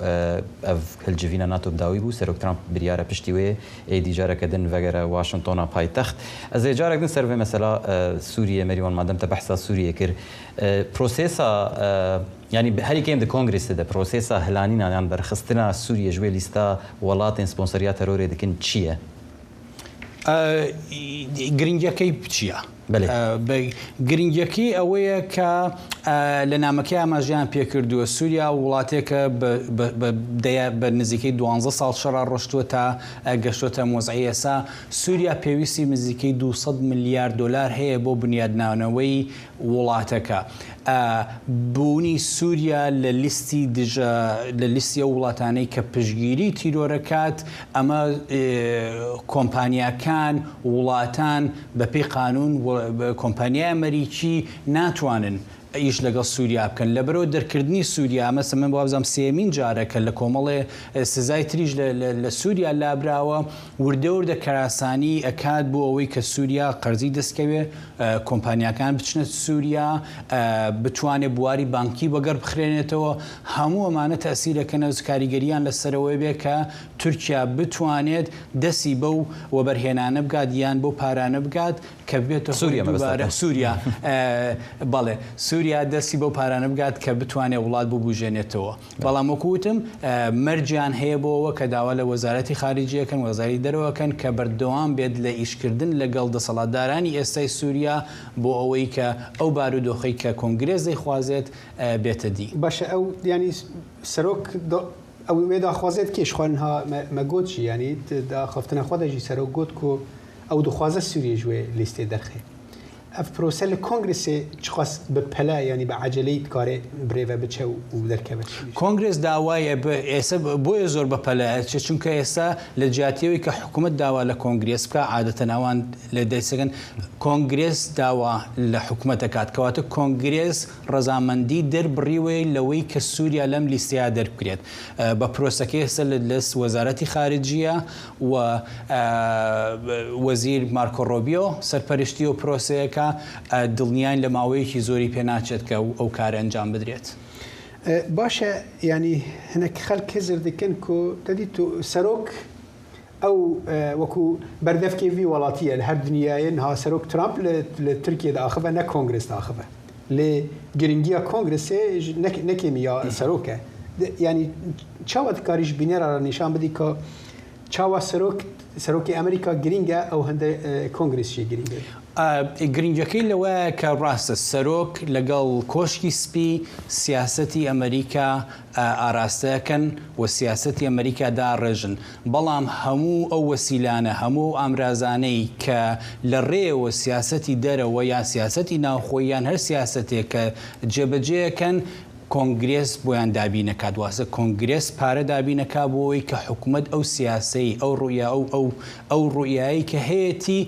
ئەڤ هلجڤینا ناتۆ بداوی بوو، سەرۆک ترامپ بریارە پشتی وێ ئێدی جارەکە دن ڤەگەرە واشنتۆنا پایتەخت. ئەزێ جارەک دن سەر ڤێ مەسەلا سوریە مەریوان مادەم تە بەحسا سوریە کرد پرۆسێسا یانی هەری کێم د کۆنگرێسێ دە پرۆسێسا هلانینا یان بەرخستنا سوریە ژ وێ لیستا وەڵاتێن سپۆنسەریا تەرۆرێ دکن چیە؟ گرنگیەکەی چییە؟ گرنگیەکەی ئەوەیە کە لە نامەکەی ئاماژەیان پێکردووە سووریا وڵاتێکە بە نزیکەی دوانزە ساڵ شەڕا ڕۆشتووە تا گەشتۆتە وەزعی ئێسا سووریا پێویستی نزیکەی 200 ملیار دۆلار هەیە بۆ بنیادنانەوەی وڵاتەکە. بوونی سووریا لە لیستی دژە لە لیستی ئەو وڵاتانەی کە پشتگیری تیرۆرەکات ئەمە کۆمپانیاکان وڵاتان بەپێی قانون کۆمپانیای ئەمەریکی ناتوانن ئیش لەگەڵ سووریا بکەن لەبەرەوە دەرکردنی سووریا ئەمە من وابزانم سێیەمین جارە کە لە کۆمەڵێ سزای تریش لە سووریا لابراوە وردە وردە کارئاسانی ئەکات بۆ ئەوەی کە سووریا قەرزی دەستکەوێ کۆمپانیاکان بچنە سووریا، بتوانێت بواری بانکی بەگەڕ بخرێنێتەوە، هەموو ئەمانە تەئسیرەکەنە کاریگەرییان لەسەرەوەی بێ کە تورکیا بتوانێت دەستی بەو وەبەرهێنانە بگات یان بەو پارانە بگات کە ببێتە هۆی دووبارە سووریا بەڵێ سووریا دەستی بەو پارانە بگات کە بتوانێت وڵات ببوژێنێتەوە. بەڵام وەکو وتم مەرجیان هەیە بۆ ئەوە کە داوا لە وەزارەتی خارجیە کەن، وەزاری دەرەوە کەن کە بەردەوام بێت لە ئیشکردن لەگەڵ دەسەڵاتدارانی ئێستای سوریا بۆ ئەوەی کە ئەو بارودۆخەی کە کۆنگرێس دەیخوازێت بێتە دی. باشە ئەو یانی سەرۆک ئەو وێ داخوازێت کێ ژخوا نها مە گۆت ژی یانی د ئاخافتنە خوە دە ژی سەرۆک گۆت کو ئەو دخوازە سوریە ژ وێ لیستێ دەرخێ. ئەڤ پرۆسە لە کۆنگرسێ چقاس بە پەلە یانی بە عەجەلەی دکارێ برێڤە بچە و دەرکەڤە چی؟ کۆنگرس داوای ئێستا بۆیە زۆر بە پەلە ئەچێ چونکە ئێستا لە جیاتی ئەوەی کە حکوومەت داوا لە کۆنگرێس بکا عادەتەن ئەوان لە دەستەکەن کۆنگرێس داوا لە حکوومەت دەکات کەواتە کۆنگرێس ڕەزامەندی دەربڕیوەی لەوەی کە سووریا لەم لیستەیە دەربکرێت بە پرۆسەکەی ئێستا لە دەست وەزارەتی خارجیە و وەزیر مارکۆ ڕۆبیۆ سەرپەرشتی ئەو پرۆسەیەکە، دڵنیاین لە ماوەیەکی زۆری پێناچێت کە ئەو کارە ئەنجام بدرێت. باشە یانی هەنەک خەلک هزر دکەن کو تەدی تو سەرۆک ئەو وەکو بەردەفکێ ڤی وەڵاتیە لە هەر دنیایێ نها سەرۆک ترامپ لە ترکیە داخڤە نە کۆنگرس داخڤە لێ گرنگیا کۆنگرسێ نەکێمی یا سەرۆکە یانی چاوە دکاریش بینەرا را نیشان بدی کە چاوا سەرۆک سەرۆکی ئەمریکا گرینگە ئەو هەندە کۆنگرسشی گرینگە. گرنگەکەی لەوەیە کە ڕاستە سەرۆک لەگەڵ کۆشکی سپی سیاسەتی ئەمریکا ئاراستەکەن و سیاسەتی ئەمریکا داڕێژن، بەڵام هەموو ئەو وەسیلانە، هەموو ئەو ئامرازانەی کە لە ڕێیەوە سیاسەتی دەرەوە یان سیاسەتی ناوخۆیی یان هەر سیاسەتێک کە جێبەجێ ئەکەن، کۆنگرێس بۆیان دابین ئەکات، واتە کۆنگرێس پارە دابین ئەکا بۆ ئەوەی کە حکومەت ئەو سیاسەی، ئەو ڕوئیا، ئەو ئەو ئەو ڕوئیایەی کە هەیەتی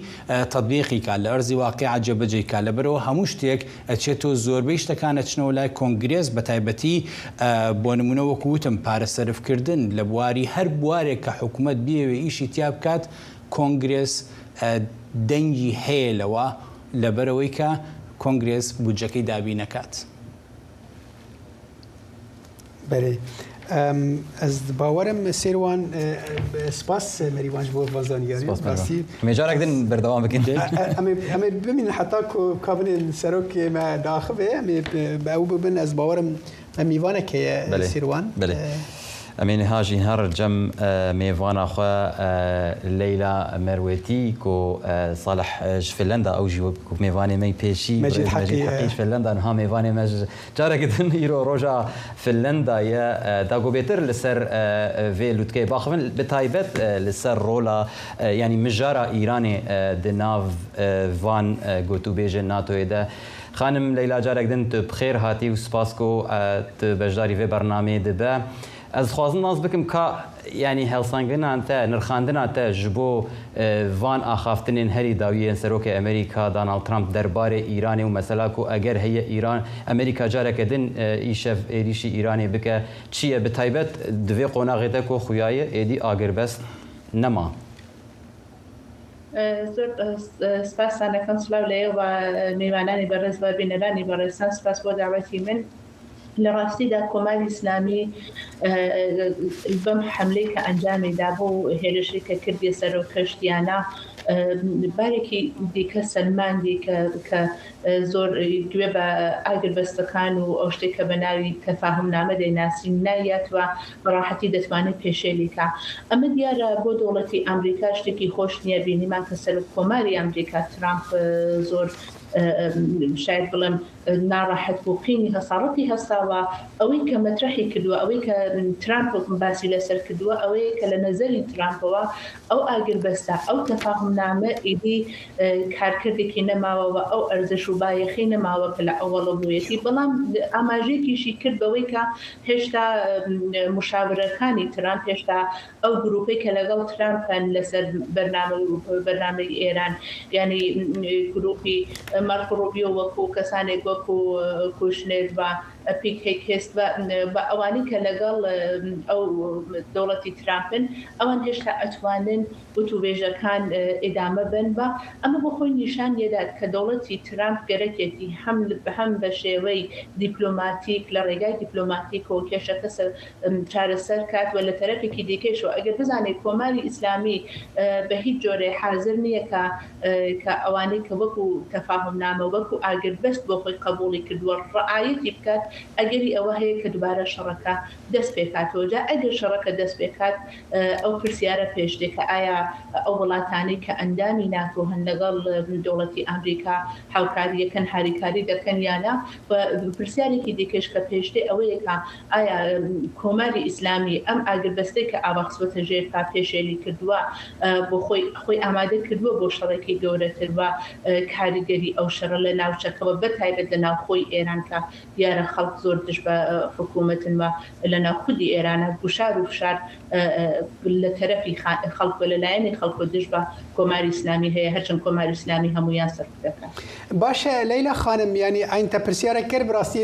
تەتبیقی کا، لە ئەرزی واقیع جێبەجێی کا، لەبەرئەوە هەموو شتێک ئەچێتەوە زۆربەی شتەکان ئەچنەوە لای کۆنگرێس بەتایبەتی بۆ نمونە وەکو وتم پارە سەرف کردن لە بواری هەر بوارێک کە حکومەت بیەوێ ئیشی تیا بکات کۆنگرێس دەنگی هەیە لەوە لەبەرئەوەی کە کۆنگرێس بودجەکەی دابین ئەکات. بەرێ ئەز باوەرم سێروان سپاس مەریوان ji bo van zanyarî rastî. Em ê carek din berdewam bikin. Em ê bimînin heta ku kabinên serokê me diaxive em ê bi ew bibin ez bawerim me mîvanek heye Sêrwan. Belê. Em ê niha jî her cem mêvana xwe Leyla Merwêtî ku Salih ji Finlanda ew jî wek mêvanê me pêşî Mecîd Heqî ji Finlanda niha mêvanê me ji Careke din îro roja Finlanda ye da ku bêtir li ser vê lûtkeyê biaxivin bi taybet li ser rola yanî mijara Îranê di nav van gotûbêjên NATOyê de. Xanim Leyla carek din tu bi xêr hatî û spas ku tu beşdarî vê bernameyê dibe. Ez dixwazim nas bikim ka yanî helsangina te, nirxandina te ji bo van axaftinên herî dawî yên Serokê Amerîka Donald Trump derbarê Îranê û mesela ku eger heye Îran Amerîka careke din îşev êrîşî Îranê bike çi ye bi taybet di vê qonaxê de ku xuya ye êdî agirbest nema. زۆر سپاستان دەکەم سلاو لە ئێوە میوانانی بەڕێز و بینەرانی بەڕێزتان سپاس بۆ داوەتی من. لە ڕاستیدا کۆماری ئیسلامی بەم حەملەی کە ئەنجامی دا بۆ هێرشی کە کردیە سەر ئەو کەشتیانە بارێکی دیکە سەلماندی کە کە زۆر گوێ بە ئاگربەستەکان و ئەو شتێک کە بە ناوی تەفاهمنامە دەیناسین نایات و بە ڕاحەتی دەتوانێت پێشێلی کا. ئەمە دیارە بۆ دەوڵەتی ئامریکا شتێکی خۆش نییە، بینیمان کە سەرۆک کۆماری ئامریکا ترامپ زۆر شاید بڵێم ناڕەحەت بوو، قینی هەستا، ڕقی هەستاوە، ئەوەی کە مەترەحی کردووە، ئەوەی کە ترامپ باسی لەسەر کردووە ئەوەیە کە لە نەزەری ترامپەوە ئەو ئاگربەستە، ئەو تەفاهومنامە ئیدی کارکردێکی نەماوە و ئەو ئەرزش و بایەخەی نەماوە کە لە ئەوەڵە بوویەتی، بەڵام ئاماژەیەکیشی کرد بەوەی کە هێشتا مشاورەکانی ترامپ، هێشتا ئەو گروپەی کە لەگەڵ ترامپن لەسەر بەرنامە و بەرنامەی ئێران، یانی گروپی مارکۆ ڕوبیۆ وەکو کەسانێک وەکو کوشنێر و پیت هێگست و ئەوانەی کە لەگەڵ ئەو دەوڵەتی ترامپن، ئەوان هێشتا ئەتوانن وتووێژەکان ئیدامە بەن و ئەمە بۆ خۆی نیشان یەدات کە دەوڵەتی ترامپ گەرەکێتی هەم هەم بە شێوەی دیپلۆماتیک لە ڕێگای دیپلۆماتیکەوە کێشەکە چارەسەر کات و لە تەرەفێکی دیکەیشەوە ئەگەر بزانێت کۆماری ئیسلامی بە هیچ جۆرێ حازر نییە کە کە ئەوانەی کە وەکوو تەفاهومنامە وەکوو ئاگربەست بۆ خۆی قەبووڵی کردووە ڕعایەتی بکات ئەگەری ئەوە هەیە کە دوبارە شەڕەکە دەست پێکاتەوە جا ئەگەر شەڕەکە دەست پێکات ئەو پرسیارە پێش دێ کە ئایا ئەو وڵاتانەی کە ئەندامی ناتۆ هەن لەگەڵ دەوڵەتی ئامریکا هاوکارییەکەن هاریکاری دەکەن یا نا و پرسیارێکی دیکەش کە پێش دێ ئەوەیە کە ئایا کۆماری ئیسلامی ئەم ئاگربەستەی کە ئاوا خستووەتە ژێر پا پێشێلی کردووە بۆ خۆی خۆی ئامادە کردووە بۆ شەڕێکی گەورەتر و کاریگەری ئەو شەڕە لە ناوچەکەوە بە تایبەت لە ناوخۆی ئێران کە دیارە خەڵک زۆر دژ بە حکوومەتن و لە ناو خودی ئێرانە گوشار و فشار لە تەرەفی خەڵک و لە لایەنی خەڵک و دژ بە کۆماری ئیسلامی هەیە هەرچەند کۆماری ئیسلامی هەموویان سەرکوت دەکات. باشە لەیلا خانم یانی عەین تە پرسیارە کر براستی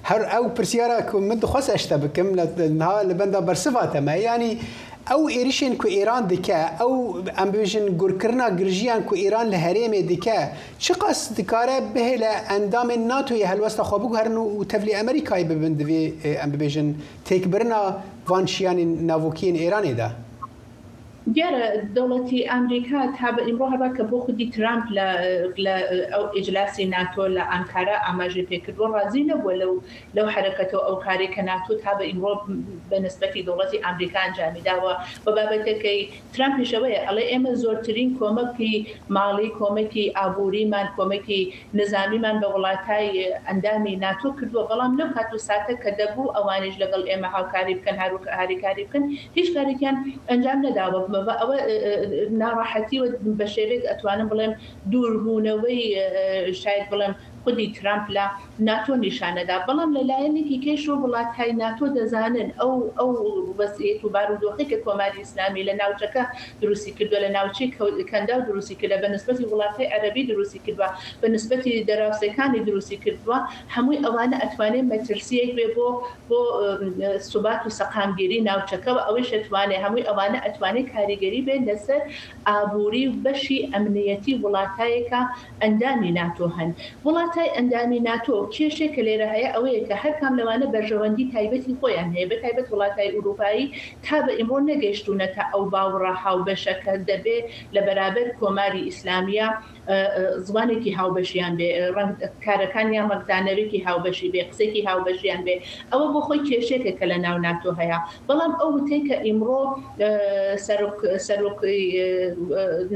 هەر ئەو پرسیارە کو من دخواست ئەش تە بکم لە نها لە بەندا بەرسڤا تە مە یانی ئەو ئێریشێن کو ئێران دکە ئەو ئەم ببێژن گورکرنا گرژیان کو ئێران لە هەرێمێ دکە چقاس دکارە بهێلە ئەندامێن ناتۆیێ هەلوەستا خwe بگوهرن و تەڤلی ئەمریکایê ببن divê em bibêjin têkbirina van şiyanên navokiyên Êranê de. دیارە دەوڵەتی ئامریکا تا بە ئیمڕۆ هەروا کە بۆ خودی ترامپ لە لە ئەو ئیجلاسی ناتۆ لە ئانکارا ئاماژەی پێ کردووە ڕازی نەبووە لەو لەو حەرەکەتە و ئەو کارەی کە ناتۆ تا بە ئیمڕۆ بە نسبەتی دەوڵەتی ئامریکا ئەنجامی داوە و بابەتەکەی ترامپیش ئەوەیە ئەڵێ ئێمە زۆرترین کۆمەکی ماڵی، کۆمەکی ئابووریمان، کۆمەکی نزامیمان بە وڵاتای ئەندامی ناتۆ کردووە، بەڵام لەو کات و ساتە کە دەبوو ئەوانیش لەگەڵ ئێمە هاوکاری بکەن، هاریکاری بکەن، هیچ کارێکیان ئەنجام نەداوە و ئەوە ناڕەحەتی و بە شێوەیەک ئەتوانم بڵێم دووربوونەوەی شاید بڵێم خودی ترامپ لە ناتۆ نیشانەدا، بەڵام لە لایەنێکی کەیشەوە وڵاتهای ناتۆ دەزانن ئەو ئەو وەزعیەت و بارودۆخەی کە کۆماری ئیسلامی لە ناوچەکە دروستی کردوە، لە ناوچەی کەنداو دروستی کردە، بە نسبەتی وڵاتهای عەرەبی دروستی کردوە، بە نسبەتی دەراوسێکانی دروستی کردوە، هەمووی ئەوانە ئەتوانێ مەترسیەک بێ بۆ بۆ سوبات و سەقامگیری ناوچەکە و ئەوەیش ئەتوانێ هەمووی ئەوانە ئەتوانێ کاریگەری بێ لەسەر ئابووری و بەشی ئەمنیەتی وڵاتایەکە ئەندامی ناتۆ هەن. وڵاتای ئەندامی ناتۆ کێشەی کە لێرە هەیە ئەوەیە کە هەر کام لەوانە بەرژەوەندی تایبەتی خۆیان هەیە بە تایبەت وڵاتای ئورووپایی تا بە ئیمڕۆ نەگەیشتوونەتە ئەو باوڕە هاوبەشە کە دەبێ لە بەرابەر کۆماری ئیسلامییە زوانێکی هاوبەشیان بێ ڕەنگ کارەکانیان ڕەنگدانەوێکی هاوبەشی بێ قسێکی هاوبەشیان بێ ئەوە بۆ خۆی کێشێکە کە لە ناو ناتۆ هەیە بەڵام ئەو وتەی کە ئیمڕۆ سەرۆک سەرۆک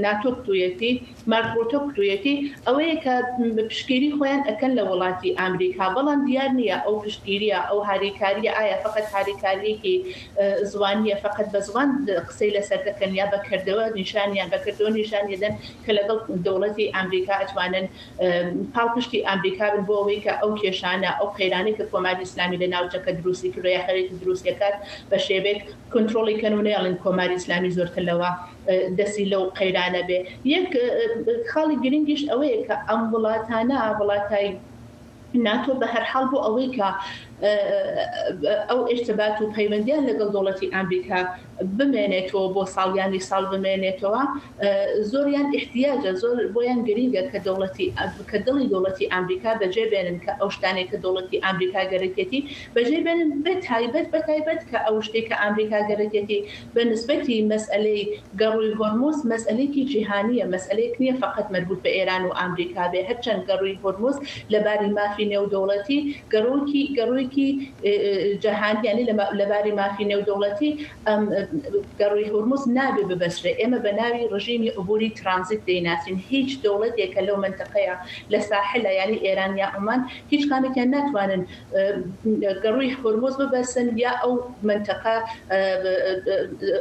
ناتۆ کوتوویەتی مارک ڕوتۆ کوتویەتی، ئەوەیە کە پشتگیری خۆیان ئەکەن لە وڵاتی ئامریکا، بەڵام دیار نییە ئەو پشتگیریە، ئەو هاریکاریە ئایا فەقەت هاریکاریەکی زوانیە، فەقەت بە زوان قسەی لەسەر دەکەن یا بە کردەوە نیشانیان بە کردەوە نیشان ئەدەن کە لەگەڵ دەوڵەتی ئامریکا ئەتوانن پاڵپشتی ئامریکا بن بۆ ئەوەی کە ئەو کێشانە، ئەو قەیرانەی کە کۆماری ئیسلامی لە ناوچەکە دروستی کردوە یا خەرێکی دروستی ئەکات بە شێوەیەک کونترۆڵی کەن و نەیەڵن کۆماری ئیسلامی زۆرتر لەوە دەستی لەو قەیرانە بێ. یەک خاڵی گرنگیش ئەوەیە کە ئەم وڵاتانە، وڵاتای ناتۆ بە هەر حاڵ بۆ ئەوەی کە ئەو ئیرتبات و پەیوەندیان لەگەڵ دەوڵەتی ئامریکا بمێنێتەوە بۆ ساڵیانی ساڵ بمێنێتەوە زۆریان ئیحتیاجە زۆر بۆیان گرینگە کە دەوڵەتی کە دڵی دەوڵەتی ئامریکا بەجێ بێنن کە ئەو شتانەی کە دەوڵەتی ئامریکا گەرەکیەتی بەجێ بێنن بە تایبەت بە تایبەت کە ئەو شتەی کە ئامریکا گەرەکیەتی بە نسبەتی مەسئەلەی گەڕووی هۆرموز مەسئەلەیەکی جیهانییە مەسئەلەیەک نییە فەقەت مەربووت بە ئێران و ئامریکا بێ هەرچەند گەڕووی هۆرموز لە باری مافی نێودەوڵەتی گەڕووکی گەڕوویکی جەهانی یانی لە باری مافی نێودەوڵەتی ئەم گەڕووی هورمز نابێ ببەسترێ. ئێمە بە ناوی ڕژیمی عبوری ترانزیت دەیناسین. هیچ دەوڵەتێک کە لەو مەنتەقەیە لە ساحلە یانی ئێران یا عومان هیچ کامێکیان ناتوانن گەڕووی هورمز ببەسن یا ئەو مەنتەقە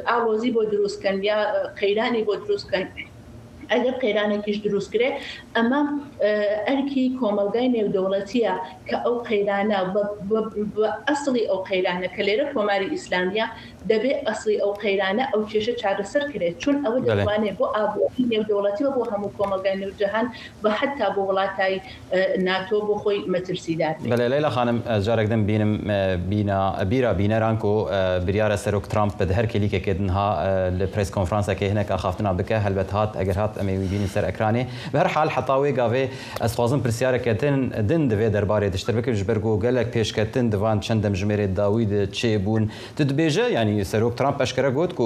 ئاڵۆزی بۆ دروست کەن یا قەیرانی بۆ دروست کەن. ئەگەر قەیرانێکیش دروست کرێ ئەمە ئەرکی کۆمەڵگای نێودەوڵەتییە کە ئەو قەیرانە بە ئەسڵی ئەو قەیرانە کە لێرە کۆماری ئیسلامییە دەبێ ئەسڵی ئەو قەیرانە ئەو کێشە چارەسەر کرێت چون ئەوە دەتوانێ بۆ ئابووری نێودەوڵەتی و بۆ هەموو کۆمەڵگای نێو جەهان و حەتا بۆ وڵاتای ناتۆ بۆ خۆی مەترسیدار بێت. بەلێ لەیلا خانم جارێک دن بینم بینا بیرا بینەران کو بریارە سەرۆک ترامپ د هەر کێلیکێکێ دن ها لە پرێس کۆنفرانسەکێ هنەک ئاخافتنا بکە هەلبەت هات ئەگەر هات ئەمێ وی بینن سەر ئەکرانێ بە هەر حال حەتا وێ گاڤێ ئەز خوازم پرسیارەکێ دن دن دڤێ دەربارێ دشتر بکم ji ber ku gelek pêşketin di van çend demjimêrê dawî de çêbûn tu dibêje yanî serok Trump eşkere got ku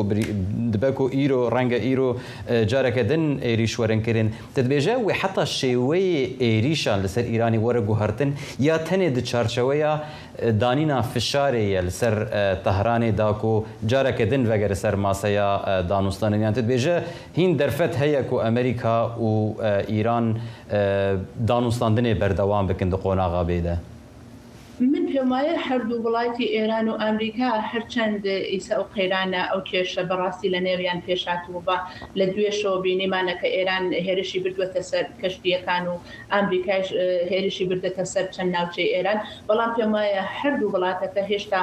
dibe ku îro renge îro careke din êrîş werin kirin. Te dibêje wê heta şêweyê êrîşan li ser Îranê were guhertin ya tenê di çarçeweya danîna fişarê ye li ser Tehranê da ku careke din vegere ser maseya danûstanên yan te dibêje hîn derfet heye ku Amerîka û Îran danûstandinê berdewam bikin di qonaxa bê de? من پێم وایە هەردوو وڵاتی ئێران و ئامریکا هەرچەند ئیسە ئەو قەیرانە ئەو کێشە بەڕاستی لە نێویان پێش هاتووە و لە دوێشەوە بینیمانە کە ئێران هێرشی بردووەتە سەر کەشتییەکان و ئامریکایش هێرشی بردەتە سەر چەند ناوچەی ئێران بەڵام پێم وایە هەردوو وڵاتەکە هێشتا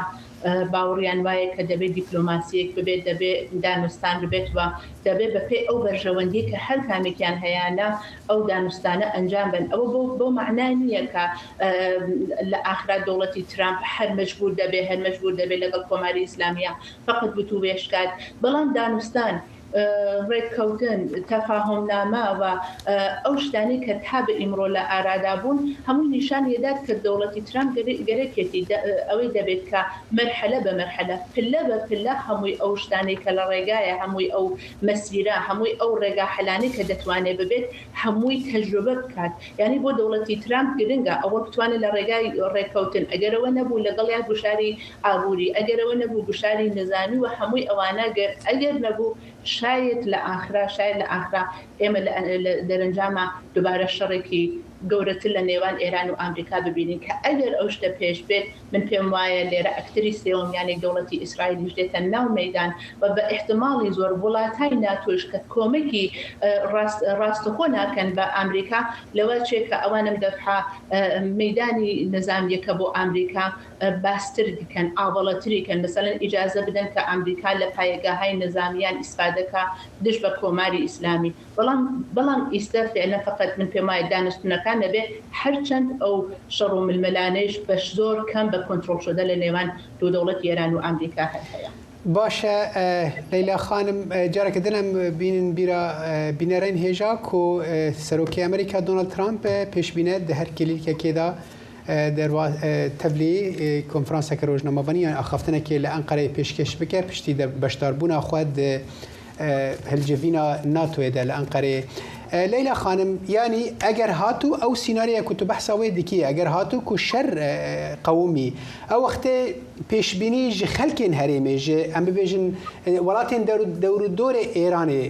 باوەڕیان وایە کە دەبێ دیپلۆماسییەک ببێت، دەبێ دانوستان ببێت و دەبێ بەپێی ئەو بەرژەوەندییەی کە هەر کامێکیان هەیانە ئەو دانوستانە ئەنجام بەن. ئەوە بەو بەو مەعنا نییە کە لە ئاخرا دەوڵەتی ترامپ هەر مەجبوور دەبێ هەر مەجبوور دەبێ لەگەڵ کۆماری ئیسلامییە فەقەت وتووێژ کات، بەڵام دانوستان، ڕێککەوتن، تەفاهۆمنامە و ئەو شتانەی کە تا بە ئیمڕۆ لە ئارادا بوون، هەمووی نیشان یەدات کە دەوڵەتی ترامپ گەرەکیەتی ئەوەی دەبێت کە مەرحەلە بە مەرحەلە، پلە بە پلە هەمووی ئەو شتانەی کە لە ڕێگایە، هەمووی ئەو مەسیرە، هەمووی ئەو ڕێگا حەلانەی کە دەتوانێت ببێت، هەمووی تەجروبە بکات. یانی بۆ دەوڵەتی ترامپ گرنگە ئەوە بتوانێت لە ڕێگای ڕێککەوتن، ئەگەر ئەوە نەبوو لەگەڵیا گوشاری ئابووری، ئەگەر ئەوە نەبوو گوشاری نزامی و هەمووی ئەوانە گەر ئەگەر نەبوو شایەد لە ئاخرا شایەد لە ئاخرا ئێمە لە لە دەرەنجاما دوبارە شەڕێکی گەورەتر لە نێوان ئێران و ئامریکا ببینین کە ئەگەر ئەو شتە پێش بێت من پێم وایە لێرە ئەکتەری سێوەم یانی دەوڵەتی ئیسرائیلیش دێتە ناو مەیدان و بە ئیحتماڵی زۆر وڵاتای ناتۆیش کە کۆمەکی ڕاست ڕاستەخۆ ناکەن بە ئامریکا لەوە چێ کە ئەوانم دەفعە مەیدانی نزامیەکە بۆ ئامریکا باستر بکەن، ئاوەڵەتری کەن، مەسەلەن ئیجازە بدەن کە ئامریکا لە پایەگاهای نزامیان ئیسفادە کا دژ بە کۆماری ئیسلامی. بەڵام بەڵام ئیستە فعلەن فەقەت من پێم وایە دانوستنەکان نەبێ هەرچەند ئەو شەڕ و ململانێیش بەش زۆر کەم بە کۆنترۆڵ شۆدە لە نێوان دوو دەوڵەتی ئێران و ئامریکا هەر هەیە. باشە لەیلا خانم جارێکە دن ئەم بینن بیرا بینەرەین هێژا کو سەرۆکی ئەمریکا دۆناڵد ترامپ پێشبینە دە هەر کێلیلکەکێدا تەڤلی کۆنفرانسەکە رۆژنامەڤانی یان ئاخافتنەکێ لە ئەنقەرەیە پێشکێش بکە پشتی دە بەشداربوونا خوە د هەلجڤینا ناتۆیە دە لە ئەنقەرەیە. لەیلا خانم یانی ئەگەر هاتوو ئەو سیناریە کو تو بەحسا وێ دکی ئەگەر هاتوو کو شەر قومی ئەو وەختێ پێشبینی ژ خەلکێن هەرێمێ ژ ئەم ببێژن وڵاتێن دەورودۆرێ ئێرانێ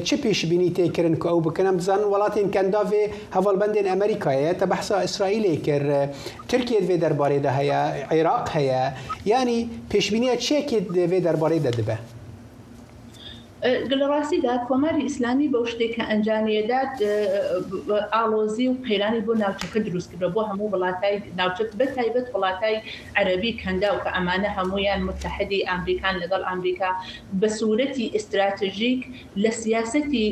چ پێشبینی تێ کرن کو ئەو بکەن؟ ئەم دزانن وڵاتێن کەنداڤێ هەڤاڵبەندێن ئەمریکایە، تە بەحسا ئیسرائیلێ کرد، ترکیە دڤێ دەربارێ دە هەیە، عێراق هەیە، یانی پێشبینیە چێکێ دڤێ دەربارێ دە دبە؟ لە ڕاستیدا کۆماری ئیسلامی بەو شتێک کە ئەنجامیەدات ئاڵۆزی و قەیرانی بۆ ناوچەکە دروست کردوە، بۆ هەموو وڵاتای ناوچەکە بە تایبەت وڵاتای عەرەبی کەنداو کە ئەمانە هەموویان متحدی ئامریکان لەگەڵ ئامریکا بە سورەتی ئیستراتژیک لە سیاسەتی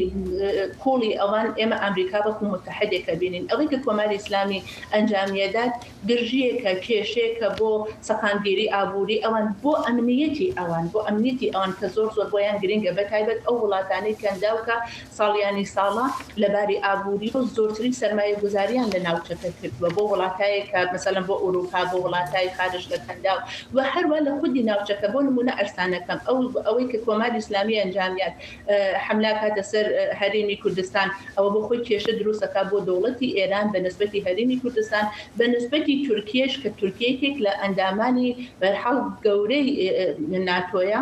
قوڵی ئەوان ئێمە ئامریکا وەکو متحدێک ئەبینین. ئەوەی کە کۆماری ئیسلامی ئەنجامیەدات گرژییەکە، کێشەیەکە بۆ سەقامگیری ئابووری ئەوان، بۆ ئەمنییەتی ئەوان، بۆ ئەمنییەتی ئەوان کە زۆر زۆر بۆیان گرنگە، بە تایبەت ئەو وڵاتانەی کەنداو کە ساڵیانی ساڵە لە باری ئابوورییەوە زۆرترین سەرمایەگوزارییان لە ناوچەکە کردووە، بۆ وڵاتایەک کە مەسەلەن بۆ ئورووپا، بۆ وڵاتای خارج لە کەنداو و هەروا لە خودی ناوچەکە، بۆ نموونە ئەرسانەکەم ئەو ئەوەی کە کۆماری ئیسلامی ئەنجامیات حەملە ئەکاتە سەر هەرێمی کوردستان، ئەوە بۆ خۆی کێشە دروست ئەکات بۆ دەوڵەتی ئێران بە نسبەتی هەرێمی کوردستان، بە نسبەتی تورکیەش کە تورکیە یەکێک لە ئەندامانی بەرحاڵ گەورەی ناتۆیە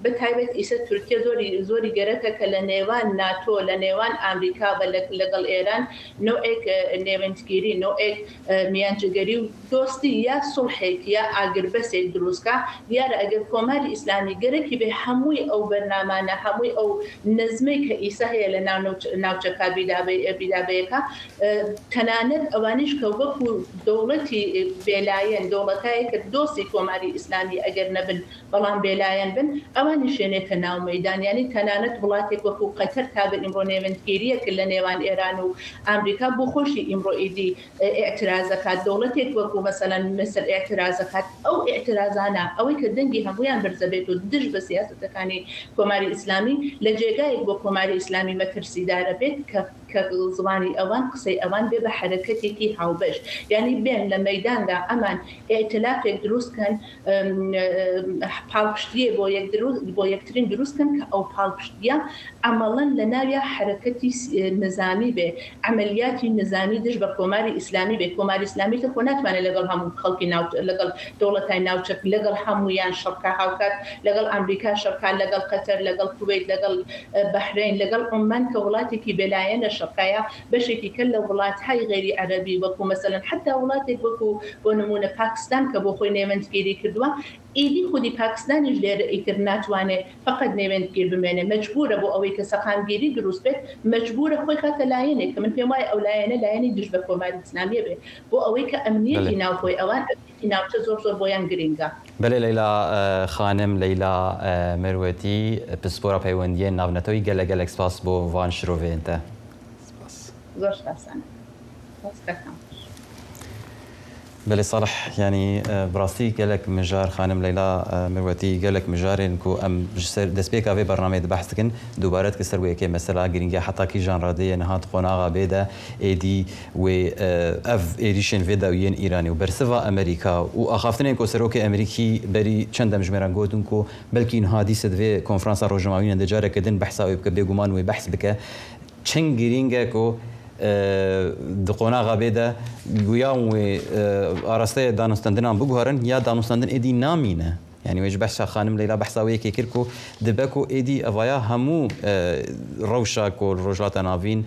بە تایبەت ئیسە تورکیە زۆری زۆری گەرەکە کە لە نێوان ناتۆ لە نێوان ئامریکا و لەگەڵ ئێران نەوعێک نێوەندگیری نەوعێک میانجگەری و دۆستی یا سوڵحێک یا ئاگربەسێک دروست کا، دیارە ئەگەر کۆماری ئیسلامی گەرەکی بێ هەمووی ئەو بەرنامانە، هەمووی ئەو نەزمەی کە ئیسە هەیە لە ناو ناوچەکە بیدابەیەکا، تەنانەت ئەوانیش کە وەکوو دەوڵەتی بێلایەن، دەوڵەتایەک کە دۆستی کۆماری ئیسلامی ئەگەر نەبن بەڵام بێلایەن بن، ئەوانیش یەنێتە ناو مەیدان، یانی تەنانەت وڵاتێک وەکوو قەتەر تا بە ئیمڕۆ نێوەندگیرییەک لە نێوان ئێران و ئامریکا بۆ خۆشی ئیمڕۆ ئیدی ئیعتراز ئەکات، دەوڵەتێک وەکو مەسەلەن میسر ئیعتراز ئەکات، ئەو ئیعترازانە ئەوەی کە دەنگی هەموویان بەرزەبێت و دژ بە سیاسەتەکانی کۆماری ئیسلامی لە جێگایەک بۆ کۆماری ئیسلامی مەترسیدارە بێت کە کە زمانی ئەوان قسەی ئەوان بێ بە حەرەکەتێکی هاوبەش یانی بێن لە مەیداندا ئەمان ئیئتلافێک دروست کەن پاڵپشتییە بۆ یەک بۆ یەکترین دروست کەن کە ئەو پاڵپشتییە عەمەڵەن لە ناویا حەرەکەتی نزامی بێ، عەمەلیاتی نزامی دژ بە کۆماری ئیسلامی بێ، کۆماری ئیسلامی تر خۆ ناتوانێ لەگەڵ هەموو خەڵکی ناو لەگەڵ دەوڵەتای ناوچەک لەگەڵ هەموویان شەڕ کا هاوکات لەگەڵ ئامریکا شەڕ کا لەگەڵ قەتەر لەگەڵ کوەیت لەگەڵ بەحرەین لەگەڵ عوممان کە وڵاتێکی بێلایەنە شەڕ کا یا بەشێکی کە لە وڵاتهای غەیری عەرەبی وەکوو مەسەلەن حەتا وڵاتێک وەکوو بۆ نموونە پاکستان کە بۆ خۆی نێوەندگیری کردووە ئیدی خودی پاکستانیش لێرە ئیتر ناتوانێ فەقەت نێوەندگیر بمێنێ مەجبوورە بۆ ئەوەی کە سەقامگیری دروست بێت مەجبوورە خۆی خاتە لایەنێک کە من پێم وایە ئەو لایەنە لایەنی دژ بە کۆماری ئیسلامیە بێ بۆ ئەوەی کە ئەمنیەتی ناوخۆی ئەوان ئەمنیەتی ناوچە زۆر زۆر بۆیان گرینگە. بەلێ لەیلا خانم لەیلا مروەتی پسپۆرا پەیوەندیەن ناڤنەتەوەی گەلەک گەلەک سپاس بۆ ڤان شرۆڤەیەن تە. سپاس. زۆر سپاسانە. سپاس کاک کامڕان. بەلێ ساڵح یانی بڕاستی گەلەک مژار خانم لەیلا مروەتی گەلەک مژارێن کو ئەم ji ser destpêka vê bernameyê di behs dikin dubare dike ser wê yekê mesela girîngiya heta kîjan radeyê niha di qonaxa bê de êdî wê ev êrîşên vê dawî yên Îranê û bersiva Amerîka û axaftinên ku serokê Amerîkî berî çend demjimêran gotin ku belkî niha dîsa di vê konferansa rojnamewîne de careke din behsa wê bike bêguman wê behs bike Çend girîng e ku di qonaxa bê de ya wê arasteya danûstandinan biguherin ya danûstandin êdî namîne. Yanî wê ji behsa xanim Leyla behsa wê yekê kir ku dibe ku êdî evaya hemû rewşa ku li Rojhilata Navîn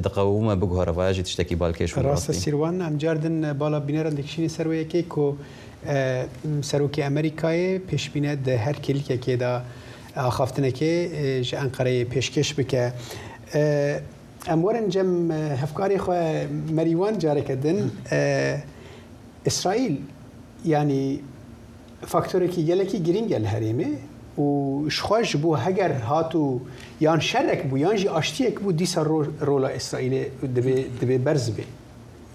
diqewime biguhere. Vaya jî tiştekî balkêş bû bi Rast e Sîrwan, em car din bala bîneran dikişînin ser wê yekê ku Serokê Amerîkayê pêşbîne di her kêlîkekê de Axaftinekê ji Enqereyê pêşkêş bike. Em werin cem hevkarê xwe Merîwan careke din. Îsraîl yanî faktorekî gelekî girîng e li herêmê û ji xwe ji bo heger hat û yan şerek bû yan jî aştiyek bû dîsa rola Îsraîlê divê divê berz bê.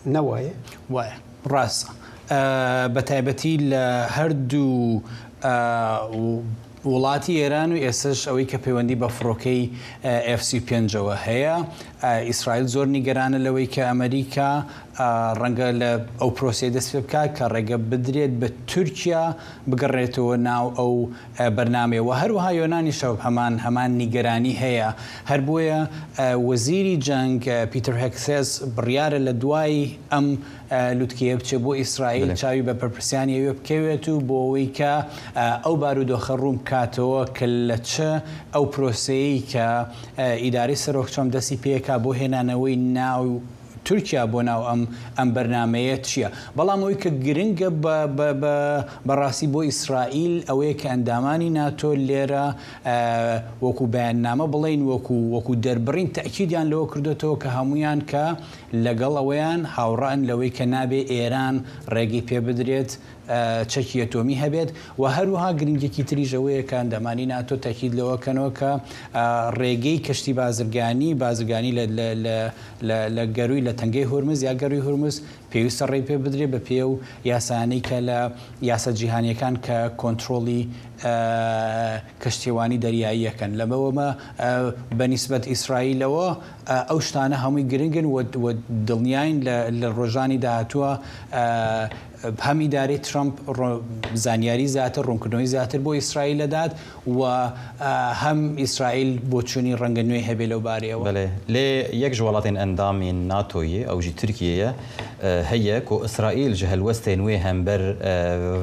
Ne waye? Waye. Rast e. Bi taybetî li her du وڵاتی ئێران و ئێستەش ئەوەی کە پەیوەندی بە فڕۆکەی ئێف 35 ەوە هەیە، ئیسرائیل زۆر نیگەرانە لەوەی کە ئەمریکا ڕەنگە لە ئەو پرۆسەیە دەست پێ بکات کە ڕێگە بدرێت بە تورکیا بگەڕێتەوە ناو ئەو بەرنامەیە و هەروەها یۆنانیش هەمان هەمان نیگەرانی هەیە هەر بۆیە وەزیری جەنگ پیتەر هێگسێس بڕیارە لە دوای ئەم لوتکەیە بچێت بۆ ئیسرائیل چاوی بە بەرپرسانی ئەوێ بکەوێت و بۆ ئەوەی کە ئەو بارودۆخە ڕوون بکاتەوە کە لە چ ئەو پرۆسەیەی کە ئیدارەی سەرۆک ترەمپ دەستی پێکا بۆ هێنانەوەی ناو تورکیا بۆ ناو ئەم ئەم بەرنامەیە چییە؟ بەڵام ئەوەی کە گرنگە بە بە بە بەڕاستی بۆ ئیسرائیل ئەوەیە کە ئەندامانی ناتۆ لێرە وەکو بەیاننامە بڵێین وەکو وەکو دەربڕین تەئکیدیان لەوە کردۆتەوە کە هەموویان کە لەگەڵ ئەوەیان هاوڕان لەوەی کە نابێ ئێران ڕێگەی پێ بدرێت چەکی ئەتۆمی هەبێت و هەروەها گرنگێکی تریش ئەوەیە کە ئەندامانی ناتۆ تەئکید لەوە کەنەوە کە ڕێگەی کەشتی بازرگانی بازرگانی لە لە لە لە لە گەرووی لە تەنگەی هورمز یا گەرووی هورمز پێویستە ڕێی پێ بدرێت بە پێی ئەو یاسایانەی کە لە یاسا جیهانییەکان کە کۆنترۆڵی کەشتیوانی دەریاییەکەن. لەبەوەمە بە نیسبەت ئیسرائیلەوە ئەو شتانە هەمووی گرنگن و دڵنیاین لە ڕۆژانی داهاتووە هەم ئیدارەی ترەمپ زانیاری زیاتر، ڕوونکردنەوەی زیاتر بۆ ئیسرائیل دەدات و هەم ئیسرائیل بۆچوونی ڕەنگە نوێی هەبێ لەو بارەیەوە. بەلێ، لێ یەک ji welatên endamên NATOyê ew jî Tirkiye ye heye ku Îsraîl ji helwestên wê hember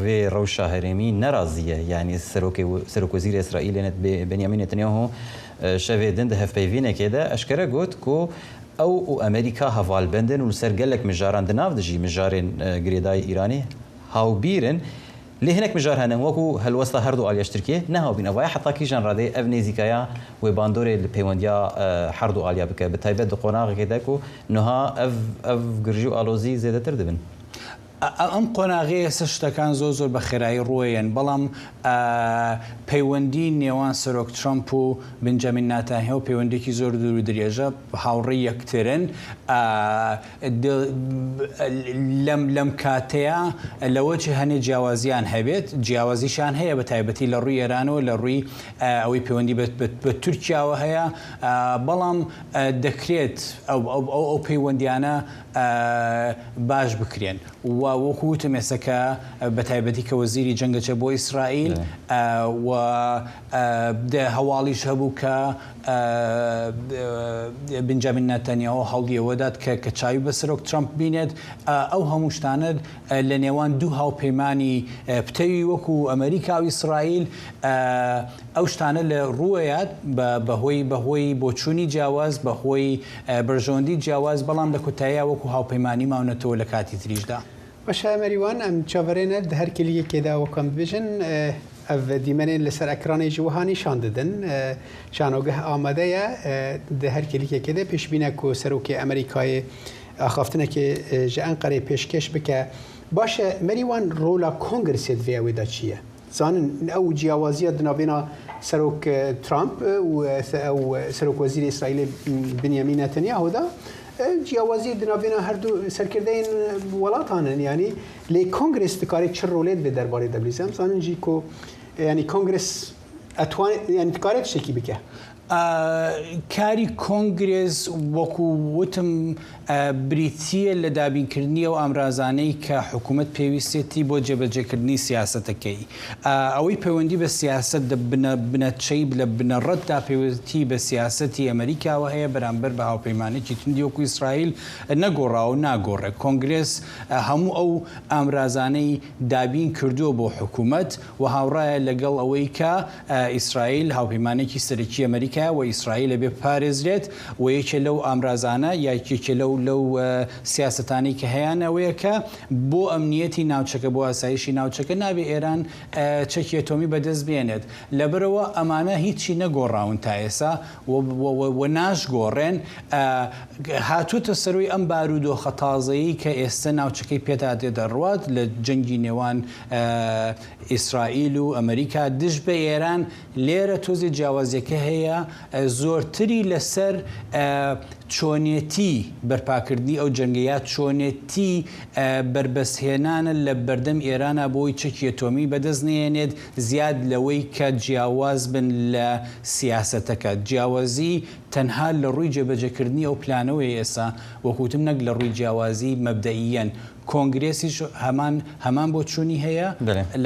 vê rewşa herêmî nerazî ye. Yanî serokê serokwezîrê Îsraîlê Benyamin Netanyahu şevê din di hevpeyvînekê de eşkere got ku ew û Amerîka hevalbend in û li ser gelek mijaran di nav de jî mijarên girêdayî Îranê hawbîr in. Lê hinek mijar hene wekû helwesta her du aliya ji Tirkiyê ne hawbîn. Ev waye heta kîjan radeyê ev nêzîkaya wê bandorê li peywendiya her du aliya bike bi taybet di qonaxekê de ku niha ev ev girjî û alozî zêdetir dibin. ئەم قۆناغەی ئێستا شتەکان زۆر زۆر بە خێرایی ڕووەیەن، بەڵام پەیوەندی نێوان سەرۆک ترەمپ و بنجامین ناتانیاهۆ پەیوەندییەکی زۆر دوور و درێژە، هاوڕێی یەکترن. لەم لەم کاتەیا لەوەچێ هەنێ جیاوازیان هەبێت، جیاوازیشیان هەیە بە تایبەتی لە ڕووی ئێرانەوە، لە ڕووی ئەوەی پەیوەندی بە تورکیاوە هەیە، بەڵام دەکرێت ئەو ئەو پەیوەندیانە باش بکرێن و وەکو وتم ئێستا کە بە تایبەتی کە وەزیری جەنگ ئەچێ بۆ ئیسرائیل و هەواڵیش هەبوو کە بنجامین ناتانیاهۆ هەوڵی ئەوە دات کە کە چاوی بە سەرۆک ترەمپ بینێت ئەو هەموو شتانە لە نێوان دوو هاوپەیمانی پتەوی وەکو ئەمریکا و ئیسرائیل ئەو شتانە لە ڕووەیات بەهۆی بەهۆی بۆچوونی جیاواز بەهۆی بەرژەوەندی جیاواز بەڵام لە کۆتاییا وەکو هاوپەیمانی ماونەتەوە لە کاتی تریشدا. باشە مەریوان ئەم چاڤەرێنە di her kêliyekê de wek em dibêjin ev dîmenên li ser ekranê jî wiha nîşan didin. Şanogeh amade ye di her kêliyekê de pêşbîne ku Serokê Amerîkayê axaftinekê ji Enqereyê pêşkêş bike. Baş e Merîwan rola Kongresê di vê ewê de çi ye? Zanin ew ciyawaziya di navbêna Serok Trump û ew Serokwezîrê Îsraîlê Binyamîn Netanyahu de ciyawazî di navbêna her du serkirdeyên welatan in yanî lê Kongres dikare çi rolê di vê derbarê de bilîze. Em zanin jî ku yanî Kongres etwanê yanî dikare tiştekî bike. کاری کۆنگرێس وەکو وتم بریتییە لە دابینکردنی ئەو ئامرازانەی کە حکومەت پێویستێتی بۆ جێبەجێکردنی سیاسەتەکەی. ئەوەی پەیوەندی بە سیاسەت بنەچەی لە بنەڕەتدا پەیوەندی بە سیاسەتی ئەمەریکاوە هەیە بەرامبەر بە هاوپەیمانێکی توندی وەکو ئیسرائیل نەگۆڕاوە و ناگۆڕێت. کۆنگرێس هەموو ئەو ئامرازانەی دابین کردووە بۆ حکومەت و هاوڕایە لەگەڵ ئەوەی کە ئیسرائیل هاوپەیمانێکی سەرەکی ئەمەریکایە و ئیسرائیل ئەبێ بپارێزرێت و یەکێ لەو ئامرازانە یا یەکێ لەو لەو سیاسەتانەی کە هەیان ئەوەیە کە بۆ ئەمنیەتی ناوچەکە بۆ ئاسایشی ناوچەکە نابێ ئێران چەکی ئەتۆمی بەدەست بێنێت لەبەرئەوە ئەمانە هیچی نەگۆڕاون تا ئێسا و ناشگۆڕێن هاتووەتە سەروی ئەم بارودۆخە تازەیەی کە ئێستە ناوچەکەی پێدا دەڕوات لە جەنگی نێوان ئیسرائیل و ئەمریکا دژ بە ئێران، لێرە تۆزێ جیاوازیەکە هەیە زۆرتری لەسەر چۆنێتی بەرپاکردنی ئەو جەنگە یا چۆنێتی بەربەستهێنانە لە بەردەم ئێرانا بۆی چەکی ئەتۆمی بەدەست نەیەنێت زیاد لەوەی کە جیاواز بن لە سیاسەتەکە جیاوازی تەنها لە ڕووی جێبەجێکردنی ئەو پلانەوەیە ئێستا وەکو وتم نەک لە ڕووی جیاوازی مەبدەئییەن کۆنگرێسیش هەمان هەمان بۆچوونی هەیە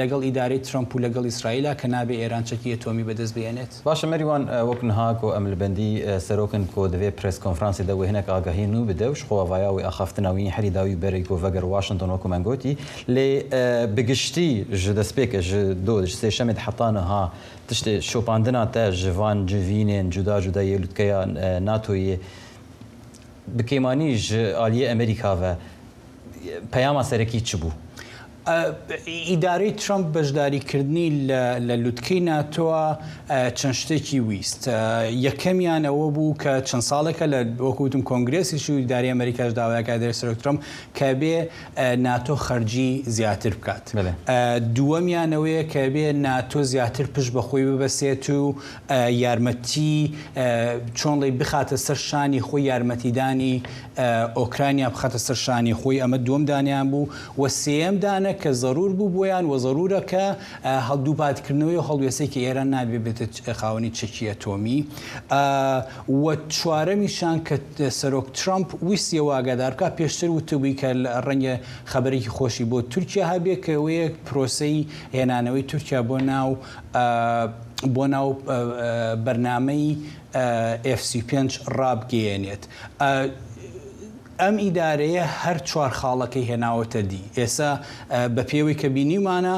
لەگەڵ ئیدارەی ترەمپ و لەگەڵ ئیسرائیلا کە نابێ ئێران چەکی ئەتۆمی بەدەست بهێنێت. باشە مەریوان وەک نها کو ئەم li bendî serokin ku di vê press konferansê de wê hinek agahî nû bide û ji xwe vaya wê axaftina wî herî dawî berê ku veger Washington wekû men gotî lê bi giştî ji destpêke ji do ji sêşemê di heta niha tiştê şopandina te ji van civînên cuda cuda yê lûtkeya NATOyê. Bi kêmanî ji aliyê Amerîka ve peyama serekî çi bû? ئیدارەی ترەمپ بەشداریکردنی لە لوتکەی ناتۆ چەند شتێکی ویست. یەکەمیان ئەوە بوو کە چەند ساڵێکە لە وەکو وتم کۆنگرێسیش و ئیدارەی ئەمریکاش داوایەکە دەرێ سەرۆک ترەمپ کە بێ ناتۆ خەرجی زیاتر بکات. دووەمیان ئەوەیە کە بێ ناتۆ زیاتر پشت بە خۆی ببەسێت و یارمەتی چۆن ڵی بخاتە سەر شانی خۆی یارمەتیدانی ئۆکرانیا بخاتە سەر شانی خۆی ئەمە دووەم دانیان بوو و سێیەم دانە کە زەرور بوو بۆیان و زەرورە کە دووپاتکردنەوەی ئەو هەڵوێستەی کە ئێران نابێ بێتە خاوەنی چەکی ئەتۆمی و چوارەمیشان کە سەرۆک ترامپ ویستی ئەوە ئاگادار بکات پێشتر وتبووی کە ڕەنگە خەبەرێکی خۆشی بۆ تورکیا هەبێ کە ئەوەیە پرۆسەی هێنانەوەی تورکیا بۆ ناو بۆ ناو بەرنامەی ئێف 35 ڕابگەیەنێت. ئەم ئیدارەیە هەر چوار خاڵەکەی هێناوەتە دی. ئێستا بە پێوەی کە بینیومانە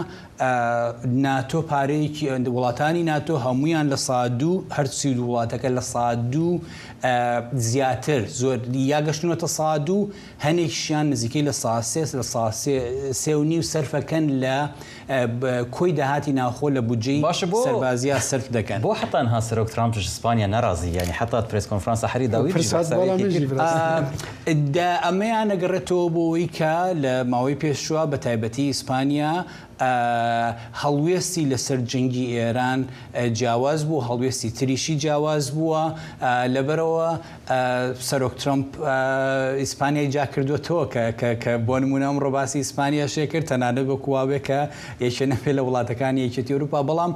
ناتۆ پارەیەکی وڵاتانی ناتۆ هەموویان لە سا دوو هەر 32 وڵاتەکە لە سا دوو زیاتر زۆر یا گەشتونەتە سا دوو هەنێکیشیان نزیکەی لە سا سێ لە سا سێ و نیو سەرفەکەن لە کۆی داهاتی ناوخۆ لە بودجەی باشە بۆ سەربازیا سەرف دەکەن. بۆ حەتا نها سەرۆک ترامپ ژ ئیسپانیا نەرازی یانی حەتا پرێس کۆنفرانسا حەری داوی جی بەحسا وێ یەکێ کرد. دە ئەمەیان ئەگەڕێتەوە بۆ ئەوەی کە لە ماوەی پێشووە بە تایبەتی ئیسپانیا هەڵوێستی لەسەر جەنگی ئێران جیاواز بوو هەڵوێستی تریشی جیاواز بووە لەبەرئەوە سەرۆک ترەمپ ئیسپانیای جا کردووەتەوە کە کە کە بۆ نموونە ئەمڕۆ باسی ئیسپانیاشێ کرد تەنانەت وەکو وابێ کە یەکێ نەبێ لە وڵاتەکانی یەکێتی ئەوروپا بەڵام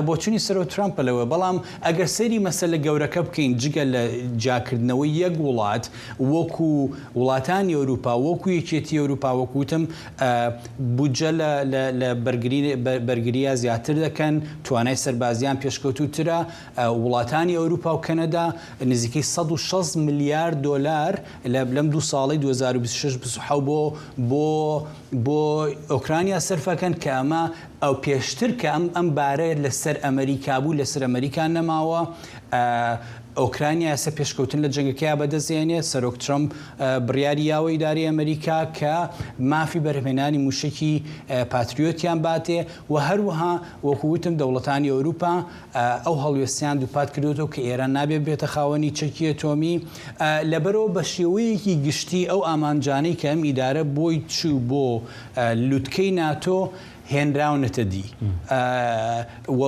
بۆچوونی سەرۆک ترەمپە لەوە بەڵام ئەگەر سەیری مەسەلە گەورەکە بکەین جگە لە جیاکردنەوەی یەک وڵات وەکو وڵاتانی ئەوروپا وەکو یەکێتی ئەوروپا وەکو وتم بودجە لە لە لە بەرگری بەرگرییا زیاتر دەکەن توانای سەربازیان پێشکەوتووترە وڵاتانی ئەوروپا و کەنەدا نزیکەی 160 ملیار دۆلار لە لەم دوو ساڵەی 2026 27 بۆ بۆ بۆ ئۆکرانیا سەرفەکەن کە ئەمە ئەو پێشتر کە ئەم ئەم بارە لەسەر ئەمریکا بوو لەسەر ئەمریکا نەماوە ئۆکرانیا ئێستا پێشکەوتن لە جەنگەکەیا بەدەستێنێت سەرۆک ترەمپ بڕیاری یاوە ئیدارەی ئەمریکا کە مافی بەرهەمهێنانی موشەکی پاتریۆتیان باتێ و هەروەها وەکو وتم دەوڵەتانی ئەوروپا ئەو هەڵوێستەیان دووپات کردووەتەوە کە ئێران نابێت ببێتە خاوەنی چەکی ئەتۆمی، لەبەرئەوە بە شێوەیەکی گشتی ئەو ئامانجانەی کە ئەم ئیدارە بۆی چوو بۆ لوتکەی ناتۆ هێنراونەتە دی و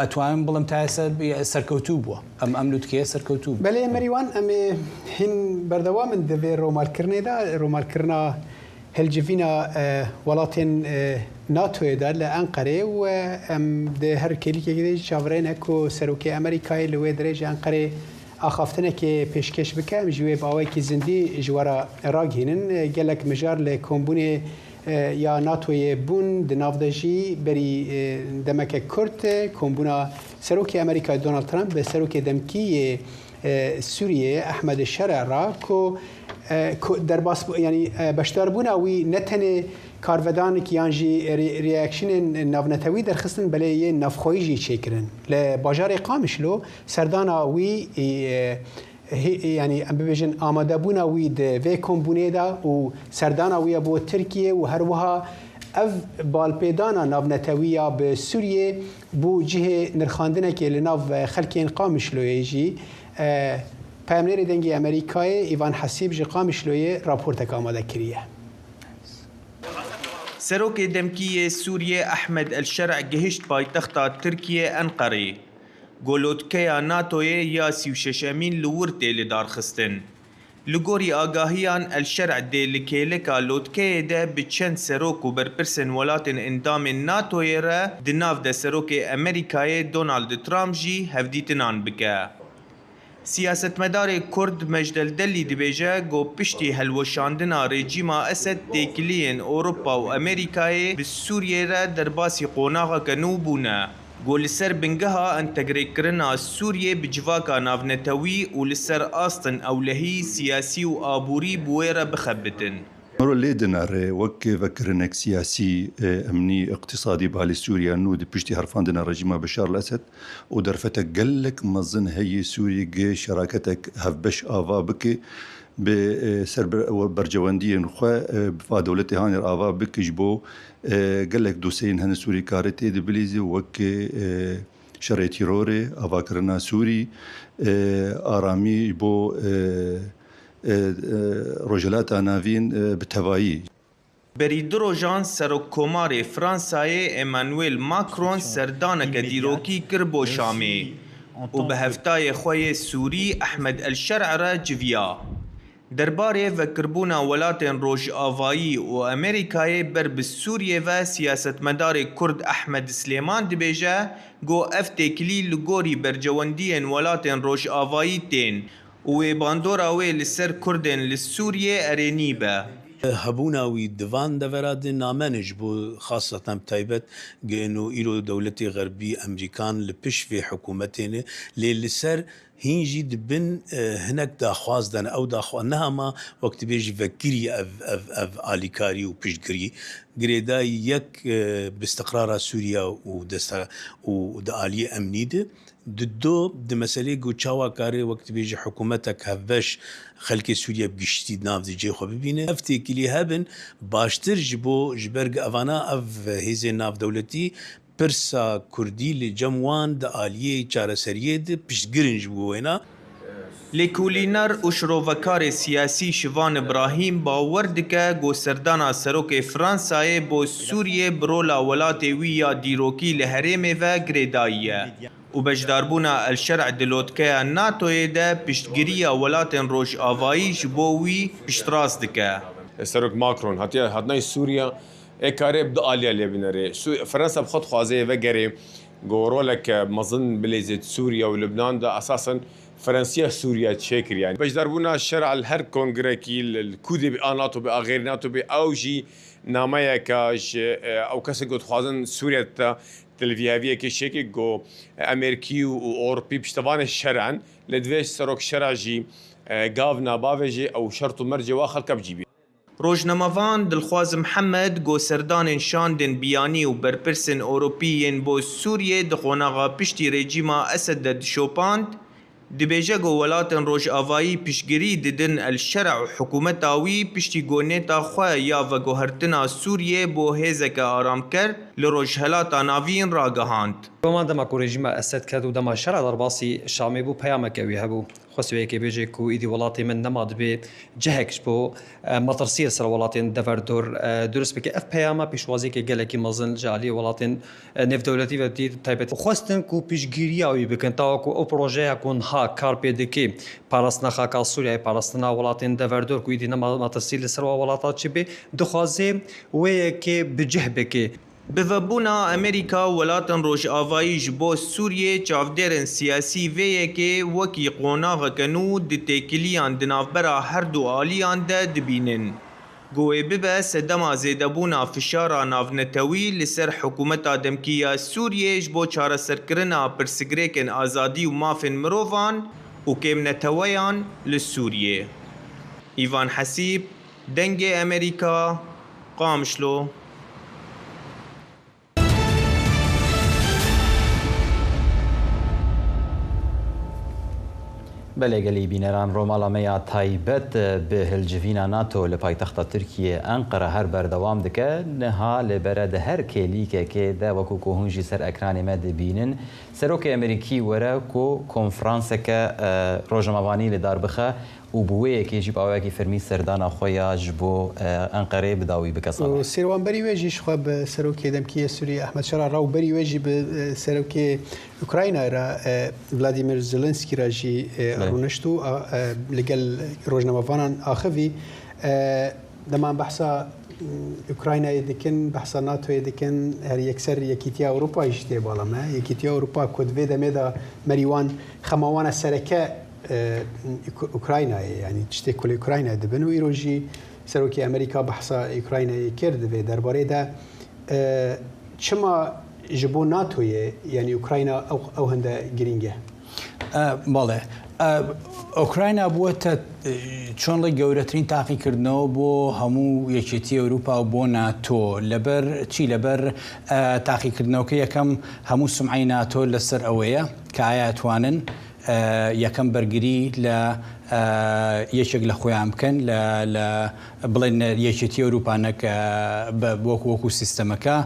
ئەتوانم بڵێم تا ئێستا سەرکەوتوو بووە، ئەم ئەم لوتکەیە سەرکەوتوو بوو. بەلێ مەریوان ئەم ێ هین بەردەوامن di vê romalkirinê de، romalkirina Hilcivîna welatên NATOyê de li Enqereyê û em di her kêlîkekê de jî çaverê ne ku Serokê Amerîkayê li wê dirê ji Enqereyê axaftinekê pêşkêş bike. Em ji wê bi awayekî zindî ji we re ragihînin. Gelek mijar li kombûnê ya NATOyê bûn di nav de jî berî demeke kurt kombûna Serokê Amerîkayê Donald Trump bi Serokê Demkî yê Sûriyeyê Ehmed Şere re ku ku derbas yanî beşdarbûna wî ne tenê karvedanik yan jî reactionên navnetewî derxistin belê yên navxweyî jî çêkirin. Li bajarê Qamişlo serdana wî yanî em bibêjin amadebûna wî di vê kombûnê de û serdana wî ya bo Tirkiyê û her wiha ev balpêdana navnetewî ya bi Sûriyê Bû cihê nirxandinekê li nav xelkên Qamişloyê jî. Peyamnêrê Dengê Amerîkayê Îvan Hesîb ji Qamişloyê raportek amade kiriye. Serokê demkî yê Sûriyê Ehmed El Şer'e gihişt paytexta Tirkiyê Enqerê. Golotkeya NATOyê ya 36 emîn li wir tê lidarxistin. Li gorî agahiyan El Şer'e dê li kêleka lotkeyê de bi çend serok û berpirsên welatên endamên NATOyê re di nav de Serokê Emerîkayê Donald Trump jî hevdîtinan bike. Siyasetmedarê Kurd Mejdel Delî dibêje ku piştî hilweşandina rejîma Esed têkiliyên Ewropa û Emerîkayê bi Sûriyê re derbasî qonaxeke nû bûne. Ku li ser bingeha entegrekirina Sûriyê bi civaka navnetewî û li ser astin ewlehî, siyasî û aborî bi wê re bixebitin. Miro lê dinere wek vekirinek siyasî, emnî, îqtîsadî balê Sûriya nû di piştî herfandina rejîma Beşar el Esed û derfetek gelek mezin heye Sûriyê gi şeraketek hevbeş ava bike. bi ser berjewendiyên xwe bi va dewletê hanê re ava bike ji bo gelek doseyên hene Sûrî karê tê de bilîze wek şerê tîrorê, avakirina Sûrî, aramî ji bo Rojhilata Navîn bi tevayî. Berî du rojan Serokkomarê Fransayê Emmanuel Macron serdaneke dîrokî kir bo Şamê û bi hevtayê xwe yê Sûrî Ehmed El Şer'e re civiya. Derbarê vekirbûna welatên Rojavayî û Amerîkayê ber bi Sûriyê ve siyasetmedarê Kurd Ehmed Silêman dibêje ku ev têkilî li gorî bercewendiyên welatên Rojavayî tên û wê bandora wê li ser Kurdên li Sûriyê erênî be. Hebûna wî di van devera de name ne ji bo xasatan bi taybet gno îro dewletê xerbî Emrîkan li pişt vê hikûmetê ne lê li ser hîn jî di bin hinek daxwaz de ne ew daxwaz niha ma wek dibêjî vekirî ev ev ev alîkarî û piştgirî girêdayî yek bi istiqrara Sûriya û desta û di aliyê emnî de Di do di meseleyê ku çawa karê wek dibêjî hikûmetek hevbeş xelkê Sûriye bi giştî di nav de cihê xwe bibîne, ev têkilî hebin baştir ji bo ji ber evana ev hêzên navdewletî pirsa kurdî li cem wan di aliyê çareseriyê de piştgir in ji bo wêna. Lêkolîner û şirovekarê siyasî Şivan Îbrahîm bawer dike ku serdana Serokê Fransayê bo Sûriyê bi rola welatê wî ya dîrokî li herêmê ve girêdayî ye û beşdarbûna El Şer'e di lotkeya NATOyê de piştgiriya welatên rojavayî ji bo wî piştrast dike. Serok Macron hatiye hatinayî Sûriye ê karê bi du aliya lê binerê. Fransa bi xwe dixwaze vegerê Ku roleke mezin bilêzê di Sûriye û Lubnan de esasen Frensiya Sûriye çêkiriye. Beşdarbûna Şera li her kongrekî li ku dê bê a NATO bê a xêrî NATO bê ew jî nameyeke ji ew kesên ku dixwazin Sûriye de tilvîheviyekê çêke ku Amerîkî û Ewropî piştevanê Şera in lê divê Serok Şera jî gav na bavêje ew şert û mercê wa xelka bicî bîne. Rojnamevan Dilxwaz Mihemed got serdanên şandên biyanî û berpirsên Ewropî yên bo Sûriyê di qonaxa piştî rejîma Esed de dişopand, dibêje ku welatên rojavayî piştgirî didin El Şer'a û hikûmeta wî piştî ku nêta xwe ya veguhertina Sûriyê bo hêzeke aramker li Rojhilata Navîn ragihand. Roman dema ku rejîma Esed ket û dema Şer'a derbasî Şamê bû peyameke wî hebû. Xwest wê yekê bêje ku êdî welatê min nema dibê cihek ji bo metirsiyê li ser welatên deverdor dirust bike. Ev peyama pêşwaziyeke gelekî mezin ji aliyê welatên nêvdewletî ve dît bi taybetî. Xwestin ku piştgiriya wî bikin ta ku ew projeya ku niha kar pê dike parastina xaka Sûriyeyê, parastina welatên deverdor ku êdî nema metirsî li ser wan welatan çêbê, dixwaze wê yekê bi cih bike. Bi vebûna Amerîka û welatên rojavayî ji bo Sûriyê çavdêrên siyasî vê yekê wekî qonaxeke nû di têkiliyan di navbera her du aliyan de dibînin ku wê bibe sedema zêdebûna fişara navnetewî li ser hikûmeta demkî ya Sûriyê ji bo çareserkirina pirsgirêkên azadî û mafên mirovan û kêmneteweyan li Sûriyê. Îvan Hesîb, Dengê Amerîka, Qamişlo. Belê gelî bîneran romala me ya taybet bi hilcivîna NATO li paytexta Tirkiyê Enqere her berdewam dike. Niha li bere di her kêlîkekê de wekû ku hûn jî ser ekranê me dibînin Serokê Amerîkî were ku konferanseke rojnamevanî li dar bixe û bi wê yekê jî bi awayekî fermî serdana xwe ya ji bo Enqereyê bi dawî bike Salih. Û Sêrwan berî wê jî ji xwe bi Serokê Demkî yê Sûriyê Ehmed Şera re û berî wê jî bi Serokê Ukraynayê re Vladimir Zelenskiy re jî rûnişt û li gel rojnamevanan axivî. Dema em behsa Ukraynayê dikin, behsa NATOyê dikin, her yekser Yekîtiya Ewropayê jî tê bala me. Yekîtiya Ewropa ku di vê demê de merî wan xema wan e sereke Ukraynayê yanî tiştê ku li Ukraynayê dibin û îro jî Serokê Amerîka behsa Ukraynayê kir di vê derbarê de çima ji bo NATOyê yanî Ukrayna ew hinde girîng e? Belê. Ukrayna bûwete چۆن ڵێ گەورەترین تاقیکردنەوە بۆ هەموو یەکێتی ئەوروپا و بۆ ناتۆ لەبەر چی لەبەر تاقیکردنەوەکە یەکەم هەموو سمعەی ناتۆ لەسەر ئەوەیە کە ئایا توانن یەکەم بەرگری لە یەکێک لە خۆیان بکەن لە لە بڵێن یەکێتی ئەوروپا نەک وەکو وەکو سیستەمەکە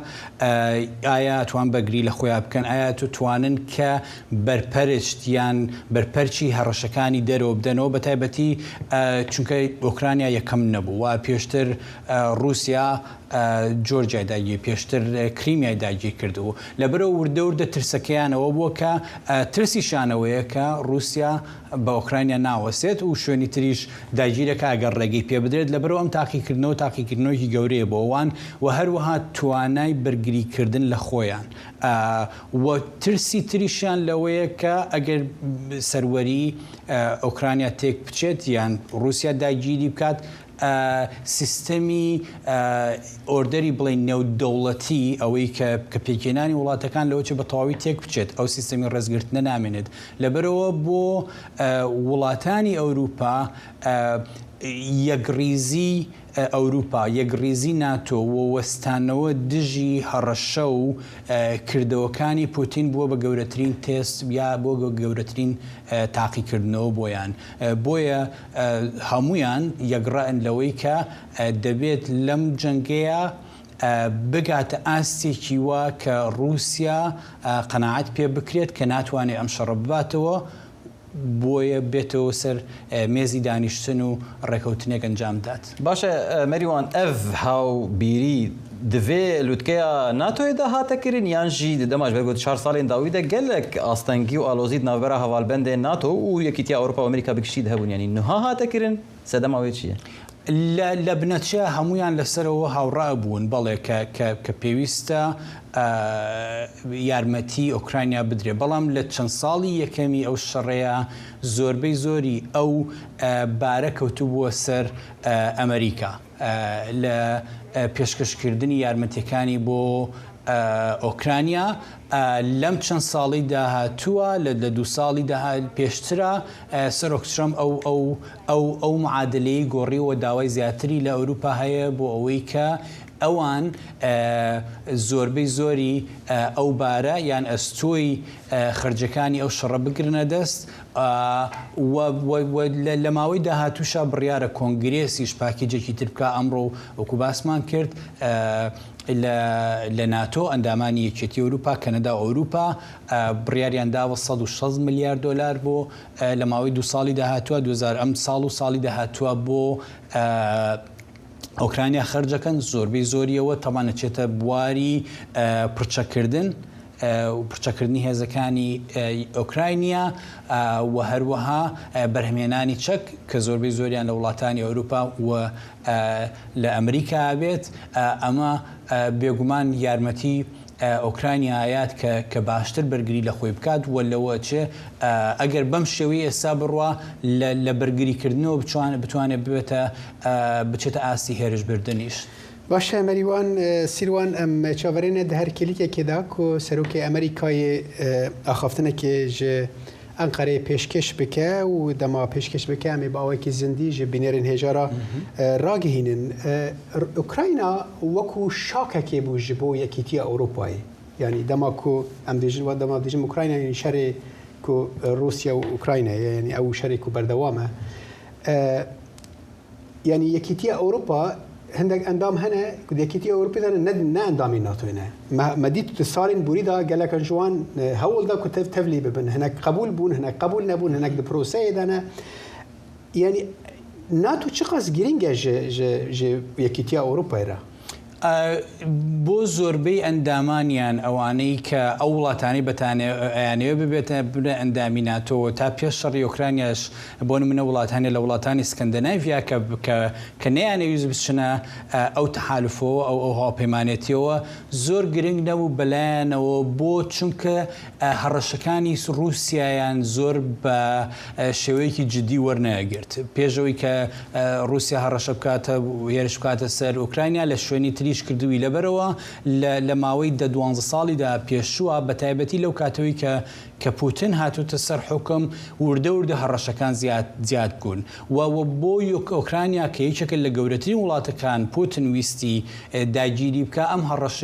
ئایا توان بەرگری لە خۆیان بکەن ئایا توانن کە بەرپەرچ یان بەرپەرچی هەڕەشەکانی دەرەوە بدەنەوە بە تایبەتی چونکە ئۆکرانیا یەکەم نەبوو و پێشتر ڕووسیا جۆرجیای داگیر پێشتر کریمیای داگیر کرد و لەبەرئەوە وردە وردە ترسەکەیان ئەوە بووە کە ترسیشیان ئەوەیە کە ڕووسیا بە ئۆکرانیا ناوەستێت و شوێنی تریش داگیرەکا ئەگەر ڕێگەی پێ بدرێت لەبەرئەوە ئەم تاقیکردنەوە تاقیکردنەوەیەکی گەورەیە بۆ ئەوان و هەروەها توانای بەرگریکردن لە خۆیان و ترسی تریشیان لەوەیە کە ئەگەر سەروەری ئۆکرانیا تێک بچێت یان ڕووسیا داگیری بکات سیستەمی ئۆردەری بڵێین نێودەوڵەتی ئەوەی کە کە پێکهێنانی وڵاتەکان لەوەچێ بە تەواوی تێک بچێت ئەو سیستەمی ڕێزگرتنە نامێنێت لەبەرئەوە بۆ وڵاتانی ئەوروپا یەکڕیزی ئەوروپا یەکڕیزی ناتۆ و وەستانەوە دژی هەڕەشە و کردەوەکانی پوتین بووە بە گەورەترین تێست یا بۆ گەورەترین تاقیکردنەوە بۆیان بۆیە هەموویان یەکڕەئن لەوەی کە دەبێت لەم جەنگەیا بگاتە ئاستێکی وا کە ڕووسیا قەناعەت پێ بکرێت کە ناتوانێت ئەم شەڕە بباتەوە بۆیە بێتەوە سەر مێزی دانیشتن و ڕێکەوتنێک ئەنجام بدات. باشە مەریوان ئەڤ هاو بیری دڤێ لوتکەیا ناتۆیێ دا هاتە کرن یان ژی di dema ji ber ku di çar salên dawî de gelek astengî û alozî di navbera hevalbendên NATO û Yekîtiya Ewropa û Amerîka bi giştî de hebûn yanî nuha hate kirin sedema wê çi ye? لە لە بنەچە هەموویان لەسەرەوە هاوڕا بوون بەڵێ کە کە کە پێویستە یارمەتی ئۆکرانیا بدرێ بەڵام لە چەند ساڵی یەکەمی ئەو شەڕەیە زۆربەی زۆری ئەو بارە کەوتبووە سەر ئەمریکا. لە پێشکەشکردنی یارمەتیەکانی بۆ ئۆکرانیا لەم چەند ساڵی داهاتووە لە لە دوو ساڵی پێشترا سەرۆک ترەمپ ئەو ئەو ئەو ئەو معادلەی گۆڕیوە داوای زیاتری لە ئەوروپا هەیە بۆ ئەوەی کە ئەوان زۆربەی زۆری ئەو بارە یان ئەستۆی خەرجەکانی ئەو شەڕە بگرنە دەست و و لە ماوەی داهاتووشا بڕیارە کۆنگرێسیش پاکیجێکی تر بکا ئەمڕۆ وەکو باسمان کرد لە لە ناتۆ ئەندامانی یەکێتی ئەوروپا کەنەدا و ئەوروپا بڕیاریان داوە 160 ملیار دۆلار بۆ لە ماوەی دوو ساڵی داهاتووە 2000 ئەم ساڵ و ساڵی داهاتووە بۆ ئۆکرانیا خەرجەکەن زۆربەی زۆریەوە تەبان ئەچێتە بواری پڕچەکردن و پڕچەکردنی هێزەکانی ئۆکراینیا و هەروەها بەرهەمهێنانی چەک کە زۆربەی زۆریان لە وڵاتانی ئەوروپا و لە ئەمریکا بێت ئەمە بێگومان یارمەتی ئۆکرانیا ئەیات کە کە باشتر بەرگری لە خۆی بکات و لەوە ئەچێ ئەگەر بەم شێوەی ئێستا بڕوا لە لە بەرگری کردنەوە بچوان بتوانێت ببێتە بچێتە ئاستی هێرش بردنیش. باشە مەریوان سیروان ئەم چاوەرێنە di her kêlîkekê de ku serokê Amerîkayê axaftinekê ji Enqereyê pêşkêş bike û dema pêşkêş bike em ê bi awayekî zindî ji bînerên hêja re ragihînin. Ukrayna wekû şakekê bû ji bo Yekîtiya Ewropayê. Yanî dema ku em dêjin dema dêjin Ukrayna yanî şerê ku Rûsya û Ukrayna ye yanî ew şerê ku berdewam e. Yanî Yekîtiya Ewropa hindek endam hene ku di Yekîtiya Ewropê de ne ne endamên NATOyê ne. Me me dît di salên borî de gelekan ji wan hewl da ku tev tevlî bibin. Hinek qebûl bûn, hinek qebûl nebûn, hinek di proseyê de ne. Yanî NATO çiqas girîng e ji ji ji Yekîtiya Ewropayê re? بۆ زۆربەی ئەندامانیان ئەوانەی کە ئەو وڵاتانەی بەتانێ ئەیانەوێ ببێتە ببنە ئەندامی ناتۆ تا پێش شەڕی ئۆکرانیاش بۆ نمونە وڵاتانێ لە وڵاتانی سکەندەنایڤیا کە کە کە نەیانەویست بچنە ئەو تەحالفەوە ئەو ئەو هاوپەیمانێتیەوە زۆر گرنگ نەبوو بەلایانەوە بۆ چونکە هەڕەشەکانی ڕووسیایان زۆر بە شێوەیەکی جدی وەرنەگرت پێش ئەوەی کە ڕووسیا هەڕەشە بکاتە هێرش بکاتە سەر ئۆکرانیا لە شوێنی تریش کردووی لەبەرئەوە لە لە ماوەی دە دوانزە ساڵیدا پێشووە بە تایبەتی لەو کاتەوەی کە کە پوتن هاتووتە سەر حوکم وردە وردە هەڕەشەکان زیاد زیاد بوون و و بۆ ئۆکرانیا کە یەکێکە لە گەورەترین وڵاتەکان پوتن ویستی داگیری بکا ئەم هەڕەشەی.